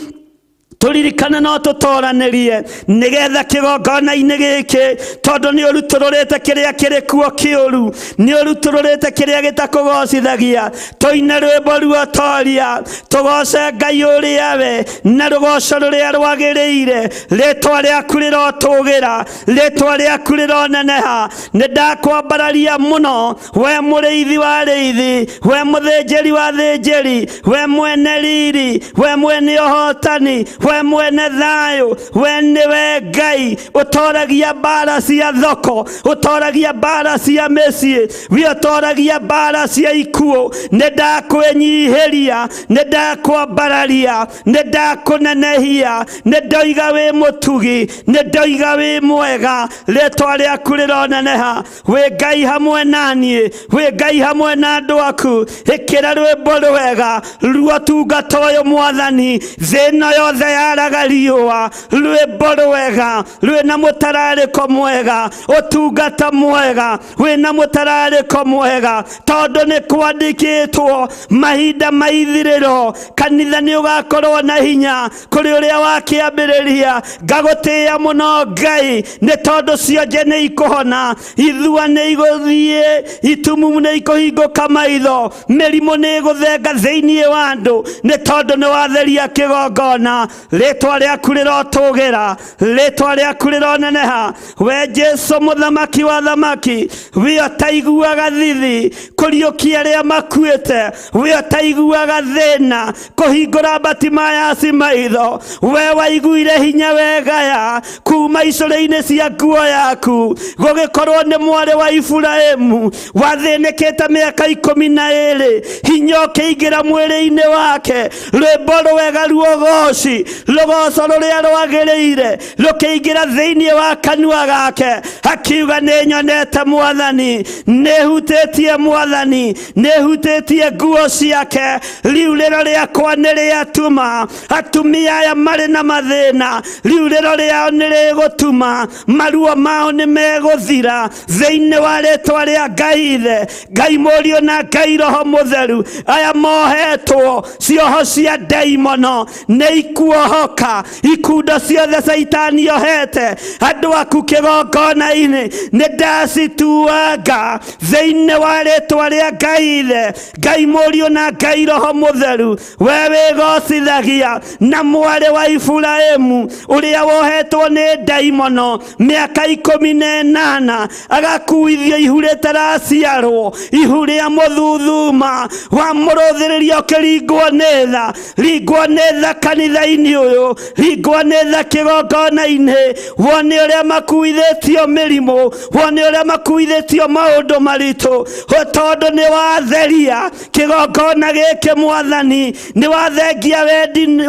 tũririkane no tũtoranĩrie nĩgetha kĩgongona-inĩ gĩkĩ, tondũ nĩ ũrutũrũrĩte kĩrĩa kĩrĩ kuo kĩũru, nĩ ũrutũrũrĩte kĩrĩa gĩtakũgocithagia, tũine rwĩmbo ruotoria, tũgoce Ngai ũrĩa we na rũgoco rũrĩa rwagĩrĩire. Rĩtwa rĩaku rĩrotũgĩra, rĩtwa rĩaku rĩroneneha. Nĩ ndakwambararia mũno, we mũrĩithi wa rĩithi, we mũthĩnjĩri wa thĩnjĩri, we mwene riri, we mwene ũhotani, we mwene thayũ, we nĩwe Ngai ũtoragia mbara cia thoko, ũtoragia mbara cia mĩciĩ, we ũtoragia mbara cia ikuũ. Nĩ ndakwĩnyihĩria, nĩ ndakwambararia, nĩ ndakũnenehia, nĩ ndoiga wĩ mũtugi, nĩ ndoiga wĩ mwega. Rĩtwa rĩaku rĩroneneha. Wĩ Ngai hamwe na niĩ, wĩ Ngai hamwe na andũ aku. Ĩkĩra rwĩmbo rwega ruotungata ũyũ Mwathani, thĩ ĩno yothe yaraga riũa. Rwĩmbo rwega rwĩna mũtararĩko mwega, ũtungata mwega wĩna mũtararĩko mwega, tondũ nĩ kwandĩkĩtwo mahinda ma ithirĩro kanitha nĩ ũgakorwo na hinya kũrĩ ũrĩa wakĩambĩrĩria. Ngagũtĩĩa mũno Ngai, nĩ tondũ cionje nĩ ikũhona, ithua nĩ igũthiĩ, itumumu nĩ ikũhingũka maitho, mĩrimũ nĩ ĩgũthenga thĩinĩ wa andũ, nĩ tondũ nĩ watheria kĩgongona. Rĩtwa rĩaku rĩrotũgĩra, rĩtwa rĩaku rĩroneneha. We Jesu mũthamaki wa thamaki, we ũtaiguaga thithi, kũriũkia arĩa makuĩte, we ũtaiguaga thĩna, kũhingũra Batimayasi maitho, we waiguire hinya wegaya kuma icũrĩ-inĩ cia nguo yaku, gũgĩkorwo nĩ mwarĩ wa Iburahĩmu wathĩnĩkĩte mĩaka 12, hinya ũkĩingĩra mwĩrĩ-inĩ wake, rwĩmbo rwega ruogoci, rũgoco rũrĩa rwagĩrĩire rũkĩingĩra thĩinĩ wa kanua gake, akiuga nĩ nyonete Mwathani, nĩ hutĩtie Mwathani, nĩ hutĩtie nguo ciake, riurĩro rĩakwa nĩ rĩatuma. Atumia aya marĩ na mathĩna, riurĩro rĩao nĩ rĩgũtuma, maruo mao nĩ megũthira thĩinĩ wa rĩtwa rĩa Ngai Ithe, Ngai Mũriũ na Ngai Roho Mũtheru. Aya mohetwo cioho cia ndaimono nĩ ikuohoka, ikundo ciothe Caitani ohete andũ aku kĩgongona-inĩ nĩ ndacituanga thĩinĩ wa rĩtwa rĩa Ngai Ithe, Ngai Mũriũ na Ngai Roho Mũtheru. We wĩgocithagia na mwarĩ wa Iburahĩmu ũrĩa wohetwo nĩ ndaimono mĩaka 18, agakuithio ihu rĩtaraciarwo, ihu rĩa mũthuthuma wa mũrũthĩrĩria ũkĩringwo nĩ tha. Ringwo nĩ tha kanitha-inĩ ũyũ, ringwo nĩ tha kĩgongona-inĩ, wone ũrĩa makuithĩtio mĩrimũ, wone ũrĩa makuithĩtio maũndũ maritũ, tondũ nĩ watheria kĩgongona gĩkĩ Mwathani, nĩ wathengia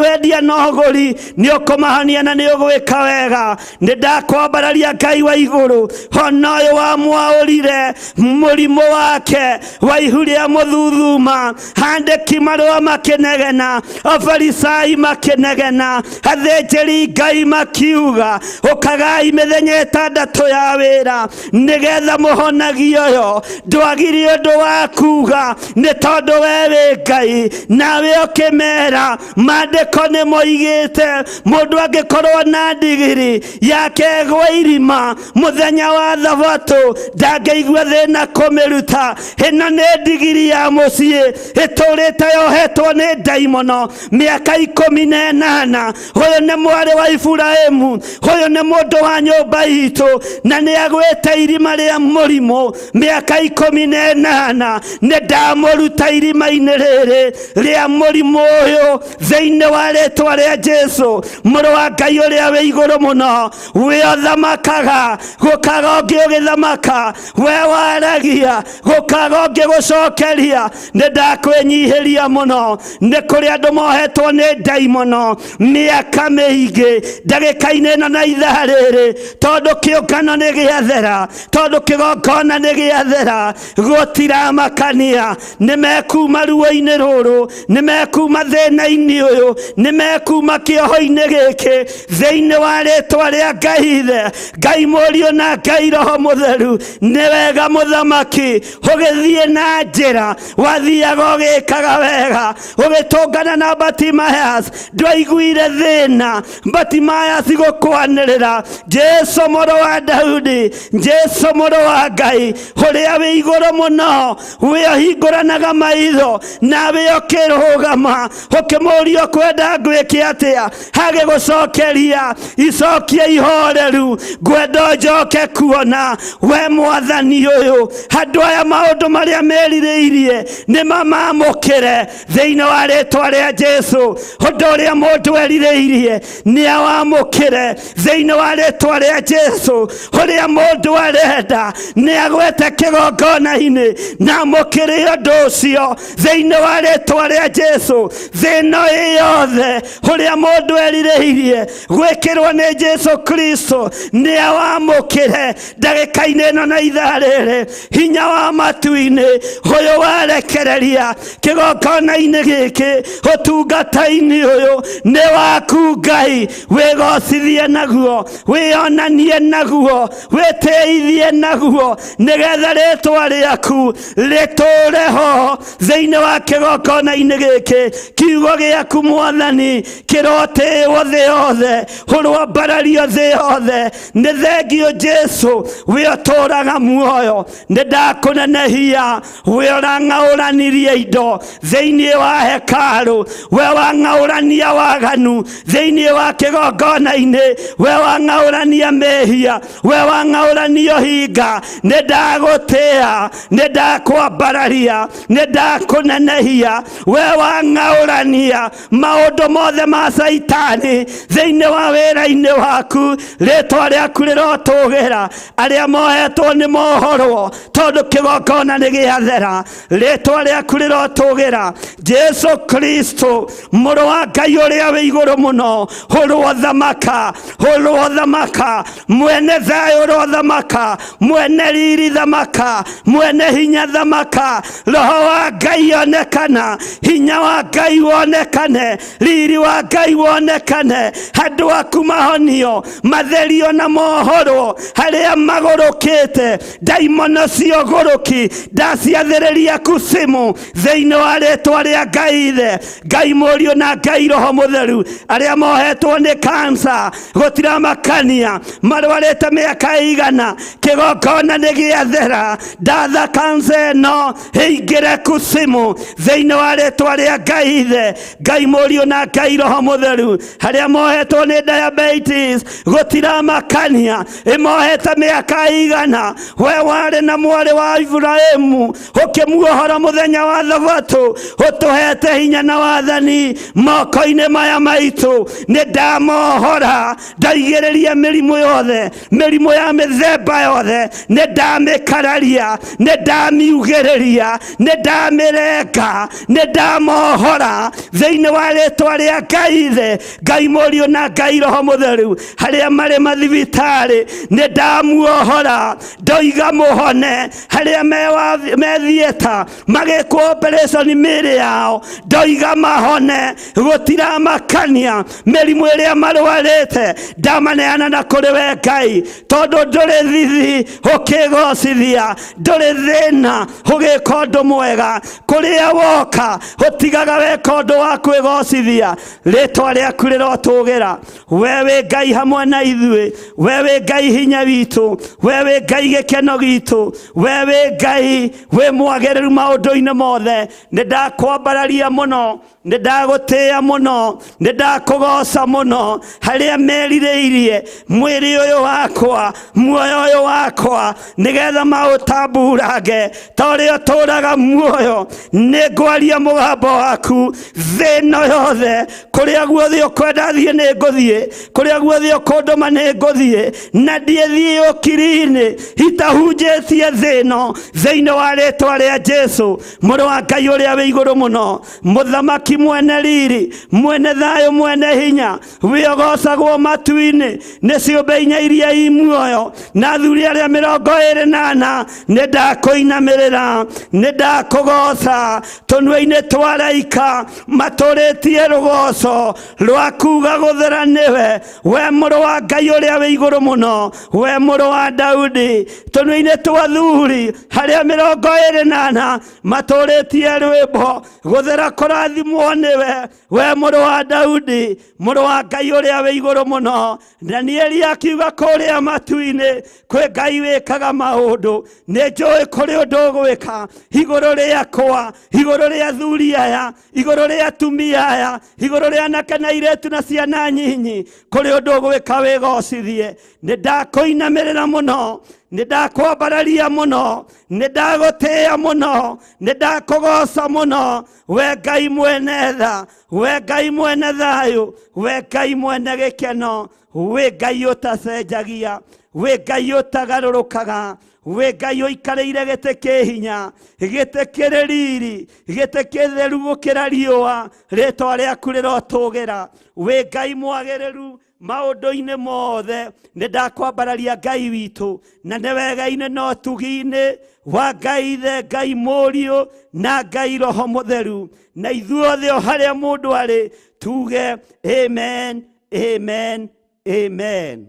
wendia na ũgũri, nĩ ũkũmahonia na nĩ ũgwĩka wega. Nĩ ndakwambararia Ngai wa igũrũ, hona ũyũ wamwaũrire mũrimũ wake wa ihu rĩa mũthuthuma, andĩki marũa makĩnegena, Afarisai makĩnegena, athĩnjĩri Ngai makiuga ũkagai mĩthenya 6 ya wĩra nĩgetha mũhonagie ũyũ. Ndwagire ũndũ wa kuga, nĩ tondũ we wĩ Ngai, nawe ũkĩmera maandĩko nĩ moigĩte mũndũ angĩkorwo na ndigiri yake ĩgwe irima mũthenya wa thabatũ ndangĩigua thĩna kũmĩruta. Ĩno nĩ ndigiri ya mũciĩ ĩtũrĩte yohetwo nĩ ndaimono mĩaka 18. ĩnana. Ũyũ nĩ mwarĩ wa Iburahimu, ũyũ nĩ mũndũ wa nyũmba itũ, na nĩ agwĩte irima rĩa mũrimũ mĩaka 18. Nĩ ndamũruta irima-inĩ rĩrĩ rĩa mũrimũ ũyũ thĩinĩ wa rĩtwa rĩa Jesu, mũrũ wa Ngai ũrĩa wĩ igũrũ mũno. We ũthamakaga gũkaga ũngĩ ũgĩthamaka, we waragia gũkaga ũngĩ gũcokeria. Nĩ ndakwĩnyihĩria mũno. Nĩ kũrĩ andũ mohetwo nĩ ndaimono mĩaka mĩingĩ ndagĩka-inĩ ĩno na ithaa rĩrĩ, tondũ kĩũngano nĩ gĩathera, tondũ kĩgongona nĩ gĩathera, gũtiramakania. Nĩ mekuma ruo-inĩ rũrũ, nĩ mekuma thĩna-inĩ ũyũ, nĩ mekuma kĩoho-inĩ gĩkĩ thĩinĩ wa rĩtwa rĩa Ngai Ithe, Ngai Mũriũ na Ngai Roho Mũtheru. Nĩ wega mũthamaki ũgĩthiĩ na njĩra wathiaga ũgĩkaga wega, ũgĩtũngana na Bartimaeus ndwaiguire thĩna. Bartimaeus gũkwanĩrĩra, Jesu mũrũ wa Daudi, Jesu mũrũ wa Ngai ũrĩa wĩ igũrũ mũno, wĩ ũhingũranaga maitho nawe ũkĩrũgama ũkĩmũria ũkwenda ngwĩke atĩa, agĩgũcokeria icokia ihoreru, ngwenda njoke kuona we mwathani ũyũ. Andũ aya maũndũ marĩa merirĩirie nĩ mamamũkĩre thĩinĩ wa rĩtwa rĩa Jesu. Ũndũ ũrĩa mũndũ erirĩirie nĩ awamũkĩre thĩinĩ wa rĩtwa rĩa Jesu. Ũrĩa mũndũ arenda nĩ agwete kĩgongona-inĩ na amũkĩre ũndũ ũcio thĩinĩ wa rĩtwa rĩa Jesu. Thĩna ĩ yothe ũrĩa mũndũ erirĩirie gwĩkĩrwo nĩ Jesu Kristo nĩ awamũkĩre ndagĩka-inĩ ĩno na ithaa rĩrĩ. Hinya wa matu-inĩ ũyũ warekereria kĩgongona-inĩ gĩkĩ, ũtungata-inĩ ũyũ nĩ waku Ngai. Wĩgocithie naguo, wĩonanie naguo, wĩtĩithie naguo, nĩgetha rĩtwa rĩaku rĩtũre ho thĩinĩ wa kĩgongona-inĩ gĩkĩ. Kiugo gĩaku mwathani kĩrotĩĩwo thĩ yothe, ũrwambarario thĩ yothe. Nĩ thengio Jesu, we ũtũraga muoyo. Nĩ ndakũnenehia, we ũrang'aũranirie indo thĩinĩ wa hekarũ, we wang'aũrania waganu thĩinĩ wa kĩgongona-inĩ, we wang'aũrania mehia, we wang'aũrania ũhinga. Nĩ ndagũtĩa, nĩ ndakwambararia, nĩ ndakũnenehia, we wang'aũrania maũndũ mothe ma Caitani thĩinĩ wa wĩra-inĩ waku. Rĩtwa rĩaku rĩrotũgĩra. Arĩa mohetwo nĩ mohorwo tondũ kĩgongona nĩ gĩathera. Rĩtwa rĩaku rĩrotũgĩra. Jesu Kristo mũrũ wa Ngai ũrĩa wĩ igũrũ mũno, ũrothamaka, ũrothamaka, mwene thayũ ũrothamaka, mwene riri thamaka, mwene hinya thamaka. Roho wa Ngai onekana, hinya wa Ngai wonekane, riri wa Ngai wonekane. Andũ aku mahonio, matherio na mohorwo harĩa magũrũkĩte. Ndaimono cio gũrũki ndaciathĩrĩria kusimu thĩinĩ wa rĩtwa rĩa Ngai Ithe, Ngai Mũriũ na Ngai Roho Mũtheru. Arĩa mohetwo nĩ kansa gũtiramakania marwarĩte mĩaka igana, kĩgongona nĩ gĩathera. Ndatha kansa ĩno ĩingĩre kusimu thĩinĩ wa rĩtwa rĩa Ngai Ithe, Ngai Mũriũ na Ngai Roho Mũtheru. Arĩa mohetwo nĩ diabetes gũtiramakania ĩmohete mĩaka igana, we warĩ na mwarĩ wa Iburahimu ũkĩmuohora mũthenya wa thabatũ, ũtũhete hinya na wathani moko-inĩ maya maitũ. Nĩ ndamohora, ndaigĩrĩria mĩrimũ yothe, mĩrimũ ya mĩthemba yothe, nĩ ndamĩkararia, nĩ ndamiugĩrĩria, nĩ ndamĩrenga, nĩ ndamohora thĩinĩ wa rĩtwa rĩa Ngai Ithe, Ngai Mũriũ na Ngai Roho Mũtheru. Harĩa marĩ mathibitarĩ nĩ ndamuohora, ndoiga mũhone. Harĩa me theatre magĩkwo operation mĩĩrĩ yao, ndoiga mahone. Gũtiramakania mĩrimũ ĩrĩa marwarĩte, ndamaneana na kũrĩ we Ngai, tondũ ndũrĩ thithi ũkĩgocithia, ndũrĩ thĩna ũgĩka ũndũ mwega. Kũrĩa woka ũtigaga weka ũndũ wa kwĩgocithia. Rĩtwa rĩaku rĩrotũgĩra. We wĩ Ngai hamwe na ithuĩ, we wĩ Ngai hinya witũ, we wĩ Ngai gĩkeno gitũ, we wĩ Ngai wĩ mwagĩrĩru maũndũ-inĩ mothe. Nĩ ndakwambararia mũno, nĩ ndagũtĩĩa mũno, Nĩ ndakũgoca mũno harĩa merirĩirie mwĩrĩ ũyũ wakwa, muoyo ũyũ wakwa, nĩgetha maũtamburange ta ũrĩa ũtũũraga muoyo. Nĩ ngwaria mũgambo waku thĩ ĩno yothe, kũrĩa guothe ũkwenda thiĩ nĩ ngũthiĩ, kũrĩa guothe ũkũndũma nĩ ngũthiĩ, na ndiĩthiĩ ũkiri-inĩ itahunjĩtie thĩ ĩno, thĩinĩ wa rĩtwa rĩa Jesu mũrũ wa Ngai ũrĩa wĩ igũrũ mũno, mũthamaki mwene riri, mwene thayũ, mwene hinya, wĩogocagwo matu-inĩ nĩ ciũmbe inya iria i muoyo na athuri arĩa 24. Nĩ ndakũinamĩrĩra, nĩ ndakũgoca tũnua-inĩ twa araika matũrĩtie rũgoco rwa kuga gũthera nĩwe, we mũrũ wa Ngai ũrĩa wĩ igũrũ mũno, we mũrũ wa Daudi. Tũnua-inĩ twa athuri harĩa 24 matũrĩtie rwĩmbo gũthera kũrathimwo nĩwe, we mũrũ wa Daudi, mũrũ wa Ngai ũrĩa wĩ igũrũ mũno. Danieli akiuga kũrĩa matu-inĩ kwĩ Ngai wĩkaga maũndũ, nĩ njũĩ kũrĩ ũndũ ũgwĩka igũrũ rĩakwa, igũrũ rĩa athuri aya, igũrũ rĩa atumia aya, igũrũ rĩa anake na airĩtu na ciana nyinyi, kũrĩ ũndũ ũgwĩka wĩgocithie. Nĩ ndakũinamĩrĩra mũno, nĩ ndakwambararia mũno, nĩ ndagũtĩĩa mũno, nĩ ndakũgoca mũno, we Ngai mwene tha, we Ngai mwene thayũ, we Ngai mwene gĩkeno, wĩ Ngai ũtacenjagia, wĩ Ngai ũtagarũrũkaga, wĩ Ngai ũikarĩire gĩtĩ kĩ hinya, gĩtĩ kĩrĩ riri, gĩtĩ kĩtheru gũkĩra riũa, rĩtwa rĩaku rĩrotũgĩra. Wĩ Ngai mwagĩrĩru maũndũ-inĩ mothe. Nĩ ndakwambararia Ngai witũ, na nĩ wega-inĩ na ũtugi-inĩ wa Ngai Ithe, Ngai Mũriũ na Ngai Roho Mũtheru, na ithuothe o harĩa mũndũ arĩ tuge amen, amen, amen.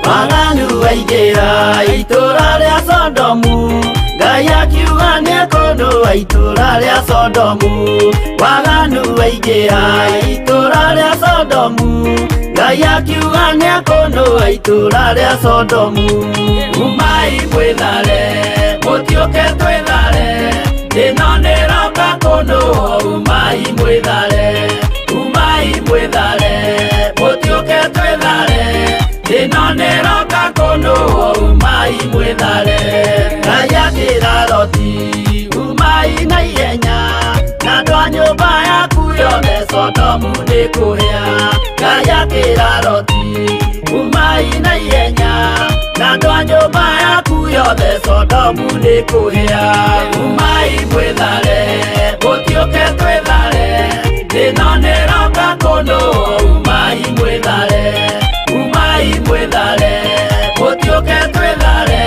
Waganu waingĩra itũũra rĩa Sodomu, Ngai akiuga nĩekũnũa itũũra rĩa Sodomu. Waganu waingĩra itũũra rĩa Sodomu, Ngai akiuga nĩekũnũa itũũra rĩa Sodomu. Umai mwĩthare, mũtiũke twĩthare, ĩno nĩroka kũnũo. Umai mwĩthare, umai mwĩthare, mũtiũke twĩthare, ĩno nĩroka kũnũo. Umai mwĩthare. Ngai akĩra Loti, umai na ihenya, na andũ a nyũmba yaku yothe, Sodomu nĩ kũhĩa. Ngai akĩra Loti, umai na ihenya, na andũ a nyũmba yaku yothe, Sodomu nĩ kũhĩa. Umai mwĩthare, mũtiũke twĩthare, ĩno nĩroka kũnũo. Umai mwĩthare, umai mwĩthare, mũtiũke twĩthare,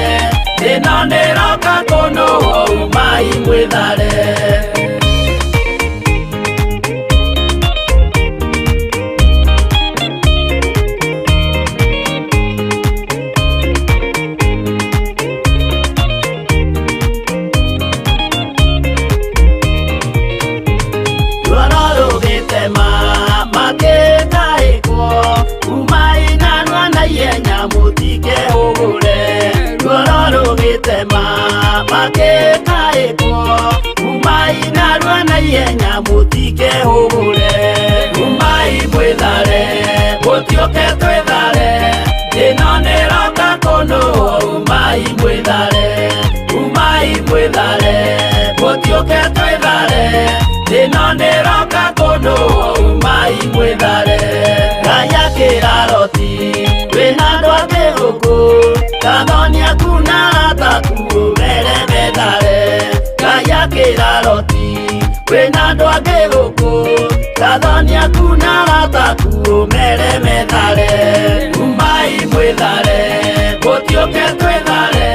ĩno nĩroka kũnũo. Umai mwĩthare. Ruoro rũgĩtema makĩtaĩkwo, umai narua na ihenya mũtikehũgũre. Ruoro rũgĩtema makĩtaĩkwo, umai narua na ihenya mũtikehũgũre. Umai mwĩthare, mũtiũke twĩthare, ĩno nĩroka kũnũo. Umai mwĩthare, umai mwĩthare, mũtiũke twĩthare, ĩno nĩroka kũnũo. Umai mwĩthare. Ngai akĩra Loti, wĩna andũ angĩ gũkũ, kathoni aku na arata aku ũmere methare. Ngai akĩra Loti, wĩna andũ angĩ gũkũ, kathoni aku na arata aku ũmere methare. Umai mwĩthare, mũtiũke twĩthare,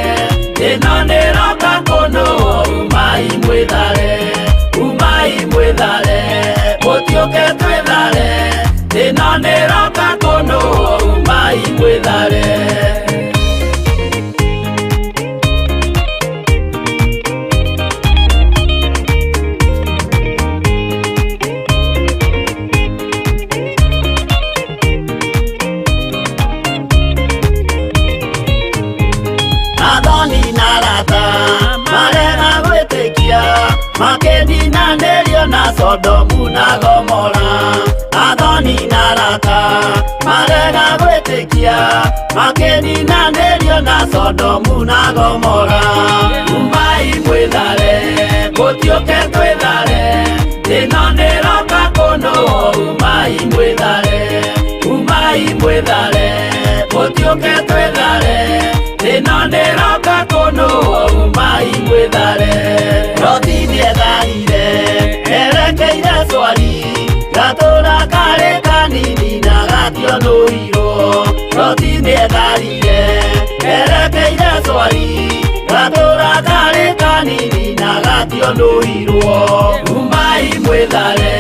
ĩno nĩroka kũnũo. Umai mwĩthare, umai mwĩthare, mũtiũke twĩthare, ĩno nĩroka kũnũo. Umai mwĩthare. Makĩninanĩrio na Sodomu na Gomora. Umai mwĩthare, mũtiũke twĩthare, ĩno nĩroka kũnũ. Umai mwĩthare, umai mwĩthare, mũtiũke twĩthare, ĩno nĩroka kũnũ. Umai mwĩthare. Loti nĩetharire erekeire Swari, gatũra karĩ kanini na gationũirwo. Loti nĩetharire erekeire Swari, gatũra karĩ kanini na gationũirwo. Umai mwĩthare,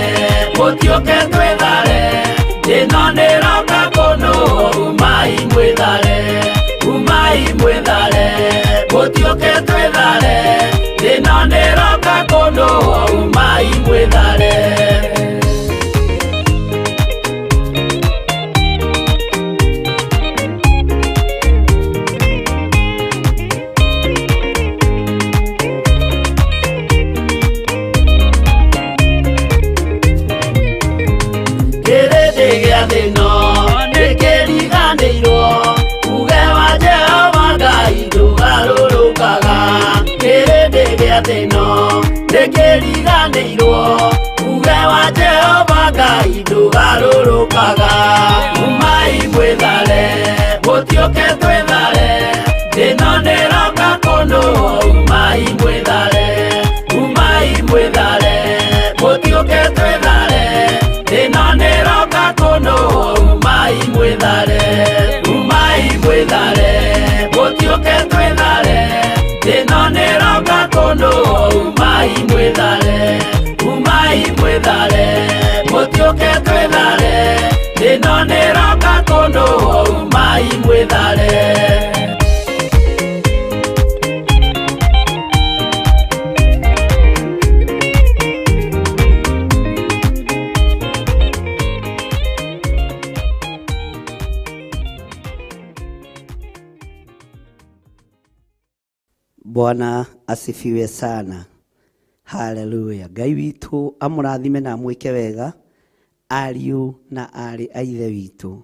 mũtiũke twĩthare, ĩno nĩroka kũnũ. Umai mwĩthare, umai mwĩthare, mũtiũke twĩthare, ĩno nĩroka kũnũ. Umai mwĩthare. Kĩrĩndĩ gĩa thĩ ĩno nĩkĩriganĩirwo, uge wa Jehova Ngai ndũgarũrũkaga. Kĩrĩndĩ gĩa thĩ ĩno nĩkĩriganĩirwo, uge wa Jehova Ngai ndũgarũrũkaga. Umai mwĩthare, mũtiũke twĩthare, ĩno nĩroka kũnũ. Umai mwĩthare, umai mwĩthare, mũtiũke twĩthare, ĩno nĩroka kũnũ. Umai mwĩthare, umai mwĩthare, mũtiũke twĩthare, ĩno nĩroka kũnũ. Umai mwĩthare, umai mwĩthare, mũtiũke twĩthare, ĩno nĩroka kũnũ. Umai mwĩthare. Bwana asifiwe sana. Haleluya. Ngai witũ amũrathime na amwĩke wega, ariũ na aarĩ a ithe witũ.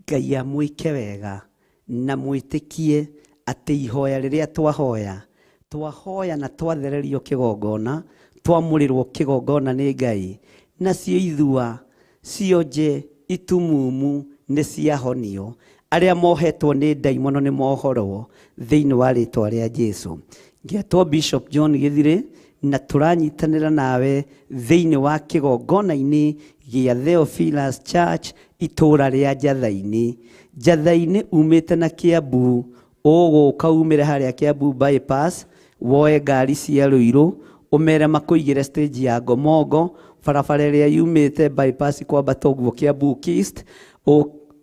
Ngai amwĩke wega na mwĩtĩkie atĩ ihoya rĩrĩa twahoya, twahoya na twathererio kĩgongona, twamũrĩrwo kĩgongona nĩ Ngai, nacio ithua, cionje, itumumu nĩ ciahonio. Arĩa mohetwo nĩ ndaimono nĩ mohorwo thĩinĩ wa rĩtwa rĩa Jesu. Ngetwo Bishop John Gĩthirĩ na tũranyitanĩra nawe thĩinĩ wa kĩgongona-inĩ gĩa Theophilus Church itũũra rĩa Njatha-inĩ. Njatha-inĩ umĩte na Kiambu, ũgũka umĩre harĩa Kiambu bypass, woe ngari cia Ruiru, ũmere makũigĩre stage ya Ngomongo, barabara ĩrĩa yumĩte bypass kwambata ũguo Kiambu East,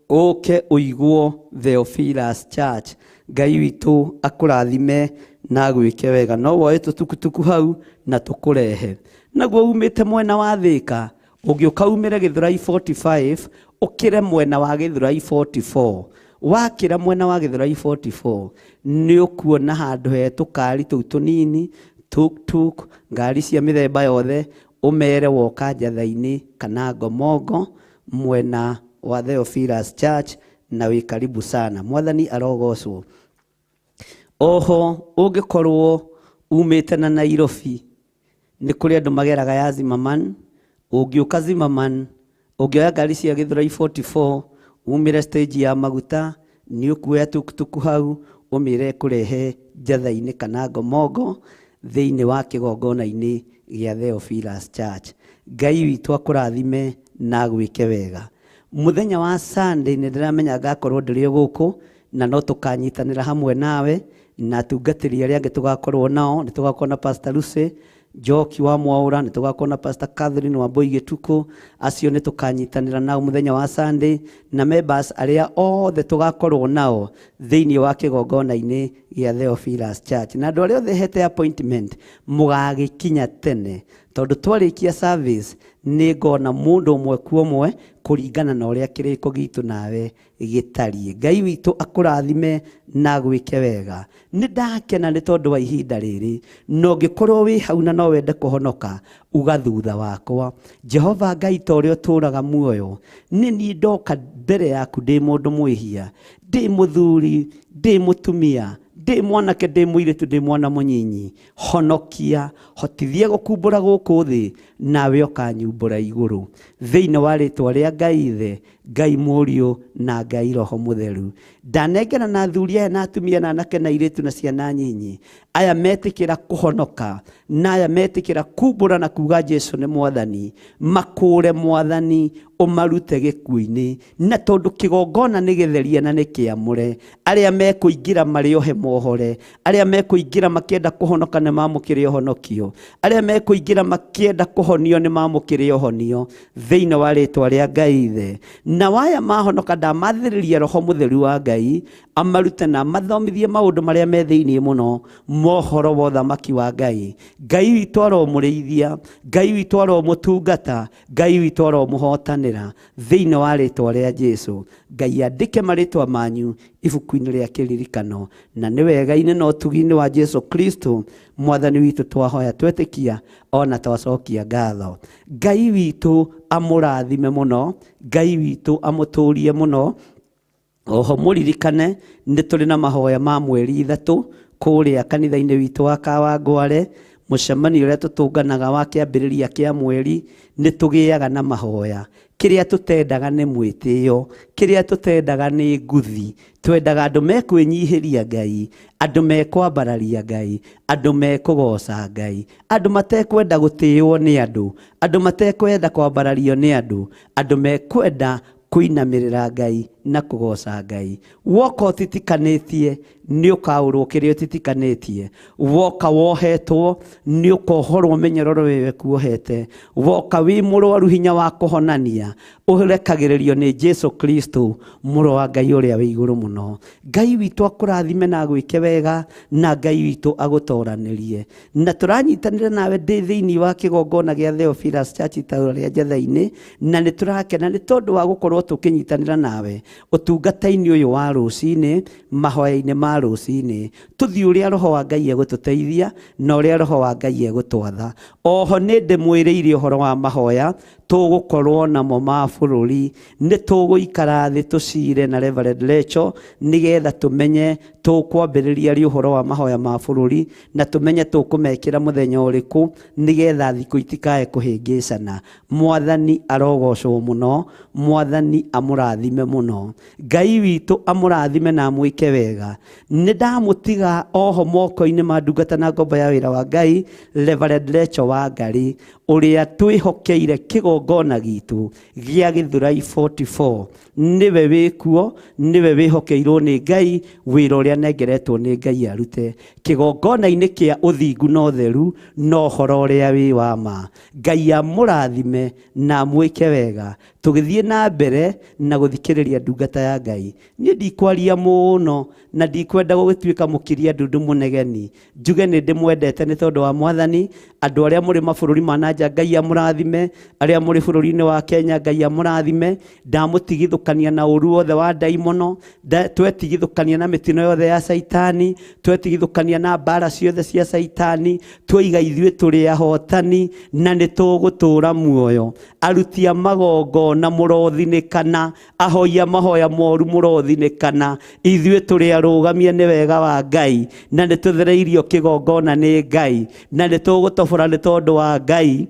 ũke ũigwo Theophilus Church. Ngai witũ akũrathime na agwĩke wega. No woe tũtukutuku hau na tũkũrehe. Naguo umĩte mwena wa Thĩka, ũngĩũka umĩre Gĩthũrai 45, ũkĩre mwena wa Gĩthũrai 44. Wakĩra mwena wa Gĩthũrai 44, nĩ ũkuona handũ he tũkari tũu tũnini, tuk-tuk, ngari cia mĩthemba yothe, ũmere woka Njatha-inĩ kana Ngomongo mwena wa Theophilus Church, na wĩ karibu sana. Mwathani arogocwo. Oho ũngĩkorwo umĩte na Nairobi, nĩ kũrĩ andũ mageraga ya Zimmerman. Ũngĩũka Zimmerman, ũngĩoya ngari cia Gĩthũrai 44, umĩre stage ya maguta, nĩ ũkuoya tukutuku hau, ũmĩre ĩkũrehe Njatha-inĩ kana Ngomongo thĩinĩ wa kĩgongona-inĩ gĩa Theophilus Church. Ngai witũ akũrathime na agwĩke wega. Mũthenya wa Sunday nĩ ndĩramenya ngakorwo ndĩrĩ o gũkũ, na no tũkanyitanĩra hamwe nawe na atungatĩri arĩa angĩ tũgakorwo nao. Nĩ tũgakorwo na Pastor Lucy Njoki wa Mwaũra, nĩ tũgakorwo na Pastor Catherine wa Mbũi Gĩtukũ. Acio nĩ tũkanyitanĩra nao mũthenya wa Sunday, na members arĩa othe tũgakorwo nao thĩinĩ wa kĩgongona-inĩ gĩa Theophilus Church. Na andũ arĩa othe hete appointment, mũgagĩkinya tene, Tondũ twarĩkia service nĩ ngona mũndũ ũmwe kwa ũmwe kũringana na ũrĩa kĩrĩko gitũ nawe gĩtariĩ. Ngai witũ akũrathime na agwĩke wega. Nĩ ndakena nĩ tondũ wa ihinda rĩrĩ, na ũngĩkorwo wĩ hau na no wende kũhonoka, uga thutha wakwa, Jehova Ngai ta ũrĩa ũtũũraga muoyo, nĩ niĩ ndoka mbere yaku ndĩ mũndũ mwĩhia, ndĩ mũthuri, ndĩ mũtumia, ndĩ mwanake, ndĩ mũirĩtu, ndĩ mwana mũnyinyi. Honokia, hotithia gũkumbũra gũkũ thĩ, nawe ũkanyumbũra igũrũ. Thĩinĩ wa rĩtwa rĩa Ngai Ithe, Ngai Mũriũ na Ngai Roho Mũtheru. Ndanengera na athuri aya na atumia na anake na airĩtu na ciana nyinyi, aya metĩkĩra kũhonoka na aya metĩkĩra kumbũra na kuga Jesu nĩ Mwathani, makũre Mwathani ũmarute gĩkuũ-inĩ. Na tondũ kĩgongona nĩ gĩtherie na nĩ kĩamũre, arĩa mekũingĩra marĩ ohe mohore, arĩa mekũingĩra makĩenda kũhonoka nĩ mamũkĩre ũhonokio, arĩa mekũingĩra makĩenda kũhonio nĩ mamũkĩre ũhonio, thĩinĩ wa rĩtwa rĩa Ngai Ithe. Na waya mahonoka ndamathĩrĩria Roho Mũtheru wa Ngai amarute na amathomithie maũndũ marĩa me thĩinĩ mũno mohoro wa ũthamaki wa Ngai. Ngai witũ aromũrĩithia, Ngai witũ aromũtungata, Ngai witũ aromũhotanĩra, thĩinĩ wa rĩtwa rĩa Jesu. Ngai andĩke marĩtwa manyu ibuku-inĩ rĩa kĩririkano, na nĩ wega-inĩ na ũtugi-inĩ wa Jesu Kristo Mwathani witũ twahoya twetĩkia ona twacokia ngatho. Ngai witũ amũrathime mũno, Ngai witũ amũtũrie mũno. Oho mũririkane nĩ tũrĩ na mahoya ma mweri 3 kũrĩa kanitha-inĩ witũ wa Kawangware. Mũcemanio ũrĩa tũtũnganaga wa kĩambĩrĩria kĩa mweri nĩ tũgĩaga na mahoya. Kĩrĩa tũtendaga nĩ mwĩtĩo, kĩrĩa tũtendaga nĩ nguthi. Twendaga andũ mekwĩnyihĩria Ngai, andũ mekwambararia Ngai, andũ mekũgoca Ngai, andũ matekwenda gũtĩĩo nĩ andũ, andũ matekwenda kwambarario nĩ andũ, andũ mekwenda kũinamĩrĩra Ngai na kũgoca Ngai. Woka ũtitikanĩtie nĩ ũkaũrwo kĩrĩa ũtitikanĩtie, woka wohetwo nĩ ũkohorwo mĩnyororo ĩyo ĩkuohete, woka wĩ mũrwaru hinya wa kũhonania ũrekagĩrĩrio nĩ Jesu Kristo mũrũ wa Ngai ũrĩa wĩ igũrũ mũno. Ngai witũ akũrathime na agwĩke wega, na Ngai witũ agũtoranĩrie. Na tũranyitanĩra nawe ndĩ thĩinĩ wa kĩgongona gĩa Theophilus Church itũũra rĩa Njathai-inĩ, na nĩ tũrakena nĩ tondũ wa gũkorwo tũkĩnyitanĩra nawe ũtungata-inĩ ũyũ wa rũcinĩ, mahoya-inĩ ma rũcinĩ. Tũthiĩ ũrĩa Roho wa Ngai egũtũteithia na ũrĩa Roho wa Ngai egũtwatha. Oho nĩ ndĩmwĩrĩire ũhoro wa mahoya tũgũkorwo namo ma bũrũri. Nĩ tũgũikara thĩ tũcire na Reverend Lecho nĩgetha tũmenye tũkwambĩrĩria rĩ ũhoro wa mahoya ma bũrũri, na tũmenye tũkũmekĩra mũthenya ũrĩkũ nĩgetha thikũ itikae kũhĩngĩcana. Mwathani arogocwo mũno, Mwathani amũrathime mũno, Ngai witũ amũrathime na amwĩke wega. Nĩ ndamũtiga oho moko-inĩ ma ndungata na ngombo ya wĩra wa Ngai Reverend Lecho wa Ngari, ũrĩa twĩhokeire kĩgongona gitũ gĩa Gĩthũrai 44. Nĩwe wĩkuo, nĩwe wĩhokeirwo nĩ Ngai wĩra ũrĩa anengeretwo nĩ Ngai arute kĩgongona-inĩ kĩa ũthingu na ũtheru na ũhoro ũrĩa wĩ wa ma. Ngai amũrathime na amwĩke wega. Tũgĩthiĩ na mbere na gũthikĩrĩria ndungata ya Ngai. Niĩ ndikwaria mũno na ndikwenda gũgĩtuĩka mũkiria ndundu mũnegeni. Njuge nĩ ndĩmwendete nĩ tondũ wa Mwathani. Andũ arĩa mũrĩ mabũrũri ma na nja Ngai amũrathime, arĩa mũrĩ bũrũri-inĩ wa Kenya Ngai amũrathime. Ndamũtigithũkania na ũru wothe wa ndaimono, twetigithũkania na mĩtino yothe ya Caitani, twetigithũkania na mbara ciothe cia Caitani, twoiga ithuĩ tũrĩ ahotani na nĩ tũgũtũũra muoyo. Aruti a magongona mũrothinĩkana, ahoi a mahoya moru mũrothinĩkana, ithuĩ tũrĩ arũgamie nĩ wega wa Ngai, na nĩ tũthereirio kĩgongona nĩ Ngai, na nĩ tũgũtobora nĩ tondũ wa Ngai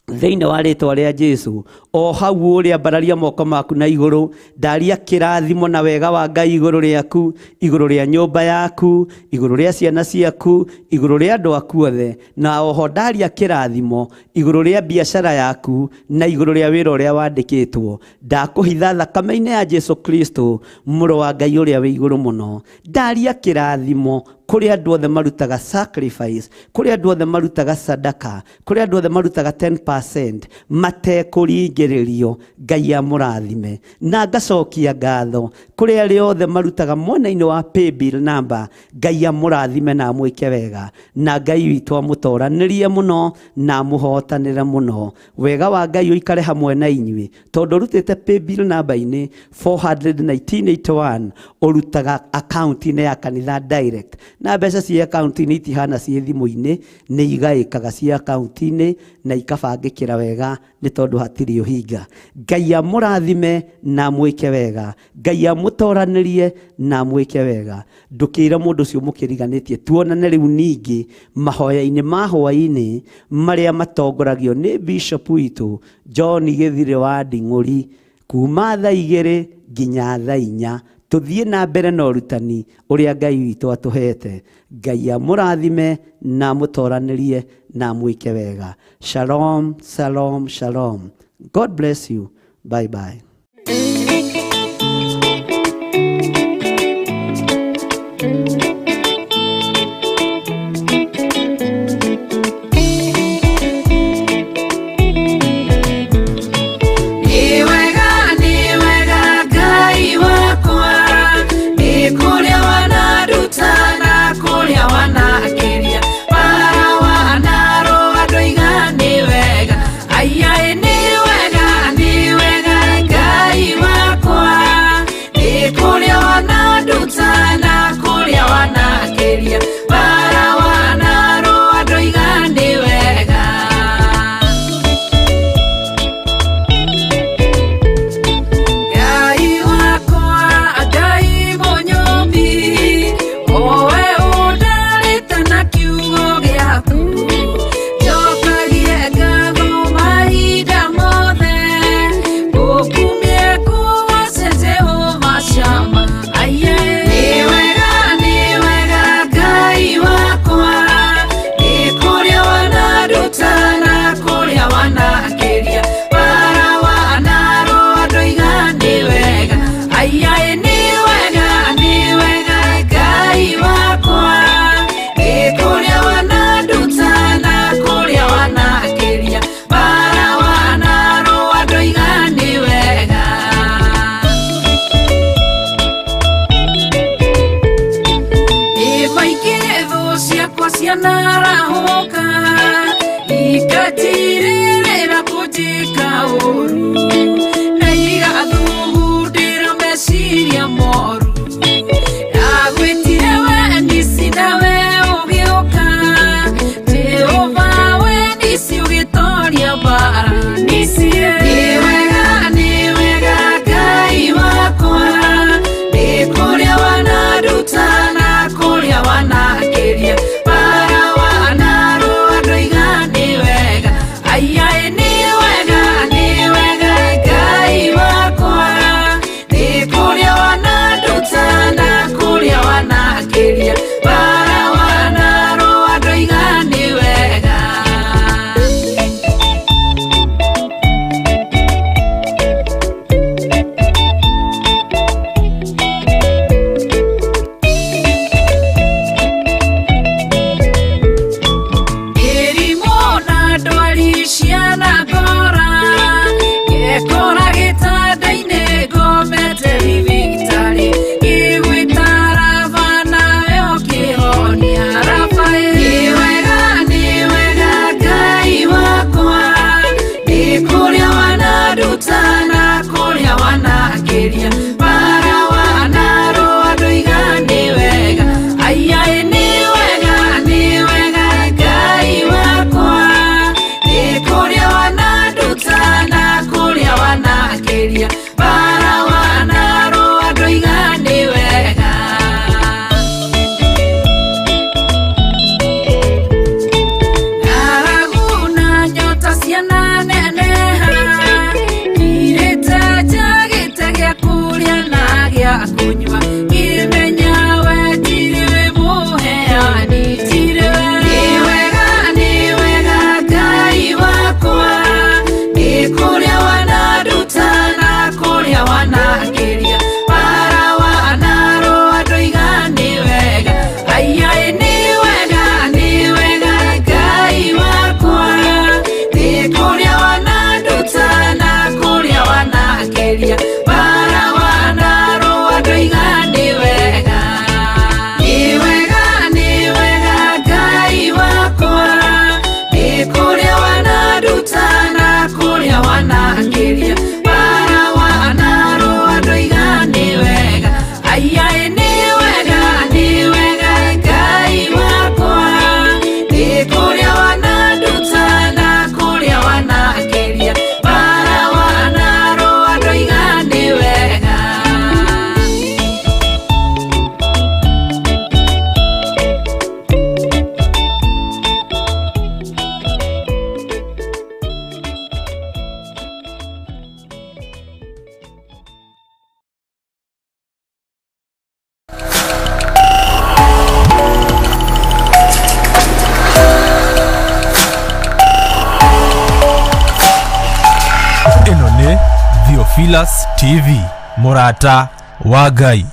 thĩinĩ wa rĩtwa rĩa Jesu. O hau ũrĩa ambararia moko maku na igũrũ, ndaria kĩrathimo na wega wa Ngai igũrũ rĩaku, igũrũ rĩa nyũmba yaku, igũrũ rĩa ciana ciaku, igũrũ rĩa andũ aku othe, na oho ndaria kĩrathimo igũrũ rĩa biacara yaku na igũrũ rĩa wĩra ũrĩa wandĩkĩtwo. Ndakũhitha thakame-inĩ ya Jesu Kristo mũrũ wa Ngai ũrĩa wĩ igũrũ mũno. Ndaria kĩrathimo Kũrĩ andũ othe marutaga sacrifice, kũrĩ andũ othe marutaga sadaka, kũrĩ andũ othe marutaga 10% matekũringĩrĩrio. Ngai amũrathime. Na ngacokia ngatho kũrĩ arĩa othe marutaga mwena-inĩ wa paybill number. Ngai amũrathime na amwĩke wega, na Ngai witũ amũtoranĩrie mũno na amũhotanĩre mũno. Wega wa Ngai ũikare hamwe na inyuĩ, tondũ ũrutĩte paybill number-inĩ 41981, ũrutaga akaunti-inĩ ya kanitha direct, na mbeca cia akaunti-inĩ itihana ciĩ thimũ-inĩ, nĩ igaĩkaga cia akaunti-inĩ na ikabangĩkĩra wega, nĩ tondũ hatirĩ ũhinga. Ngai amũrathime na amwĩke wega, Ngai amũtoranĩrie na amwĩke wega. Ndũkĩre mũndũ ũcio mũkĩriganĩtie, tuonane rĩu ningĩ mahoya-inĩ ma hwaĩ-inĩ marĩa matongoragio nĩ Bishop witũ John Gĩthirĩ wa Nding'ũri, kuma thaa 2 nginya thaa 4. Tũthiĩ na mbere na ũrutani ũrĩa Ngai witũ atũhete. Ngai amũrathime na amũtoranĩrie na amwĩke wega. Shalom, shalom, shalom. God bless you. Bye bye. Nĩ wega Ngai wakwa, nĩ kũrĩa wananduta na kũrĩa wanakĩria, bara wanarũa ndoiga nĩ wega. Aiaĩ nĩ wega, nĩ wega Ngai wakwa, nĩ kũrĩa wananduta na kũrĩa wanakĩria, bara wanarũa ndoiga nĩ wega. Ngai wakwa, Ngai mũnyũmbi, owe ũndarĩte na kiugo gĩaku, njokagie ngatho mahinda mothe, ngũkumie kũgoce Jehova Shama. Aiye, nĩ wega Ngai wakwa, nĩ kũrĩa wananduta na kũrĩa wanakĩria, bara wanarũa ndoiga nĩ wega. Aiaĩ nĩ wega, nĩ wega Ngai wakwa, nĩ kũrĩa wananduta na kũrĩa wanakĩria, bara wanarũa ndoiga nĩ wega. Ĩ maingĩ thũ ciakwa cianarahũka, ikatirĩrĩra kũnjĩka ũru, na igathugundĩra meciria moru. Ndagwĩtire we nisi nawe ũgĩũka, Jehova we nisi ũgĩtoria mbara nisi. Nĩ wega Ngai wakwa, nĩ kũrĩa wananduta na kũrĩa wanakĩria, bara wanarũa ndoiga nĩ wega. Aiaĩ nĩ wega, nĩ wega Ngai wakwa, nĩ kũrĩa wananduta na kũrĩa wanakĩria, bara wanarũa ndoiga nĩ wega. Mĩrimũ na ndwari cianangora, ngekora gĩtanda-inĩ ngomete thibitarĩ, ngĩgwĩta Raba nawe ũkĩhonia. Raba nĩ wega Ngai wakwa, nĩ kũrĩa wananduta na kũrĩa wanakĩria, bara wanarũa ndoiga nĩ wega. Aiaĩ nĩ wega, nĩ wega Ngai wakwa, nĩ kũrĩa wananduta na kũrĩa wanakĩria, bara wanarũa ndoiga nĩ wega. Ng'aragu na nyota ciananeneha, ngirĩte njagĩte gĩa kũrĩa na gĩa kũnyua, ngĩmenya we tirĩ mũheani, tirĩ we. Nĩ wega Ngai wakwa, nĩ kũrĩa wananduta na kũrĩa wanakĩria, bara wanarũa ndoiga nĩ wega. Aiaĩ Nĩ Theophilus TV, mũrata wa Ngai.